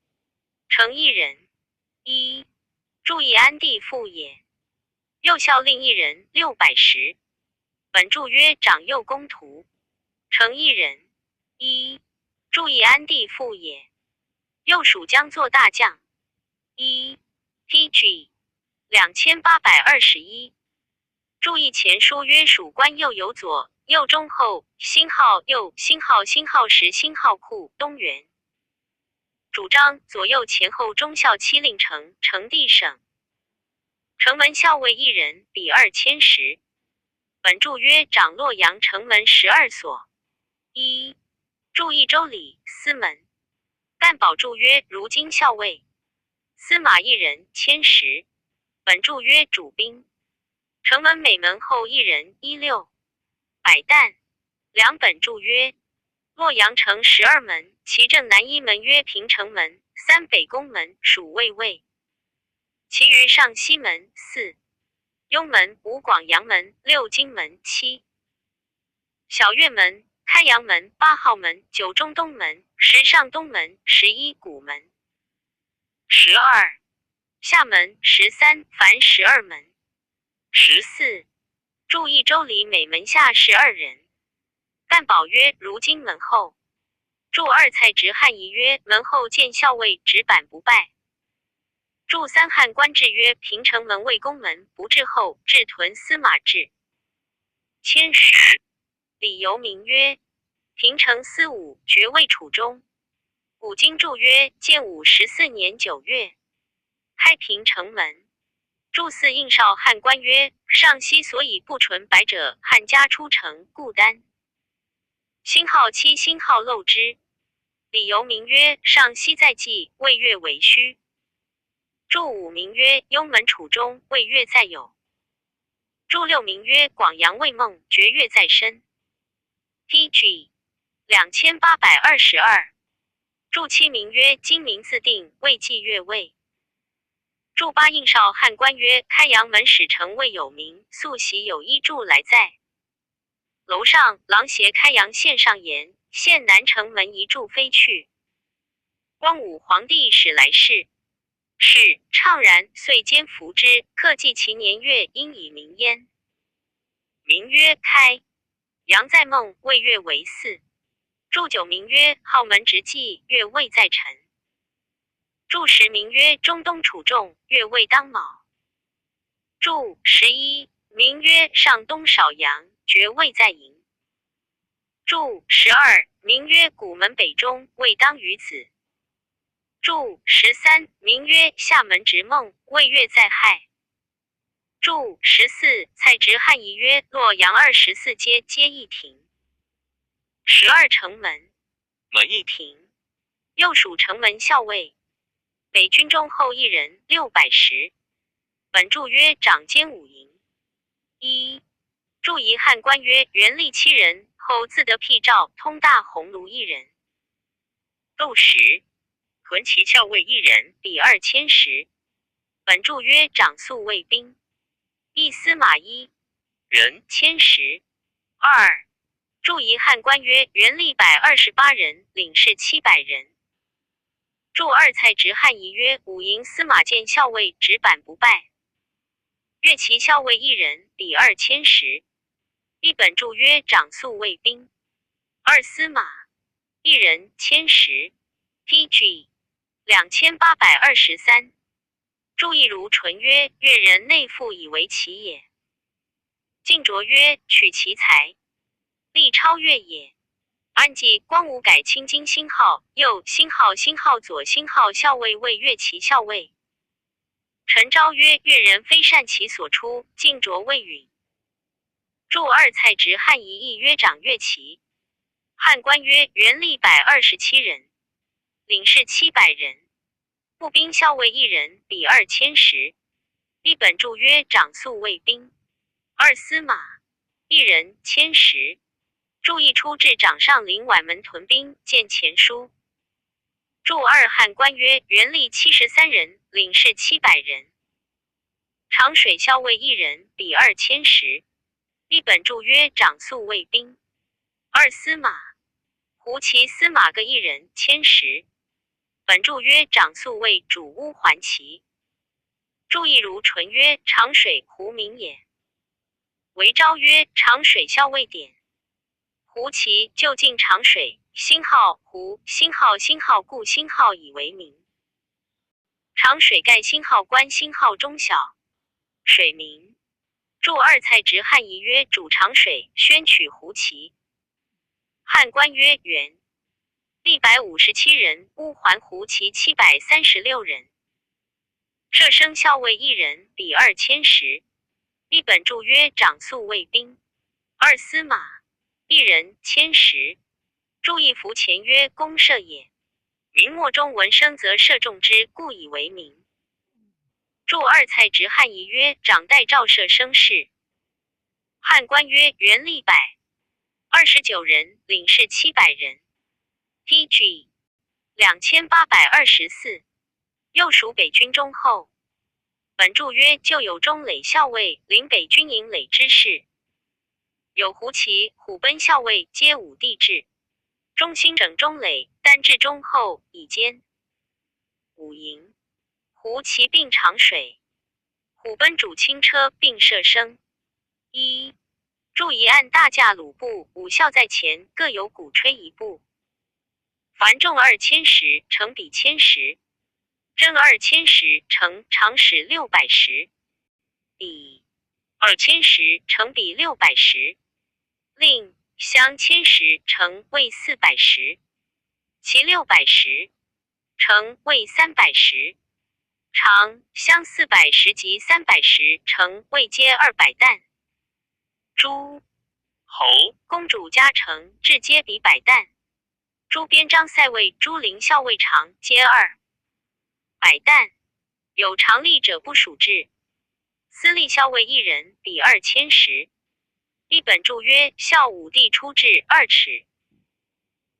程一人。一、注意安地父也。右校令一人，六百石。本注曰：掌右公徒。程一人。一、注意安地父也。右属将作大将。一、T G两千八百二十一。注意前书曰：属官右有左、右中后、辛号右、辛号辛号时、辛号库、东原。主张左右前后中校期令程、程地省。城门校尉一人，比二千石。本注曰：掌洛阳城门十二所。一、注意周礼、司门。干宝注曰：如今校尉。司马一人，千石。本注曰：主兵。城门每门后一人，一六。百担。两本注曰：洛阳城十二门，其正南一门曰平城门，三北宫门，属卫卫。其余上西门，四、幽门、五广阳门、六荆门，七、小月门、开阳门、八号门、九中东门、十上东门、十一古门、十二 下门，十三凡十二门。十四，注意周礼每门下十二人。干宝曰：如今门后。注二蔡植汉仪曰：门后见校尉，执板不拜。注三汉官制曰：平城门卫宫门，不至后，至屯司马至。千石。 李由明曰：平城司武爵位处中。古今注曰：建武十四年九月，开平城门。注四应少汉官曰：上西所以不存百者，汉家出城，故单。辛号期辛号漏之。李由明曰：上西在纪，未月为虚。注五名曰：幽门处中，未月在有。 注六名曰：广阳未梦，绝月在申。T G两千八百二十二。注七名曰：今名自定，未纪月未。注八应少汉官曰：开阳门始成未有名，宿习有一注来在。楼上郎斜开阳县上言，县南城门一注飞去。光武皇帝始来世， 是怅然，遂兼服之，客祭其年月，因以名焉。名曰开。阳在梦，未月为四。注九名曰：号门直纪，月未在辰。注十名曰：中东处众，月未当卯。注十一，名曰上东少阳，爵位在营。注十二，名曰古门北中，位当于子。注十三，名曰夏门直孟，位月在亥。注十四，蔡植汉仪曰洛阳二十四街皆一亭。十二城门，门一亭，又属城门校尉。北军中后一人，六百石。本注曰长兼五营。一，注仪汉官曰元历七人，后自得辟赵通大鸿胪一人。陆石，屯骑校尉一人，抵二千石。本注曰长粟卫兵。一司马一人，千石。二，注仪汉官曰元历百二十八人，领士七百人。注二蔡植汉仪曰五营司马见校尉执板不败。乐骑校尉一人，抵二千石。一本注曰长粟卫兵。二司马一人，千石。P G两千八百二十三。注意如纯曰：越人内附以为骑也。晋卓曰：取其材，力超越也。安纪光武改青巾星号，右星号星号左星号校尉为越骑校尉。陈昭曰：越人非善其所出，晋卓未允。注二蔡植汉仪亦曰长越骑。汉官曰：元历百二十七人，领士七百人。步兵校尉一人，抵二千石。一本注曰长粟卫兵。二司马一人，千石。注意初至掌上林宛门屯兵见前书。注二汉官曰：元历七十三人，领士七百人。长水校尉一人，抵二千石。一本注曰长粟卫兵。二司马，胡骑司马各一人，千石。本注曰长粟卫主乌桓骑。注意如纯曰：长水胡名也。为昭曰：长水校尉典。胡骑就近长水，星号胡，星号星号故星号以为名。长水盖星号关，星号中小，水名。注二蔡植汉仪曰：主长水，宣取胡骑。汉官曰：元历百五十七人，乌桓胡骑七百三十六人。射生校尉一人，抵二千石。一本注曰长粟卫兵。二司马一人，千石。注意符前曰弓射也。明末中文生则射中之，故以为名。注二蔡植汉仪曰：掌带赵射生是。汉官曰：元历百二十九人，领士七百人。P G两千八百二十四。又属北军中后。本注曰：旧有中垒校尉，领北军营垒之事。有胡骑、虎贲校尉，皆武第制。中兴整中垒，但至中后以兼。五营，胡骑并长水，虎贲主轻车并射生。一，注仪按大架鲁步，五校在前，各有鼓吹一部。凡中二千石，乘比千石；真二千石，乘长水六百石。 比二千石乘比六百石，另相千石乘为四百石，其六百石乘为三百石，长相四百石及三百石乘为皆二百担。诸侯公主加乘至皆比百担。诸边章塞卫、诸陵校尉长皆二百担。 有常例者不属至。司隶校尉一人比二千石。一本注曰：校武第出至二尺。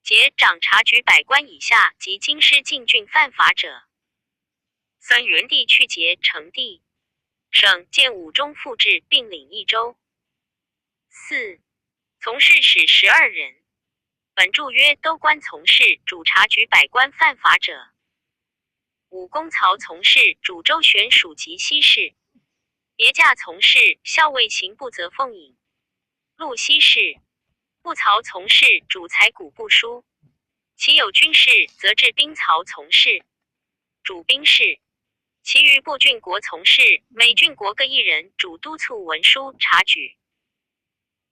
节掌察举百官以下及京师禁郡犯法者。三原地去节成地，省见武中副制并领一州。四，从事使十二人。本注曰：都关从事主察举百官犯法者。武功曹从事主州选署及西市。别驾从事校尉刑部则奉引录西市。步曹从事主裁古部书。其有军事则置兵曹从事主兵事。其余部郡国从事，每郡国各一人主督促文书察举。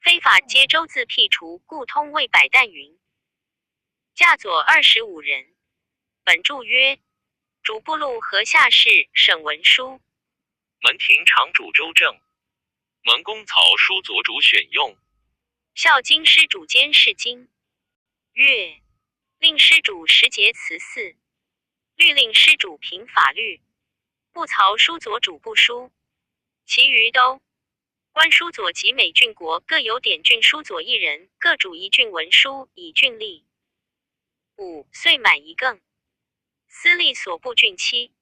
非法皆州自辟除，故通魏百旦云：驾佐二十五人。本注曰：主部录河下事，省文书。门庭常主州政，门公曹书佐主选用。孝经师主监视经。乐，令师主识节辞寺，律令师主评法律，部曹书佐主部书。其余都，官书佐及每郡国各有典郡书佐一人，各主一郡文书，以郡立。五，岁满一更。司隶所部郡期。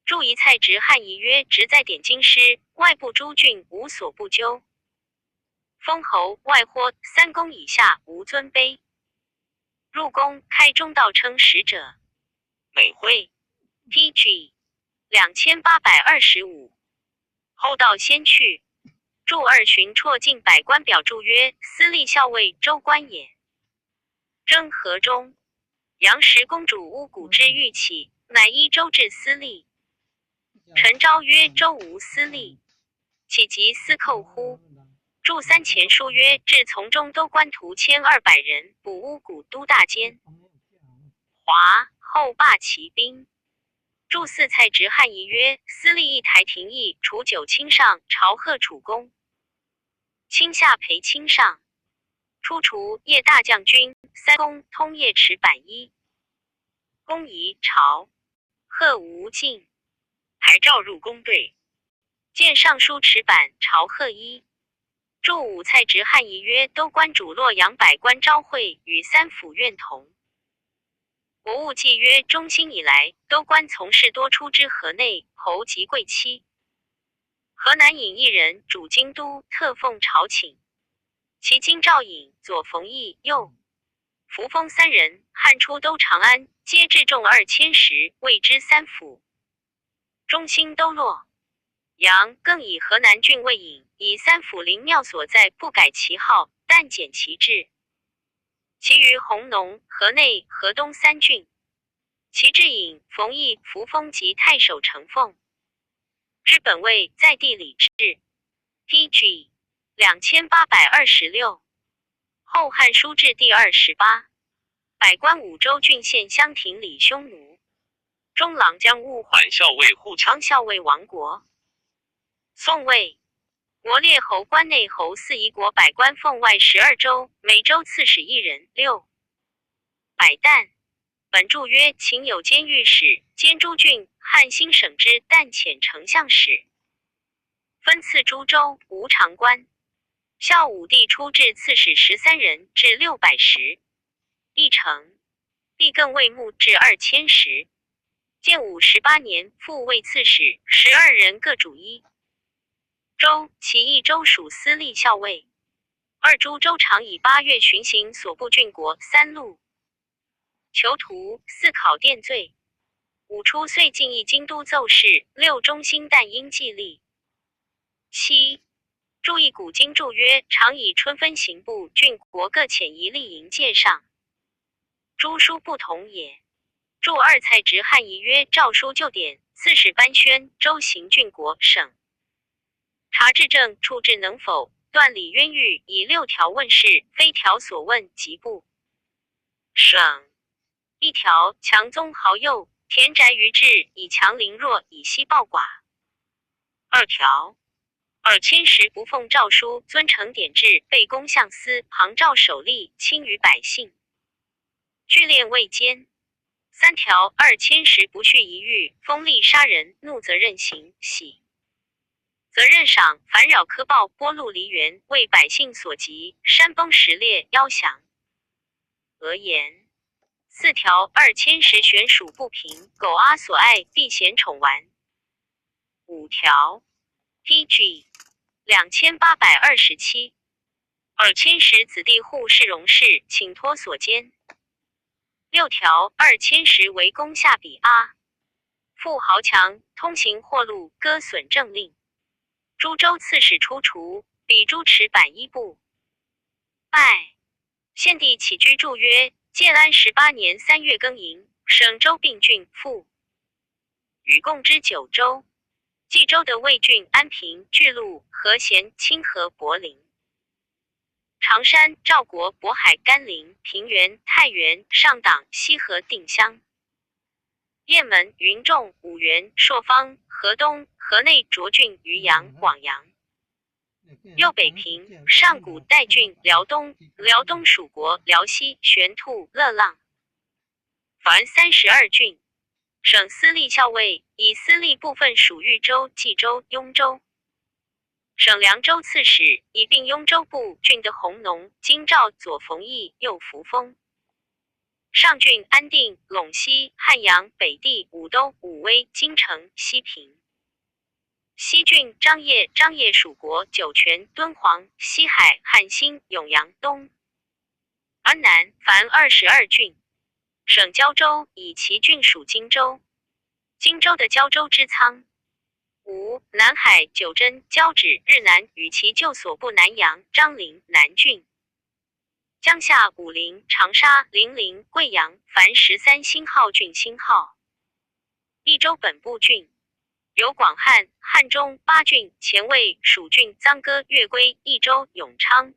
注一蔡执汉仪曰：执在典经师，外部诸郡无所不究。封侯外豁三公以下无尊卑。入宫开中道称使者。每会，P G，两千八百二十五。后道先去。注二巡绰进百官表注曰：司隶校尉州官也。征和中，杨时公主巫蛊之欲起，乃依州置司隶。陈昭曰：州无司隶，岂及司寇乎？注三前书曰：至从中都官徒千二百人，捕巫蛊都大监。华后罢其兵。注四蔡执汉仪曰：司隶一台廷议，除九卿上，朝贺楚公。卿下陪卿上。初除夜大将军，三公通夜持板衣。公仪朝贺无进，排诏入宫对。见尚书持板朝贺衣。注五蔡执汉仪曰：都官主洛阳百官昭会，与三府院同。国务纪约中兴以来，都官从事多出之河内侯及贵戚。河南尹一人主京都，特奉朝请。其京赵尹、左冯翊、右扶风三人，汉初都长安，皆置众二千石，谓之三府。中兴都洛阳更以河南郡为尹，以三府灵庙所在，不改其号，但简其制。其余弘农、河内、河东三郡，其置尹、冯翊、扶风及太守承奉。知本位在地理志，P G，两千八百二十六。后汉书志第二十八。百官五州郡县乡亭里匈奴。中郎将乌桓校尉护羌校尉王国。宋魏，国列侯关内侯四夷国百官奉外十二州，每州刺史一人。六，百旦。本注曰：秦有监御史，监诸郡，汉兴省之，但遣丞相使。分赐诸州，无常官。孝武帝初置刺史十三人，至六百石，一城。帝更未牧，至二千石。建武十八年，复为刺史，十二人各主一州，其一州属司隶校尉。二诸州常以八月巡行所部郡国。三路求图，四考殿罪。五初岁进议京都奏事。六中兴但因纪历。七，注意古今注曰：常以春分刑部，郡国各遣一吏营戒上。诸书不同也。注二蔡执汉仪曰：诏书旧典，刺史班宣，州行郡国省。察制政，处置能否，断理冤狱，以六条问事，非条所问，即不省。一条，强宗豪幼，田宅愚智，以强凌弱，以稀暴寡。二条，二千石不奉诏书，遵承典制，背公相司，旁照首吏，轻于百姓，聚练未坚。三条，二千石不恤一遇，风厉杀人，怒则任刑，喜则任赏，烦扰苛暴，剥戮离原，为百姓所及，山崩石裂，夭降。俄言。四条，二千石悬署不平，狗阿所爱，必咸宠玩。五条，P G，两千八百二十七。二千石子弟护侍荣氏，请托所监。六条，二千石为公下笔阿，富豪强，通行货路，割损政令。诸州刺史初除，比诸持板衣部。拜。献帝起居注曰：建安十八年三月更寅，省州并郡，复与共之九州。冀州的魏郡、安平、巨鹿、和贤、清河、柏林、长山、赵国、渤海、甘霖、平原、太原、上党、西河、定襄、雁门、云仲、五原、朔方、河东、河内、涿郡、渔阳、广阳。右北平、上谷、代郡、辽东、辽东属国、辽西、玄兔、乐浪。凡三十二郡。省司隶校尉以司隶部分属豫州、冀州、雍州。省凉州刺史以并雍州部郡的弘农、京兆、左冯翊、右扶风。上郡安定、陇西、汉阳、北地、武都、武威、京城、西平。西郡张掖、张掖属国、酒泉、敦煌、西海、汉兴、永阳、东安南。凡二十二郡。省交州以其郡属荆州。荆州的交州之仓。五、南海九真、交趾、日南与其旧所部南阳、张陵、南郡。江夏武陵、长沙、零陵、贵阳。凡十三星号郡星号。益州本部郡。有广汉、汉中、巴郡、前卫、蜀郡、牁割、越归、益州、永昌。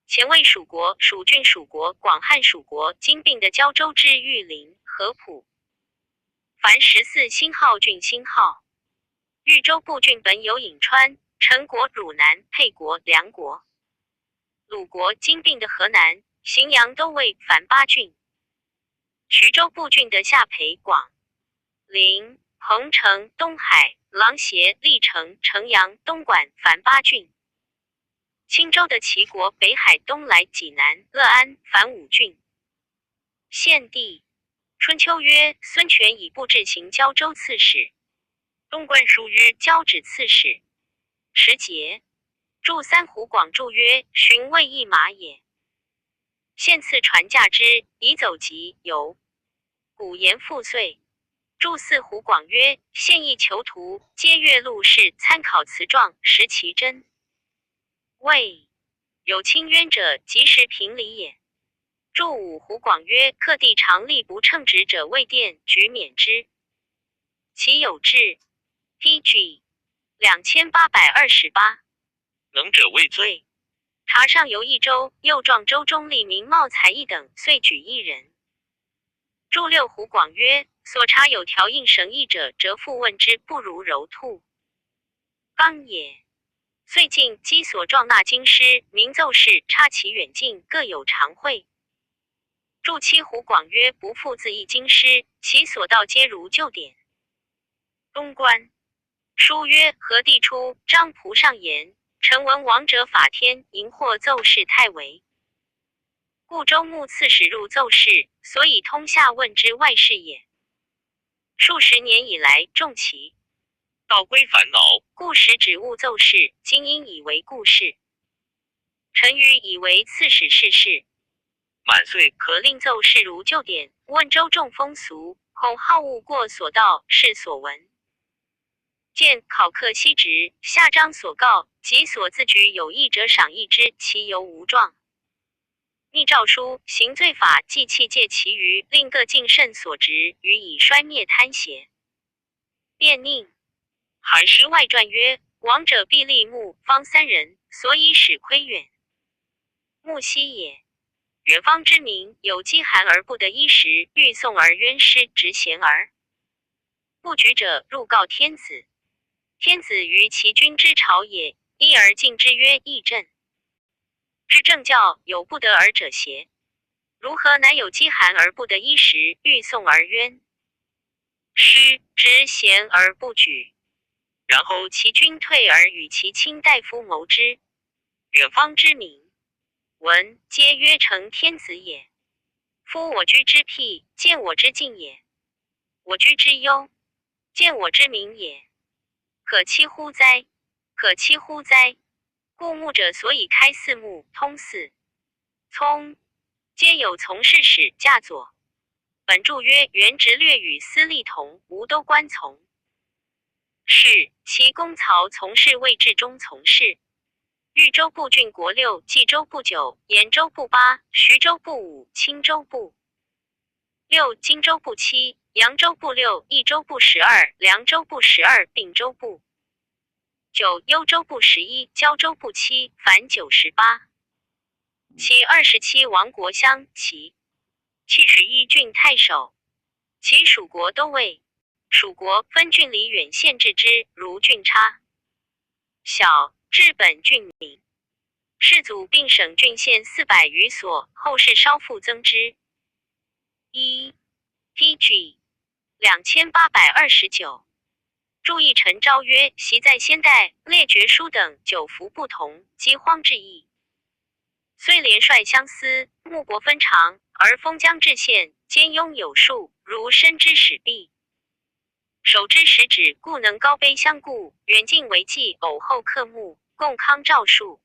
前卫属国、蜀郡属国、广汉属国、今并的交州之玉林、合浦。凡十四星号郡星号。豫州部郡本有颍川、陈国、汝南、沛国、梁国、鲁国，今并的河南、荥阳、都尉。凡八郡。徐州部郡的下邳、广、临、彭城、东海、狼斜、历城、城阳、东管。凡八郡。青州的齐国、北海、东莱、济南、乐安。凡五郡。县地。春秋曰：孙权以步至行交州刺史。东观书曰：交趾刺史。时节。著三湖广注曰：寻魏一马也。现次传驾之，以走疾游。古言复岁。著四湖广曰：现役囚徒皆阅录事参考词状，识其真。魏。有轻冤者，及时评理也。著五湖广曰：客地常吏不称职者，未电举免之。其有至，P G 两千八百二十八。能者未罪。察上游益州、右壮州中吏民茂才一等，遂举一人。著六湖广曰：所察有条应绳役者，则复问之，不如糅兔。刚也。岁进稽所状纳京师，民奏事，差其远近，各有常会。著七湖广曰：不复自议京师，其所到皆如旧典。东观。书曰：何帝初，张仆上言，臣闻王者法天，荧惑奏事太微。故州牧刺史入奏事，所以通下问之外事也。数十年以来，众其道归烦恼，故使止恶奏事，今因以为故事。臣愚以为刺史事事满岁可令奏事如旧典，问州众风俗，恐好误过所道，是所闻。见考课昔职，下章所告，及所自举有异者赏议之，其犹无状。密诏书，刑罪法，祭器械其余，令各尽慎所执，予以衰灭贪邪。 便佞。韩诗外传曰：王者必立木方三人，所以使窥远。木兮也。远方之民有饥寒而不得衣食，欲送而冤，失职贤而不举者，入告天子。天子于其君之朝也，一而进之曰议政。 之政教有不得而者邪？如何乃有饥寒而不得衣食，欲送而冤，失职贤而不举，然后其君退而与其卿大夫谋之？远方之民闻皆曰：成天子也。夫我居之辟，见我之进也。我居之忧，见我之明也。可期乎哉？可期乎哉？ 故牧者所以开四牧、通四、聪，皆有从事史、驾佐。本注曰：元直略与司隶同，吴都官从事，其功曹从事魏志忠从事。豫州部郡国六，冀州部九，延州部八，徐州部五，青州部六，荆州部七，扬州布六，益州布十二，凉州布十二，并州布九，幽州布十一，交州布七，凡九十八。其二十七王国相齐，七十一郡太守，其属国都尉。属国分郡里远县置之，如郡差。小，治本郡民。世祖并省郡县四百余所，后世稍复增之。一，P G，两千八百二十九。注意陈昭曰：昔在先代列爵书等久服不同饥荒之役，虽连帅相思，牧国分长，而封疆置县，兼拥有数，如深之始毕。守之始止，故能高碑相顾，远近为祭，偶后刻墓，共康兆数。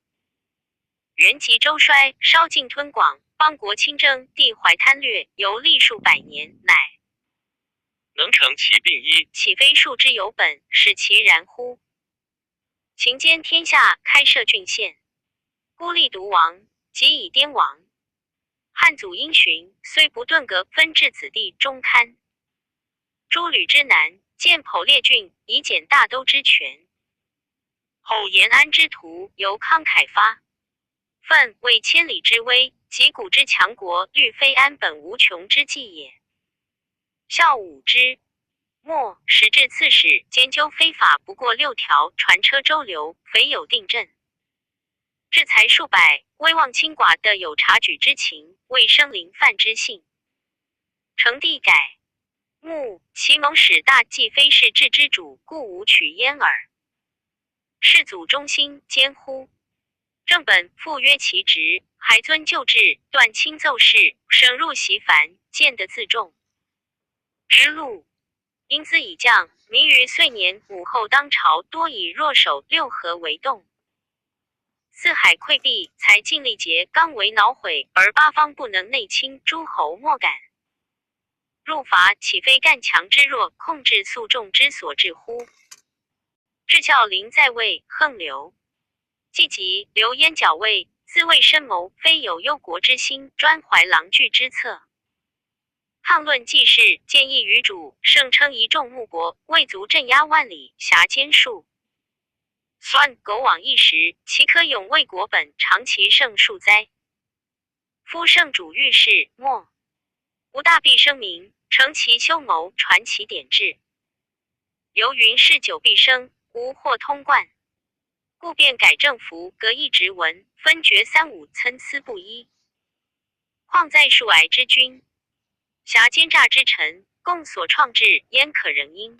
元及周衰，稍进吞广，邦国侵征，地怀贪掠，犹历数百年，乃能成其病一，岂非数之有本，使其然乎？秦兼天下，开设郡县，孤立独王，即以颠王。汉祖因循，虽不顿革，分置子弟中堪。诸吕之南，建剖裂郡，以减大都之权。后延安之徒，由慷慨发。范为千里之危，及古之强国，虑非安本无穷之计也。孝武之末，始置刺史，兼究非法不过六条，传车周流，匪有定镇。制裁数百，威望清寡，的有察举之情，未生临犯之性。成帝改。 穆，其谋始大，既非是治之主，故无取焉耳。世祖忠心兼乎？正本复约其职，还尊旧制，断亲奏事，省入席繁，见得自重。之路，因资以降，迷于岁年，武后当朝多以弱守六合为动。四海溃毕，才尽力竭，刚为脑毁，而八方不能内侵，诸侯莫敢。 入伐，岂非干强之弱，控制粟种之所至乎？至孝陵在位，横流。既及刘焉校尉，自谓深谋，非有忧国之心，专怀狼惧之策。抗论纪事，见义于主，胜称一众牧国，未足镇压万里，辖兼数。算苟往一时，岂可永为国本，长其盛数哉？ 夫圣主遇事末，无大必生民，成其修谋，传其典制。犹云事久必生，无或通贯。故便改正服，革一职文，分爵三五，参差不一。况在数矮之君， 辖奸诈之臣，共所创制，焉可仍因？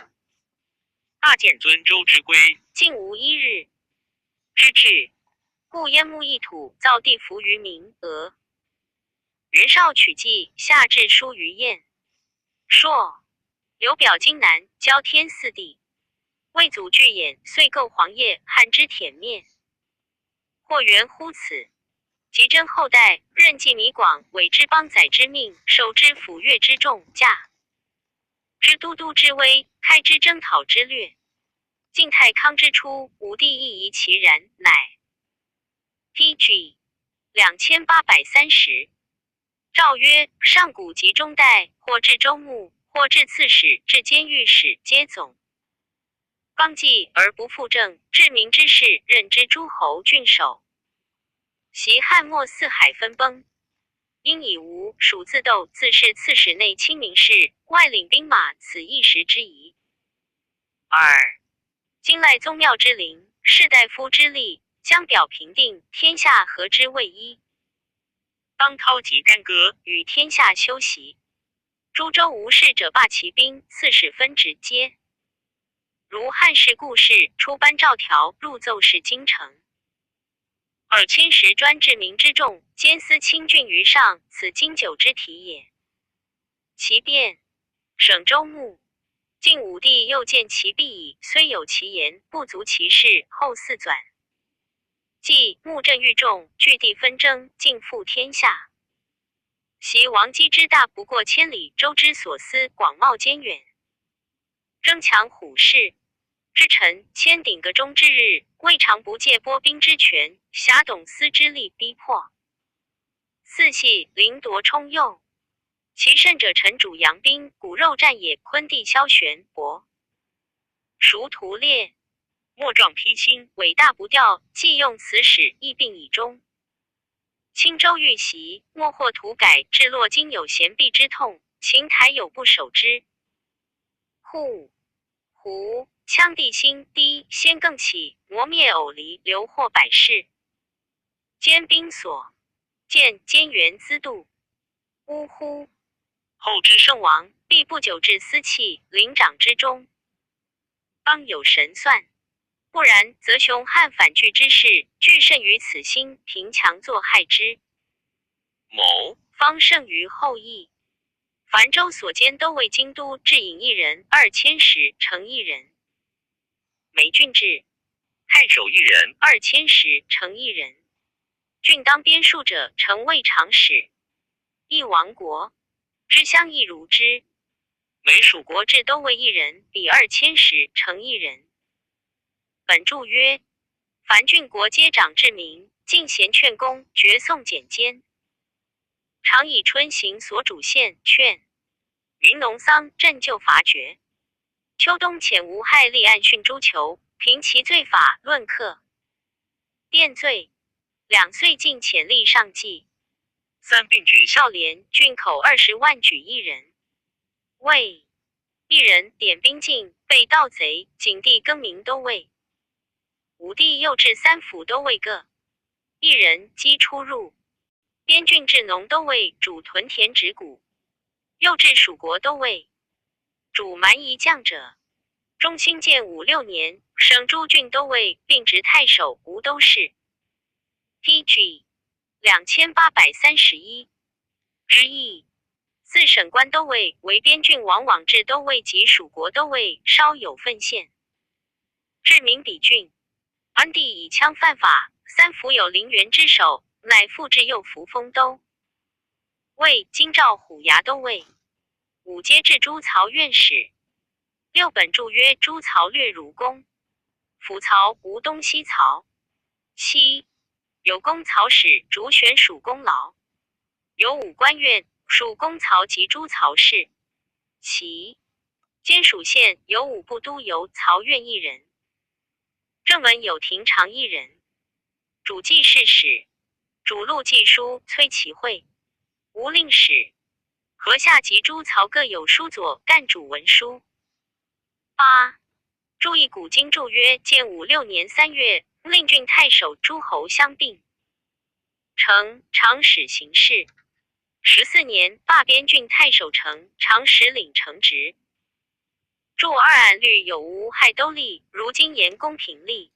大建尊周之规，竟无一日之志。故燕牧一土，造地服于民俄。袁绍取计，下至书于燕、朔，刘表荆南，交天四地。魏祖巨偃，遂构黄叶汉之铁面。 或源乎此。及周后代，任济弥广，委之邦宰之命，授之抚越之重驾，知都督之危，开之征讨之略。晋太康之初，武帝亦宜其然，乃 P G 两千八百三十。 诏曰：上古及中代，或置州牧，或置刺史，置监御史，皆总。邦纪而不复正，治民之事，任之诸侯郡守。昔汉末四海分崩，因以吴、蜀自斗，自恃刺史内亲民事，外领兵马，此一时之宜。二，今赖宗庙之灵，士大夫之力，将表平定，天下合之为一。 邦涛及干戈，与天下休息。诸州无事者罢其兵，刺史分职皆。如汉室故事，出班诏条，入奏事京城。二千石专治民之众，兼司亲郡于上，此经久之体也。其变，省州牧。晋武帝又见其弊矣，虽有其言，不足其事，后四纂。 纪牧镇御众，据地分征，尽覆天下。昔王姬之大不过千里，周之所思广袤兼远。争强虎视之臣，千鼎阁中之日，未尝不借拨兵之权，遐董司之力逼迫。四系凌夺冲右，其胜者乘主扬兵，骨肉战也，昆弟萧旋搏。熟图列。末状披青，尾大不掉，既用此始亦并以终。青州遇袭，末或图改，至落今有咸臂之痛，琴台有不守之。户、胡、羌地兴，低先更起，磨灭偶离，流获百世。坚兵所见，坚援资度。呜呼！后之圣王，必不久至司气、灵长之中。邦有神算，不然则雄汉反拒之势，俱甚于此兴，贫强作害之。某方胜于后矣。樊州所兼都尉京都，置隐一人，二千石乘一人。每郡置太守一人，二千石乘一人。郡当边戍者，乘卫长史。一王国之乡亦如之。每属国置都尉一人，比二千石乘一人。本注曰：凡郡国皆长至民，进贤劝公，决送简笺。常以春行所主献劝，民农桑赈救伐决。秋冬遣无害立案训诸囚，平其罪法，论课。殿罪。两岁进遣吏上计。三并举孝廉，郡口二十万举一人。卫一人点兵进，被盗贼，景帝更名都尉。武帝又置三府都尉各，一人稽出入。边郡置农都尉，主屯田植谷。又置属国都尉，主蛮夷将者。中兴建武六年，省诸郡都尉，并执太守、吴都事。T G两千八百三十一之一。四省官都尉为边郡王，往置都尉及属国都尉稍有分县。置民比郡，安地以羌犯法，三府有陵园之守，乃复置右扶风都尉、京兆、虎牙都尉。五皆置诸曹院史。六本注曰：诸曹略如公。府曹无东西曹。七有公曹史，主选属公劳。有五官院，属公曹及诸曹事。其兼属县有五部都游曹院一人。正文有亭长一人。主记事史，主录记书崔其会。吴令史。河下及诸曹各有书佐，干主文书。八注意古今注曰：建武六年三月，令郡太守诸侯相并，成长史行事。十四年，罢边郡太守成长史领承职。注二案律有无害都立，如今言公平立。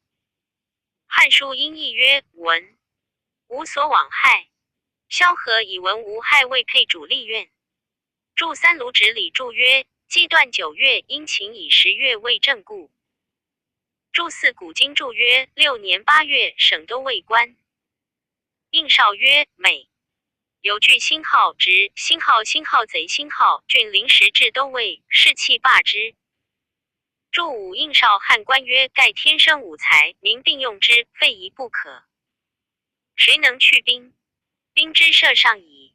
汉书音译曰：文无所往害。萧何以文无害未配主立院。注三卢植礼注曰：既断九月，殷勤以十月为正故。注四古今注曰：六年八月，省都尉官。应少曰：每。有据星号、执星号、星号、贼星号，郡临时置都尉，士气罢之。注五应少汉官曰：盖天生武才，民并用之，废亦不可。谁能去兵？兵之射上矣。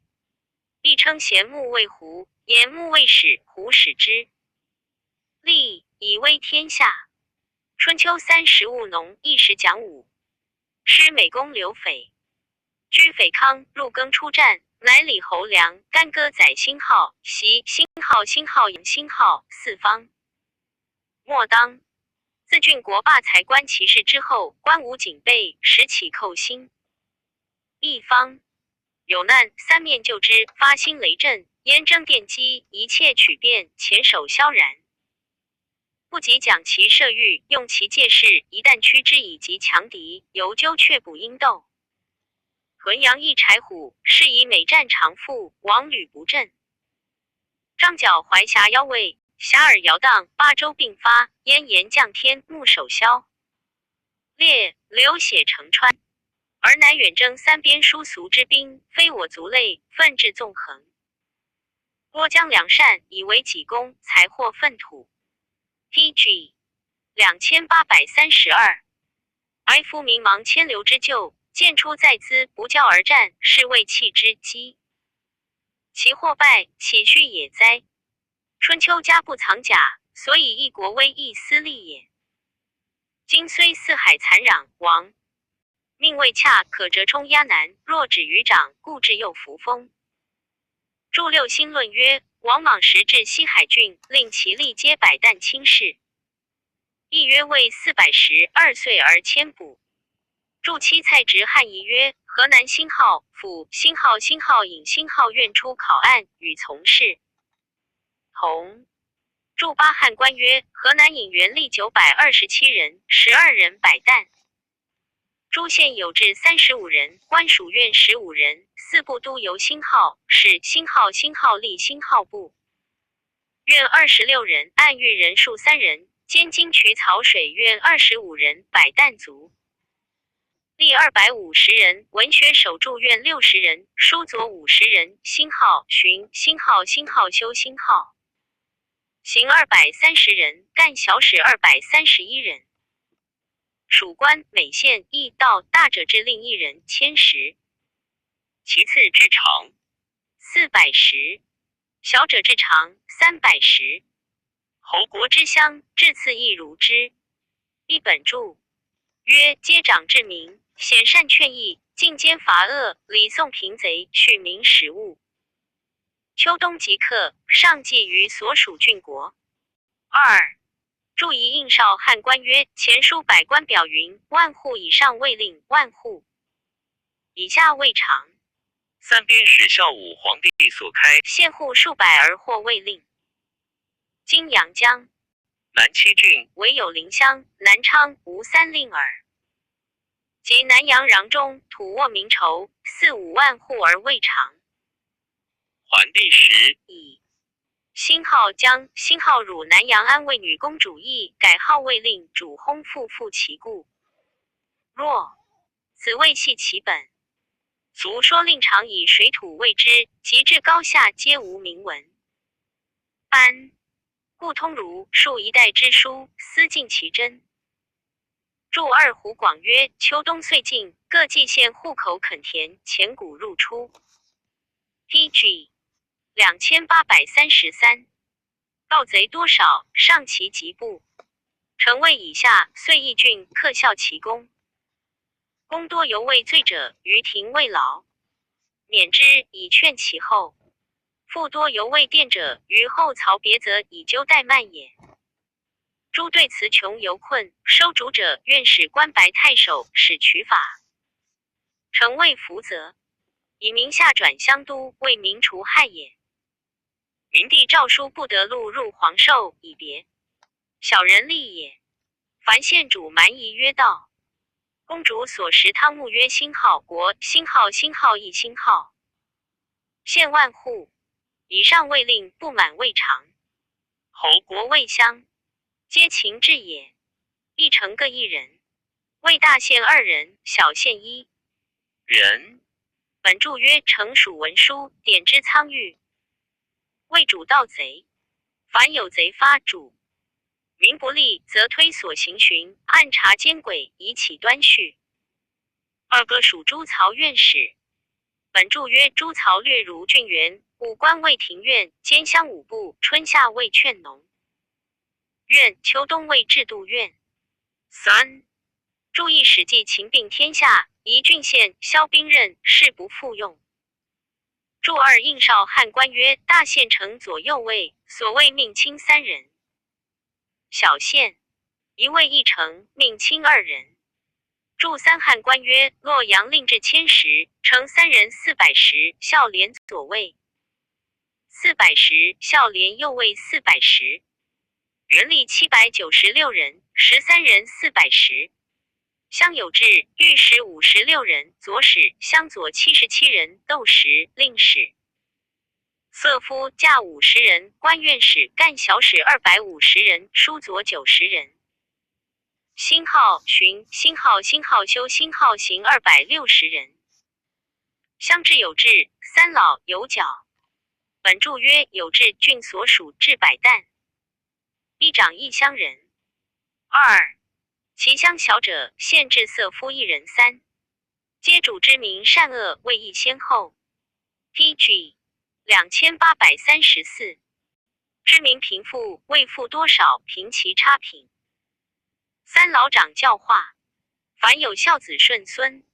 亦称咸牧卫胡，言牧卫使胡使之。力以威天下。春秋三十务农，一时讲武。师每攻刘匪，居匪康，入更出战，乃礼侯梁、干戈宰星号、袭星号、星号、杨星号四方。末当自郡国罢才官其事之后，官武警备，时起寇兴。一方有难，三面救之，发星雷震，烟蒸电击，一切曲变，前首萧然。不及讲其射御，用其借势，一旦驱之以及强敌，犹纠却补阴斗。屯阳一柴虎，是以每战常负，亡旅不振。张角怀峡腰卫，遐迩摇荡，八州并发，咽炎降天，目首消裂，流血成川。尔乃远征三边殊俗之兵，非我族类，奋志纵横。郭将良善，以为己功，才获粪土。T G两千八百三十二。哀夫民亡千流之旧，见出在兹，不教而战，是为弃之机。其祸败，岂须也哉？春秋家不藏甲，所以一国危亦斯利也。今虽四海残壤，王 命未洽，可折冲压南，若止于掌，故置右扶风。注六星论曰：王莽时至西海郡，令其吏皆百担轻士。亦曰为四百石，二岁而千补。注七蔡直汉仪曰：河南辛号府辛号辛号尹辛号院出考案与从事。同。注八汉官曰：河南尹元历九百二十七人，十二人百担。诸县有至三十五人，官署院十五人，四部都由辛号，是辛号辛号吏辛号部。院二十六人，按御人数三人，兼经渠曹水院二十五人，百担足。吏二百五十人，文学守助院六十人，书佐五十人，辛号巡辛号辛号修辛号。刑二百三十人，干小史二百三十一人。属官每县亦道大者至令一人千石。其次至长，四百石，小者至长三百石。侯国之乡至次亦如之。一本注曰：皆长至明，显善劝义，尽奸伐恶，礼宋平贼，恤民始务。秋冬即刻，上计于所属郡国。二。注一应少汉官曰：前书百官表云，万户以上未令，万户以下未尝。三边始孝武皇帝所开，县户数百而或未令。今阳江、南七郡，唯有临湘、南昌无三令耳。及南阳、饶中土沃民筹四五万户而未尝。桓帝时，以辛号将辛号汝南阳安慰女公主意，改号未令，主烘复复其故。若此未系其本，足说令常以水土未知，及至高下皆无名闻。班固通儒数一代之书，思尽其真。注二湖广曰：秋冬岁尽，各蓟县户口垦田，钱谷入出。P G 两千八百三十三。盗贼多少，上其极不。城卫以下，岁役郡，克效其功。功多犹未遂者，于庭慰劳，免之以劝其后。富多犹未奠者，于后曹别则以纠怠慢也。诸对词穷犹困，收竹者愿使官白太守，使取法。城卫弗责，以名下转乡都，为民除害也。明帝诏书不得录入皇寿，以别小人吏也。凡县主蛮夷曰道，公主所食汤沐曰辛号国，辛号辛号亦辛号。县万户以上未令，不满未尝。侯国未乡，皆秦制也。一城各一人，未大县二人，小县一人。本注曰：成署文书，典之仓御，未主盗贼。凡有贼发主，民不利，则推所刑讯，按察奸轨，以启端绪。二个属诸曹院史。本注曰：诸曹略如郡员，武官为庭院，兼乡武部，春夏为劝农。院，秋冬为制度院。三。注意史记秦并天下，遗郡县，削兵刃，誓不复用。注二应少汉官曰：大县城左右卫，所谓命卿三人。小县一卫一城，命卿二人。注三汉官曰：洛阳令至千石，城三人四百石，孝廉左卫四百石，孝廉右卫四百石。元历七百九十六人，十三人四百石。乡有制，御史五十六人，左史、乡佐七十七人，斗史、令史。色夫驾五十人，官院史、干小史二百五十人，书佐九十人。辛号巡、辛号辛号修、辛号刑二百六十人。乡制有制，三老有角。本注曰：有制郡所属至百担，一长一乡人。二，其乡小者，县制色夫一人。三，皆主之民善恶，未议先后。P G 两千八百三十四。知民贫富，未富多少，贫其差贫。三、老长教化，凡有孝子顺孙，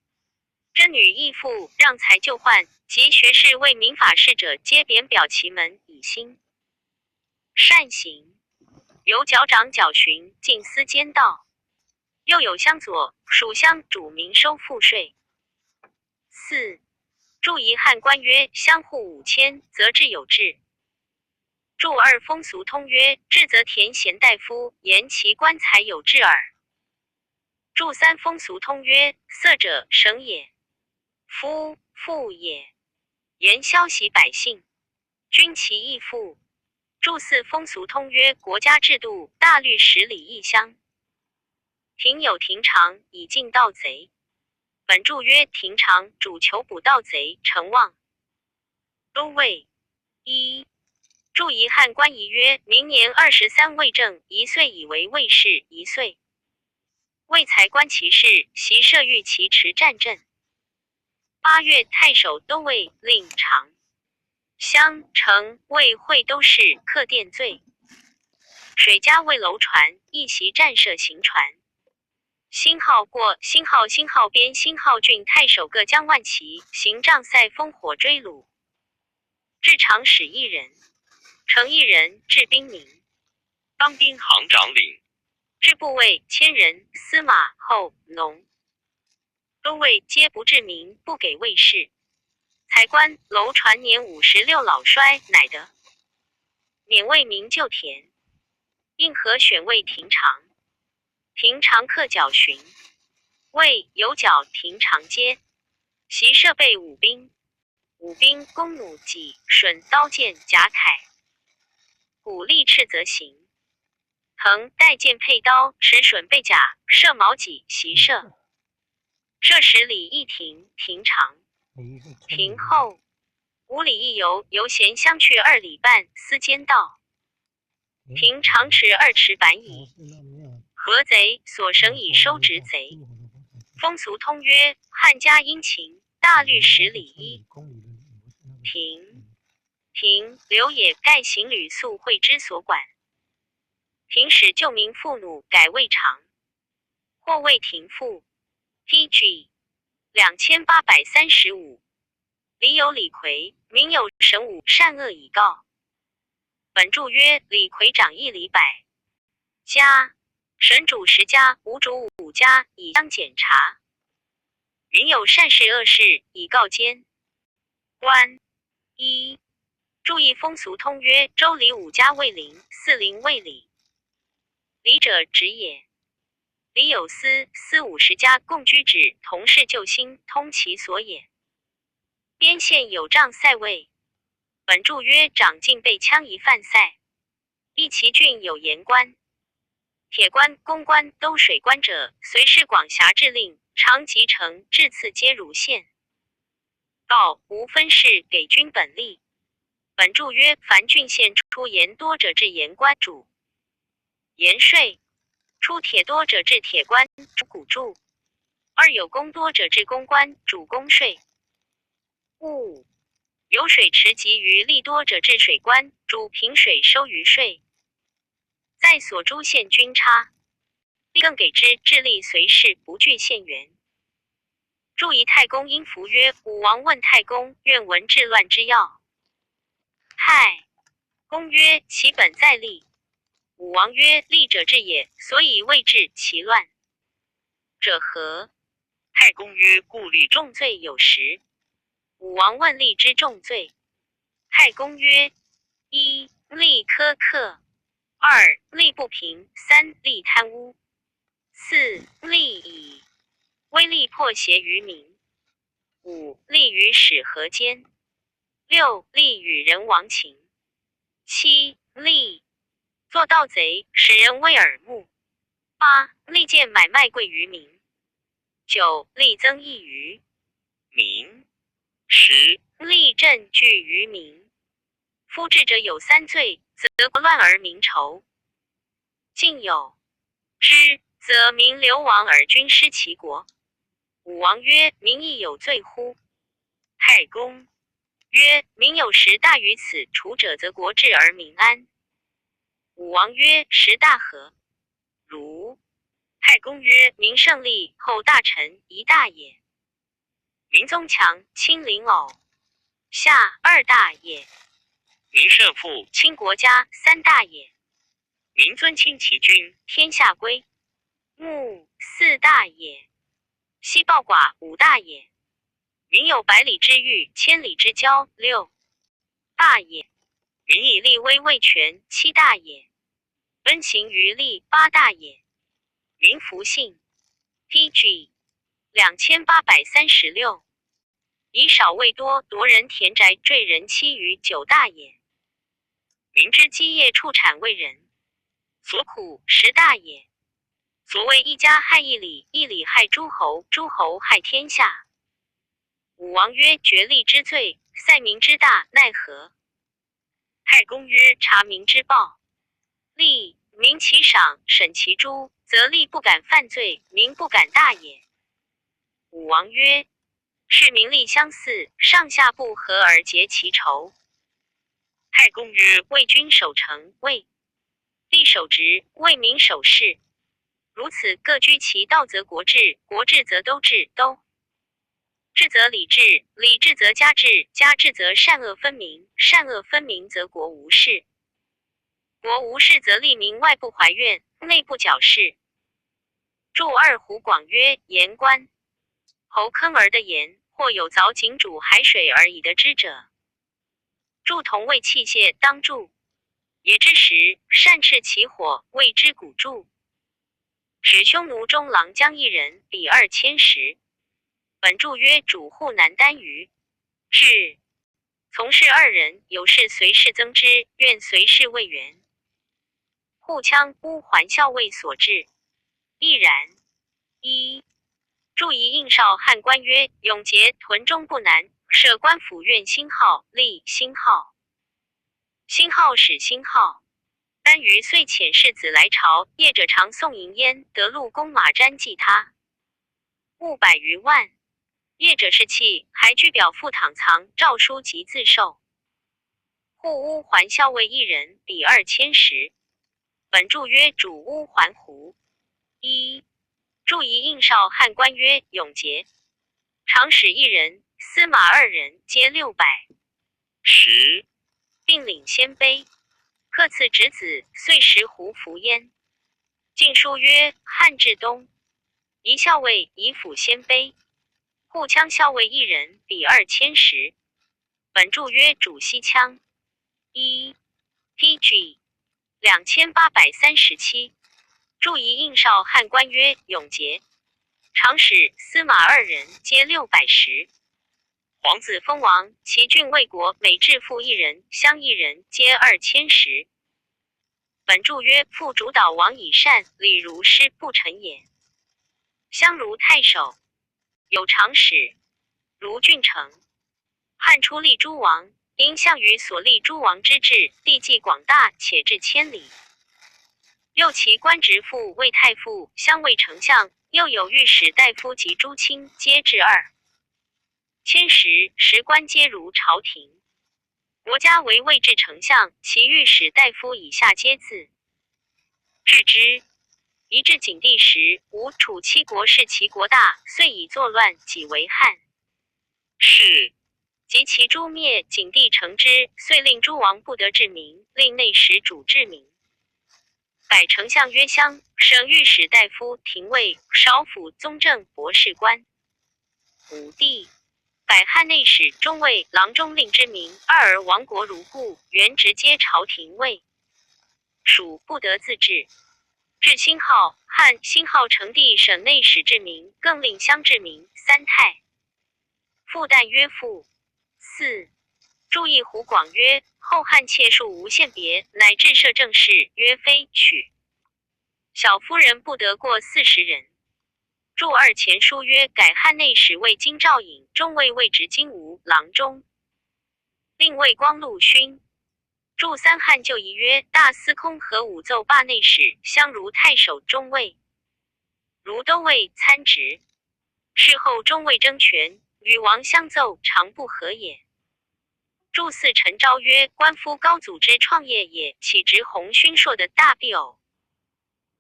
征女役妇，让才就换，及学士为民法事者，皆扁表其门以兴善行。有角长角巡，进司监道。又有乡佐、属乡主民收赋税。四、注遗汉官曰：乡户五千，则置有制。注二风俗通曰：置则田贤大夫，言其官才有制耳。注三风俗通曰：色者，省也，夫，富也，言消息百姓，均其役父。注四风俗通曰：国家制度，大律十里役乡，庭有庭长，以禁盗贼。本注曰：庭长，主求捕盗贼，成望。都尉。一、注遗汉官仪曰：明年二十三未正，一岁以为未试，一岁未才观其事，习射御其持战阵。八月太守都尉令长乡城卫会都事客店醉，水家卫楼船，一袭战射行船。星号过，星号，星号边，星号郡太守各将万骑行帐塞烽火追虏，至长史一人，程一人至兵名，当兵行长领，至部尉千人，司马后农。都尉皆不至名，不给卫士。才官楼船年五十六老衰，乃得免卫名旧田。应何选卫庭长？庭长刻角巡，谓有角庭长阶，习射备武兵。武兵弓弩戟、隼刀剑甲铠，鼓励斥则行。藤带箭配刀，持隼备甲，射矛戟，习射。射十里役庭，庭长。庭后。五里役由，由贤乡去二里半，司监道。庭长持二尺板矣。河贼，所绳以收执贼。风俗通曰：汉家殷勤，大律十里役庭。庭，流也，盖刑旅宿会之所管。庭始旧名父弩，改未尝，或谓庭父。P G两千八百三十五。里有李逵，名有神武，善恶已告。本注曰：李逵长一里百家，神主十家，吴主五家，以相检查。云有善事恶事，以告监。 官。一、注意风俗通曰：周礼五家卫邻，四邻卫里。里者，职也。里有司、司五十家，共居止，同事旧兴，通其所也。边县有帐塞卫。本注曰：长进备枪仪犯塞。 一其郡有盐官，铁官、公官、兜水官者，随侍广辖制令，长及城，至次皆如县告，无分事，给均本例。本注曰：凡郡县出盐多者，置盐官，主盐税；出铁多者，置铁官，主谷注。二有工多者，置工官，主工税。 物。有水池及鱼利多者，置水官，主凭水收鱼税。在所诸县均差，更给之，置例随事，不拘县员。注意太公因服曰：武王问太公，愿闻治乱之要。太公曰：其本在利。武王曰：利者治也，所以未治，其乱者何？太公曰：故利。重罪有十。 武王问利之重罪。太公曰：一、利苛刻；二、利不平；三、利贪污；四、利以威利迫胁于民；五、利于使河间；六、利与人亡秦；七、利作盗贼，使人危耳目；八、利贱买卖贵于民；九、利增益于民；十、利震惧于民。夫治者有三罪，则国乱而民仇，近有之，则民流亡而君失其国。武王曰：民亦有罪乎？太公曰：民有时大于此处者，则国治而民安。武王曰：时大何如？太公曰：民胜利，后大臣一大也。民宗强，亲邻偶，下二大也。民胜父，亲国家三大也。民尊亲其君，天下归，穆四大也。 悉暴寡五大也。民有百里之域，千里之交六大也。民以利威为权七大也。恩行于利八大也。民弗信，P G 两千八百三十六。以少为多，夺人田宅，坠人妻于九大也。民之基业畜产为人，所苦十大也。所谓一家害一里，一里害诸侯，诸侯害天下。武王曰：决利之罪，塞民之大，奈何？太公曰：察民之暴，利民其赏，审其诛，则利不敢犯罪，民不敢大也。武王曰：是民利相似，上下不和而结其仇。太公曰：为君守城，为利守职，为民守事。如此各居其道，则国治，国治则都治，都治则礼治，礼治则家治，家治则善恶分明，善恶分明则国无事。国无事则利民外不怀怨，内不矫饰。注二胡广曰：盐官，侯坑儿的盐，或有凿井煮海水而已得之者。注同谓器械当注，也之时，善赤其火，谓之鼓注。使匈奴中郎将一人比二千石。本注曰：主户难担于智。从事二人，有事随事增之，怨随事未圆。护羌乌桓校尉所至，亦然。一，注仪应少汉官曰：永节屯中不难，设官府院兴号，立兴号。兴号始兴号，单于岁遣世子来朝，业者常送银焉，得禄弓马毡祭他，物百余万。业者士气，还居表父躺藏诏书及自授。护乌桓校尉一人比二千石。本注曰：主乌桓胡。一，注仪应少汉官曰：永节常使一人，司马二人，皆六百石，并领鲜卑。客赐执子，遂食胡服焉。晋书曰：汉至东，仪校尉以辅鲜卑。护羌校尉一人比二千石。本注曰：主西羌。一，P G 两千八百三十七。注仪应少汉官曰：永节常使司马二人，皆六百石。皇子封王，其郡卫国每置父一人，乡一人，皆二千石。本注曰：父主导王以善，礼如师不成也。乡如太守，有常使，如郡丞。汉初立诸王，因项羽所立诸王之制，地既广大，且至千里。又其官职父为太傅，相为丞相，又有御史大夫及诸卿，皆至二千石，十官皆如朝廷。国家为未至丞相，其御史大夫以下皆自至之。仪至景帝时，吴楚七国恃其国大，遂以作乱，己为汉。是及其诸灭，景帝乘之，遂令诸王不得置民，令内史主置民。百丞相曰：乡，省御史大夫、廷尉、少府、宗正、博士官。武帝，百汉内史、中尉、郎中令之民，二而亡国如故，原职皆朝廷尉，属不得自置。至兴号，汉兴号成帝，省内史置民，更令乡置民，三太 复旦曰：父。四，注议胡广曰：后汉妾数无限别，乃至摄政事曰非娶小夫人不得过四十人。注二前书曰：改汉内史为京兆尹，中尉未植京吴郎中，令未光陆勋。注三汉旧仪曰：大司空何武奏罢内史，乡如太守、中尉、如都尉参职。 事后中尉争权，与王相奏，常不和也。祝嗣陈昭曰：官夫高祖之创业也，岂值鸿勋硕的大庇偶？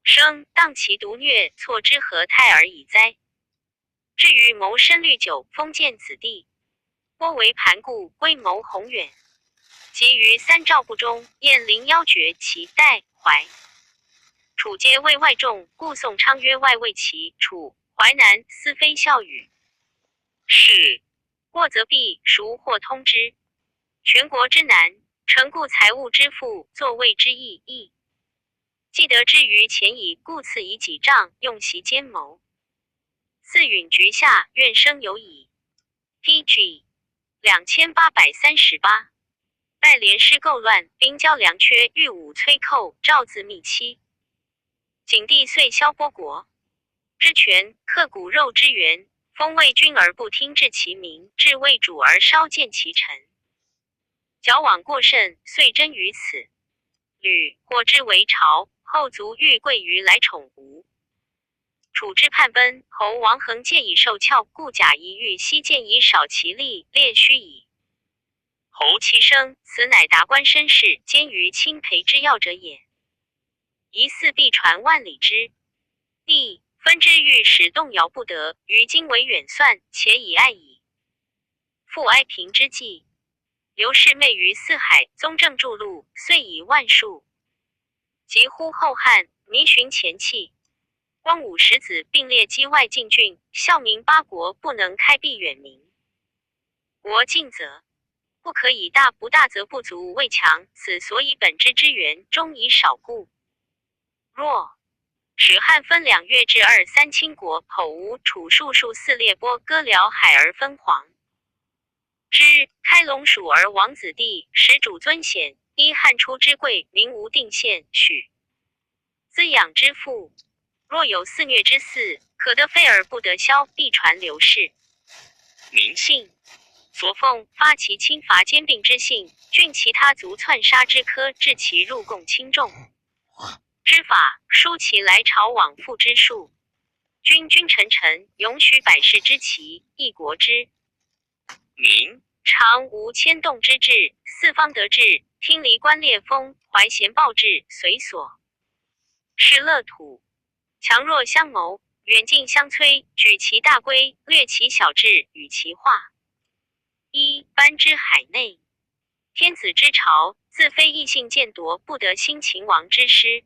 生当其独虐，错之何胎而已哉？至于谋深虑久，封建子弟，郭为盘固，归谋宏远。及于三赵不忠，晏灵邀决其代淮。楚皆畏外众，故宋昌曰：外为齐楚，淮南斯非笑语。是，过则必熟或通之。全国之难，陈固财物之富，作魏之役亦既得之于前矣，故赐以己杖，用其奸谋。四允局下，怨声尤矣。P G 两千八百三十八。稗连师构乱，兵交粮阙，遇武催寇，赵自灭妻。景帝遂削剥国之权，克骨肉之源，封魏君而不听治其民，治魏主而稍贱其臣。矫枉过甚，遂臻于此。吕获之为朝，后卒欲贵于来宠吴。楚之叛奔，侯王恒借以受翘，故贾谊欲西建以少其力，列须矣。侯其生，此乃达官绅士，兼于卿陪之要者也。疑似必传万里之地，分之欲使动摇不得，于今为远算，且已爱矣。复哀平之际，刘氏妹于四海，宗正筑路，岁以万数。及乎后汉，弥寻前契，光武十子并列击外进郡，孝明八国，不能开辟远民。国进则不可以大，不大则不足为强，此所以本之支援终以少故。若使汉分两越至二三清国，剖吴楚数数四列波割辽海而分黄之，开龙属而亡子弟，使主尊显，依汉初之贵，民无定县，许资养之父。若有肆虐之四，可得非而不得消，必传刘氏。民信。所奉发其侵伐兼并之信，郡其他族篡杀之科，治其入贡轻重之法，书其来朝往复之数。君君臣臣，永许百世之期，一国之民常无迁动之志，四方得志，听离官列封，怀贤报志，随所是乐土。强弱相谋，远近相催，举其大归，略其小志，与其化。一般之海内，天子之朝，自非异姓贱夺，不得兴秦王之师。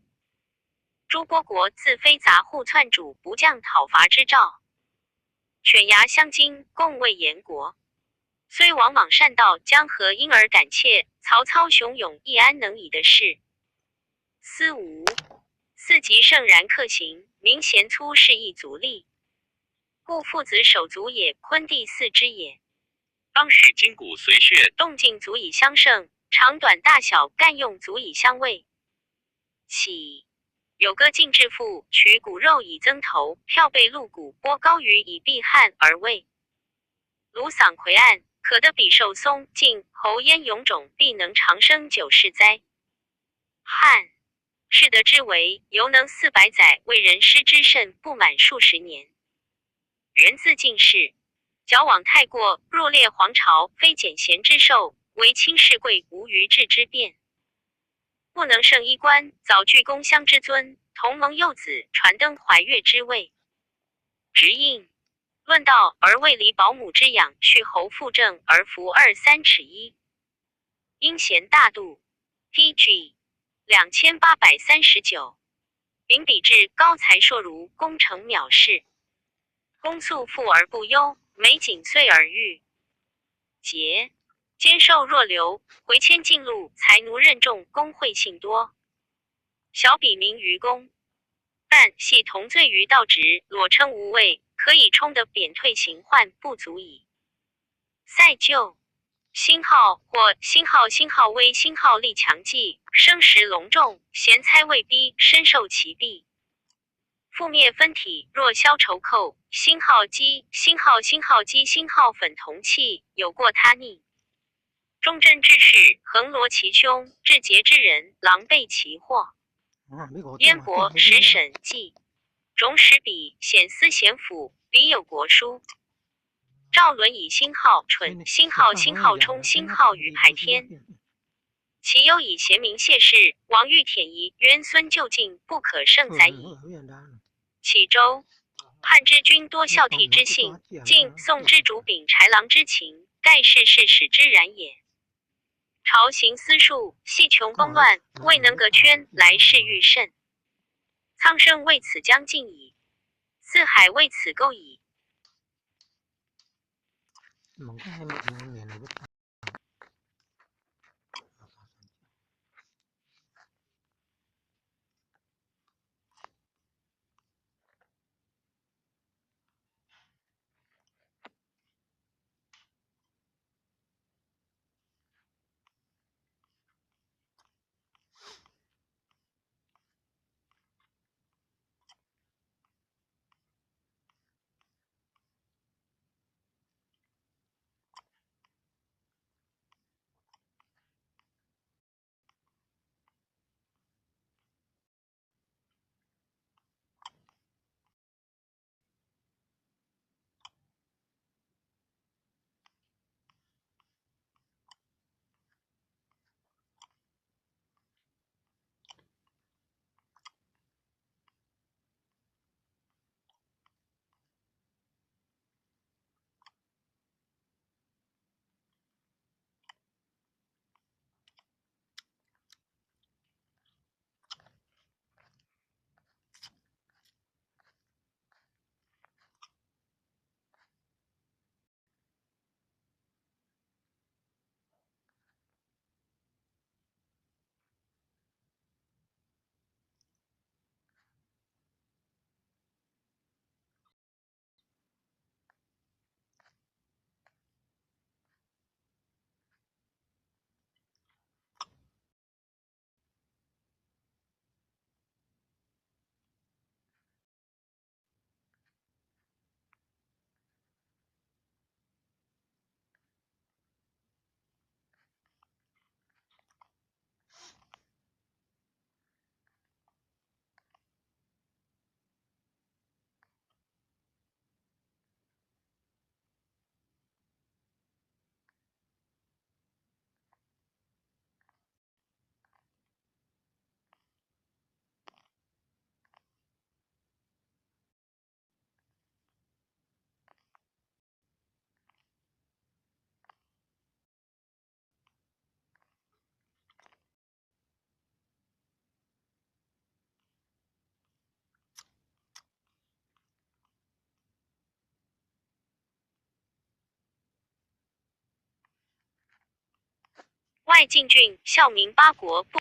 诸波国自非杂户篡主，不降讨伐之兆。犬牙相惊，共为燕国。虽王莽善盗，江河因而胆怯，曹操雄勇亦安能以得势。思吴，四极盛然克行，民贤粗势亦足利。故父子手足也，昆弟嗣之也。当许筋骨髓血，动静足以相胜，长短大小干用足以相卫。岂有割胫之父，取骨肉以增头，漂背露骨，剥膏鱼以避旱而未。鲁嗓喑案，可得彼寿松、晋、侯、燕俑种，必能长生九世哉。汉士德之为，犹能四百载，魏人师之甚，不满数十年。源自晋室，矫枉太过，若列皇朝，非简贤之授，为卿士贵无愚智之辩。不能胜衣冠，早具公襄之尊，同盟幼子，传登怀岳之位。执印论道而未离保母之养，蓄侯父政而弗二三尺衣。因贤大度。P G 两千八百三十九。秉笔至，高才硕儒，功成藐视。公素富而不忧，每景岁而遇节。兼授若流，回迁近路，才奴任重，功惠幸多。小比名于公，但系同罪于盗职，裸称无畏，可以充得贬退刑患，不足以塞旧。星号或星号星号威星号力强记，声势隆重，贤猜未逼，深受其弊。覆灭分体，若削绸扣，星号击，星号星号击，星号粉铜器，有过他逆。忠贞志士，横罗其胸，志节之人，狼狈其祸。燕国十审记，种使彼显思贤辅，彼有国书。赵伦以星号春，星号星号冲，星号雨派天。其忧以贤明谢氏，王欲忝疑，曰孙就进，不可胜宰矣。启周，汉之君多孝悌之信，晋、宋之主秉豺狼之情，盖世事始之然也。朝行私术，系穷崩乱，未能隔圈，来世愈甚。苍生为此将尽矣，四海为此钩矣。外进郡，孝明八国，不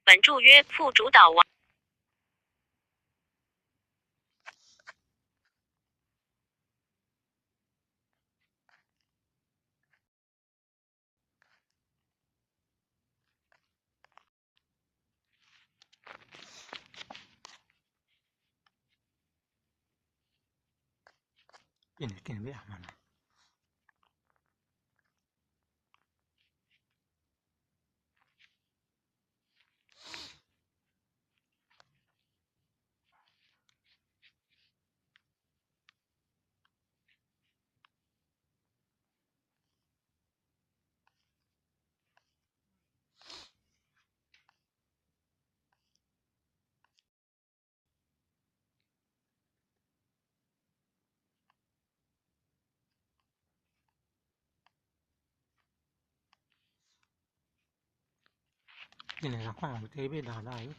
本注曰：副主导王。真个看有這尾大大个，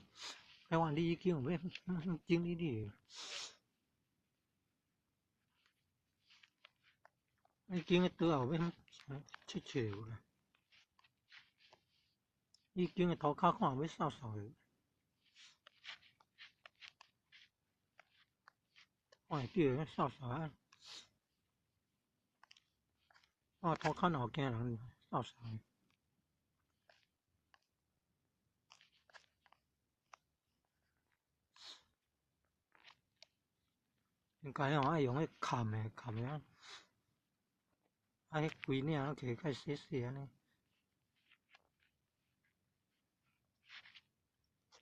該話你已經有尾，已經你你，已經个都有尾，切切个，已經个頭殼看有尾掃掃个，看會著掃掃啊。 哦，頭殼腦驚人，掃掃。應該哦，愛用彼崁个，崁个啊。啊，彼規領啊，攑較細細按呢。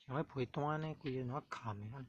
像彼被單按呢，規个攏崁个啊。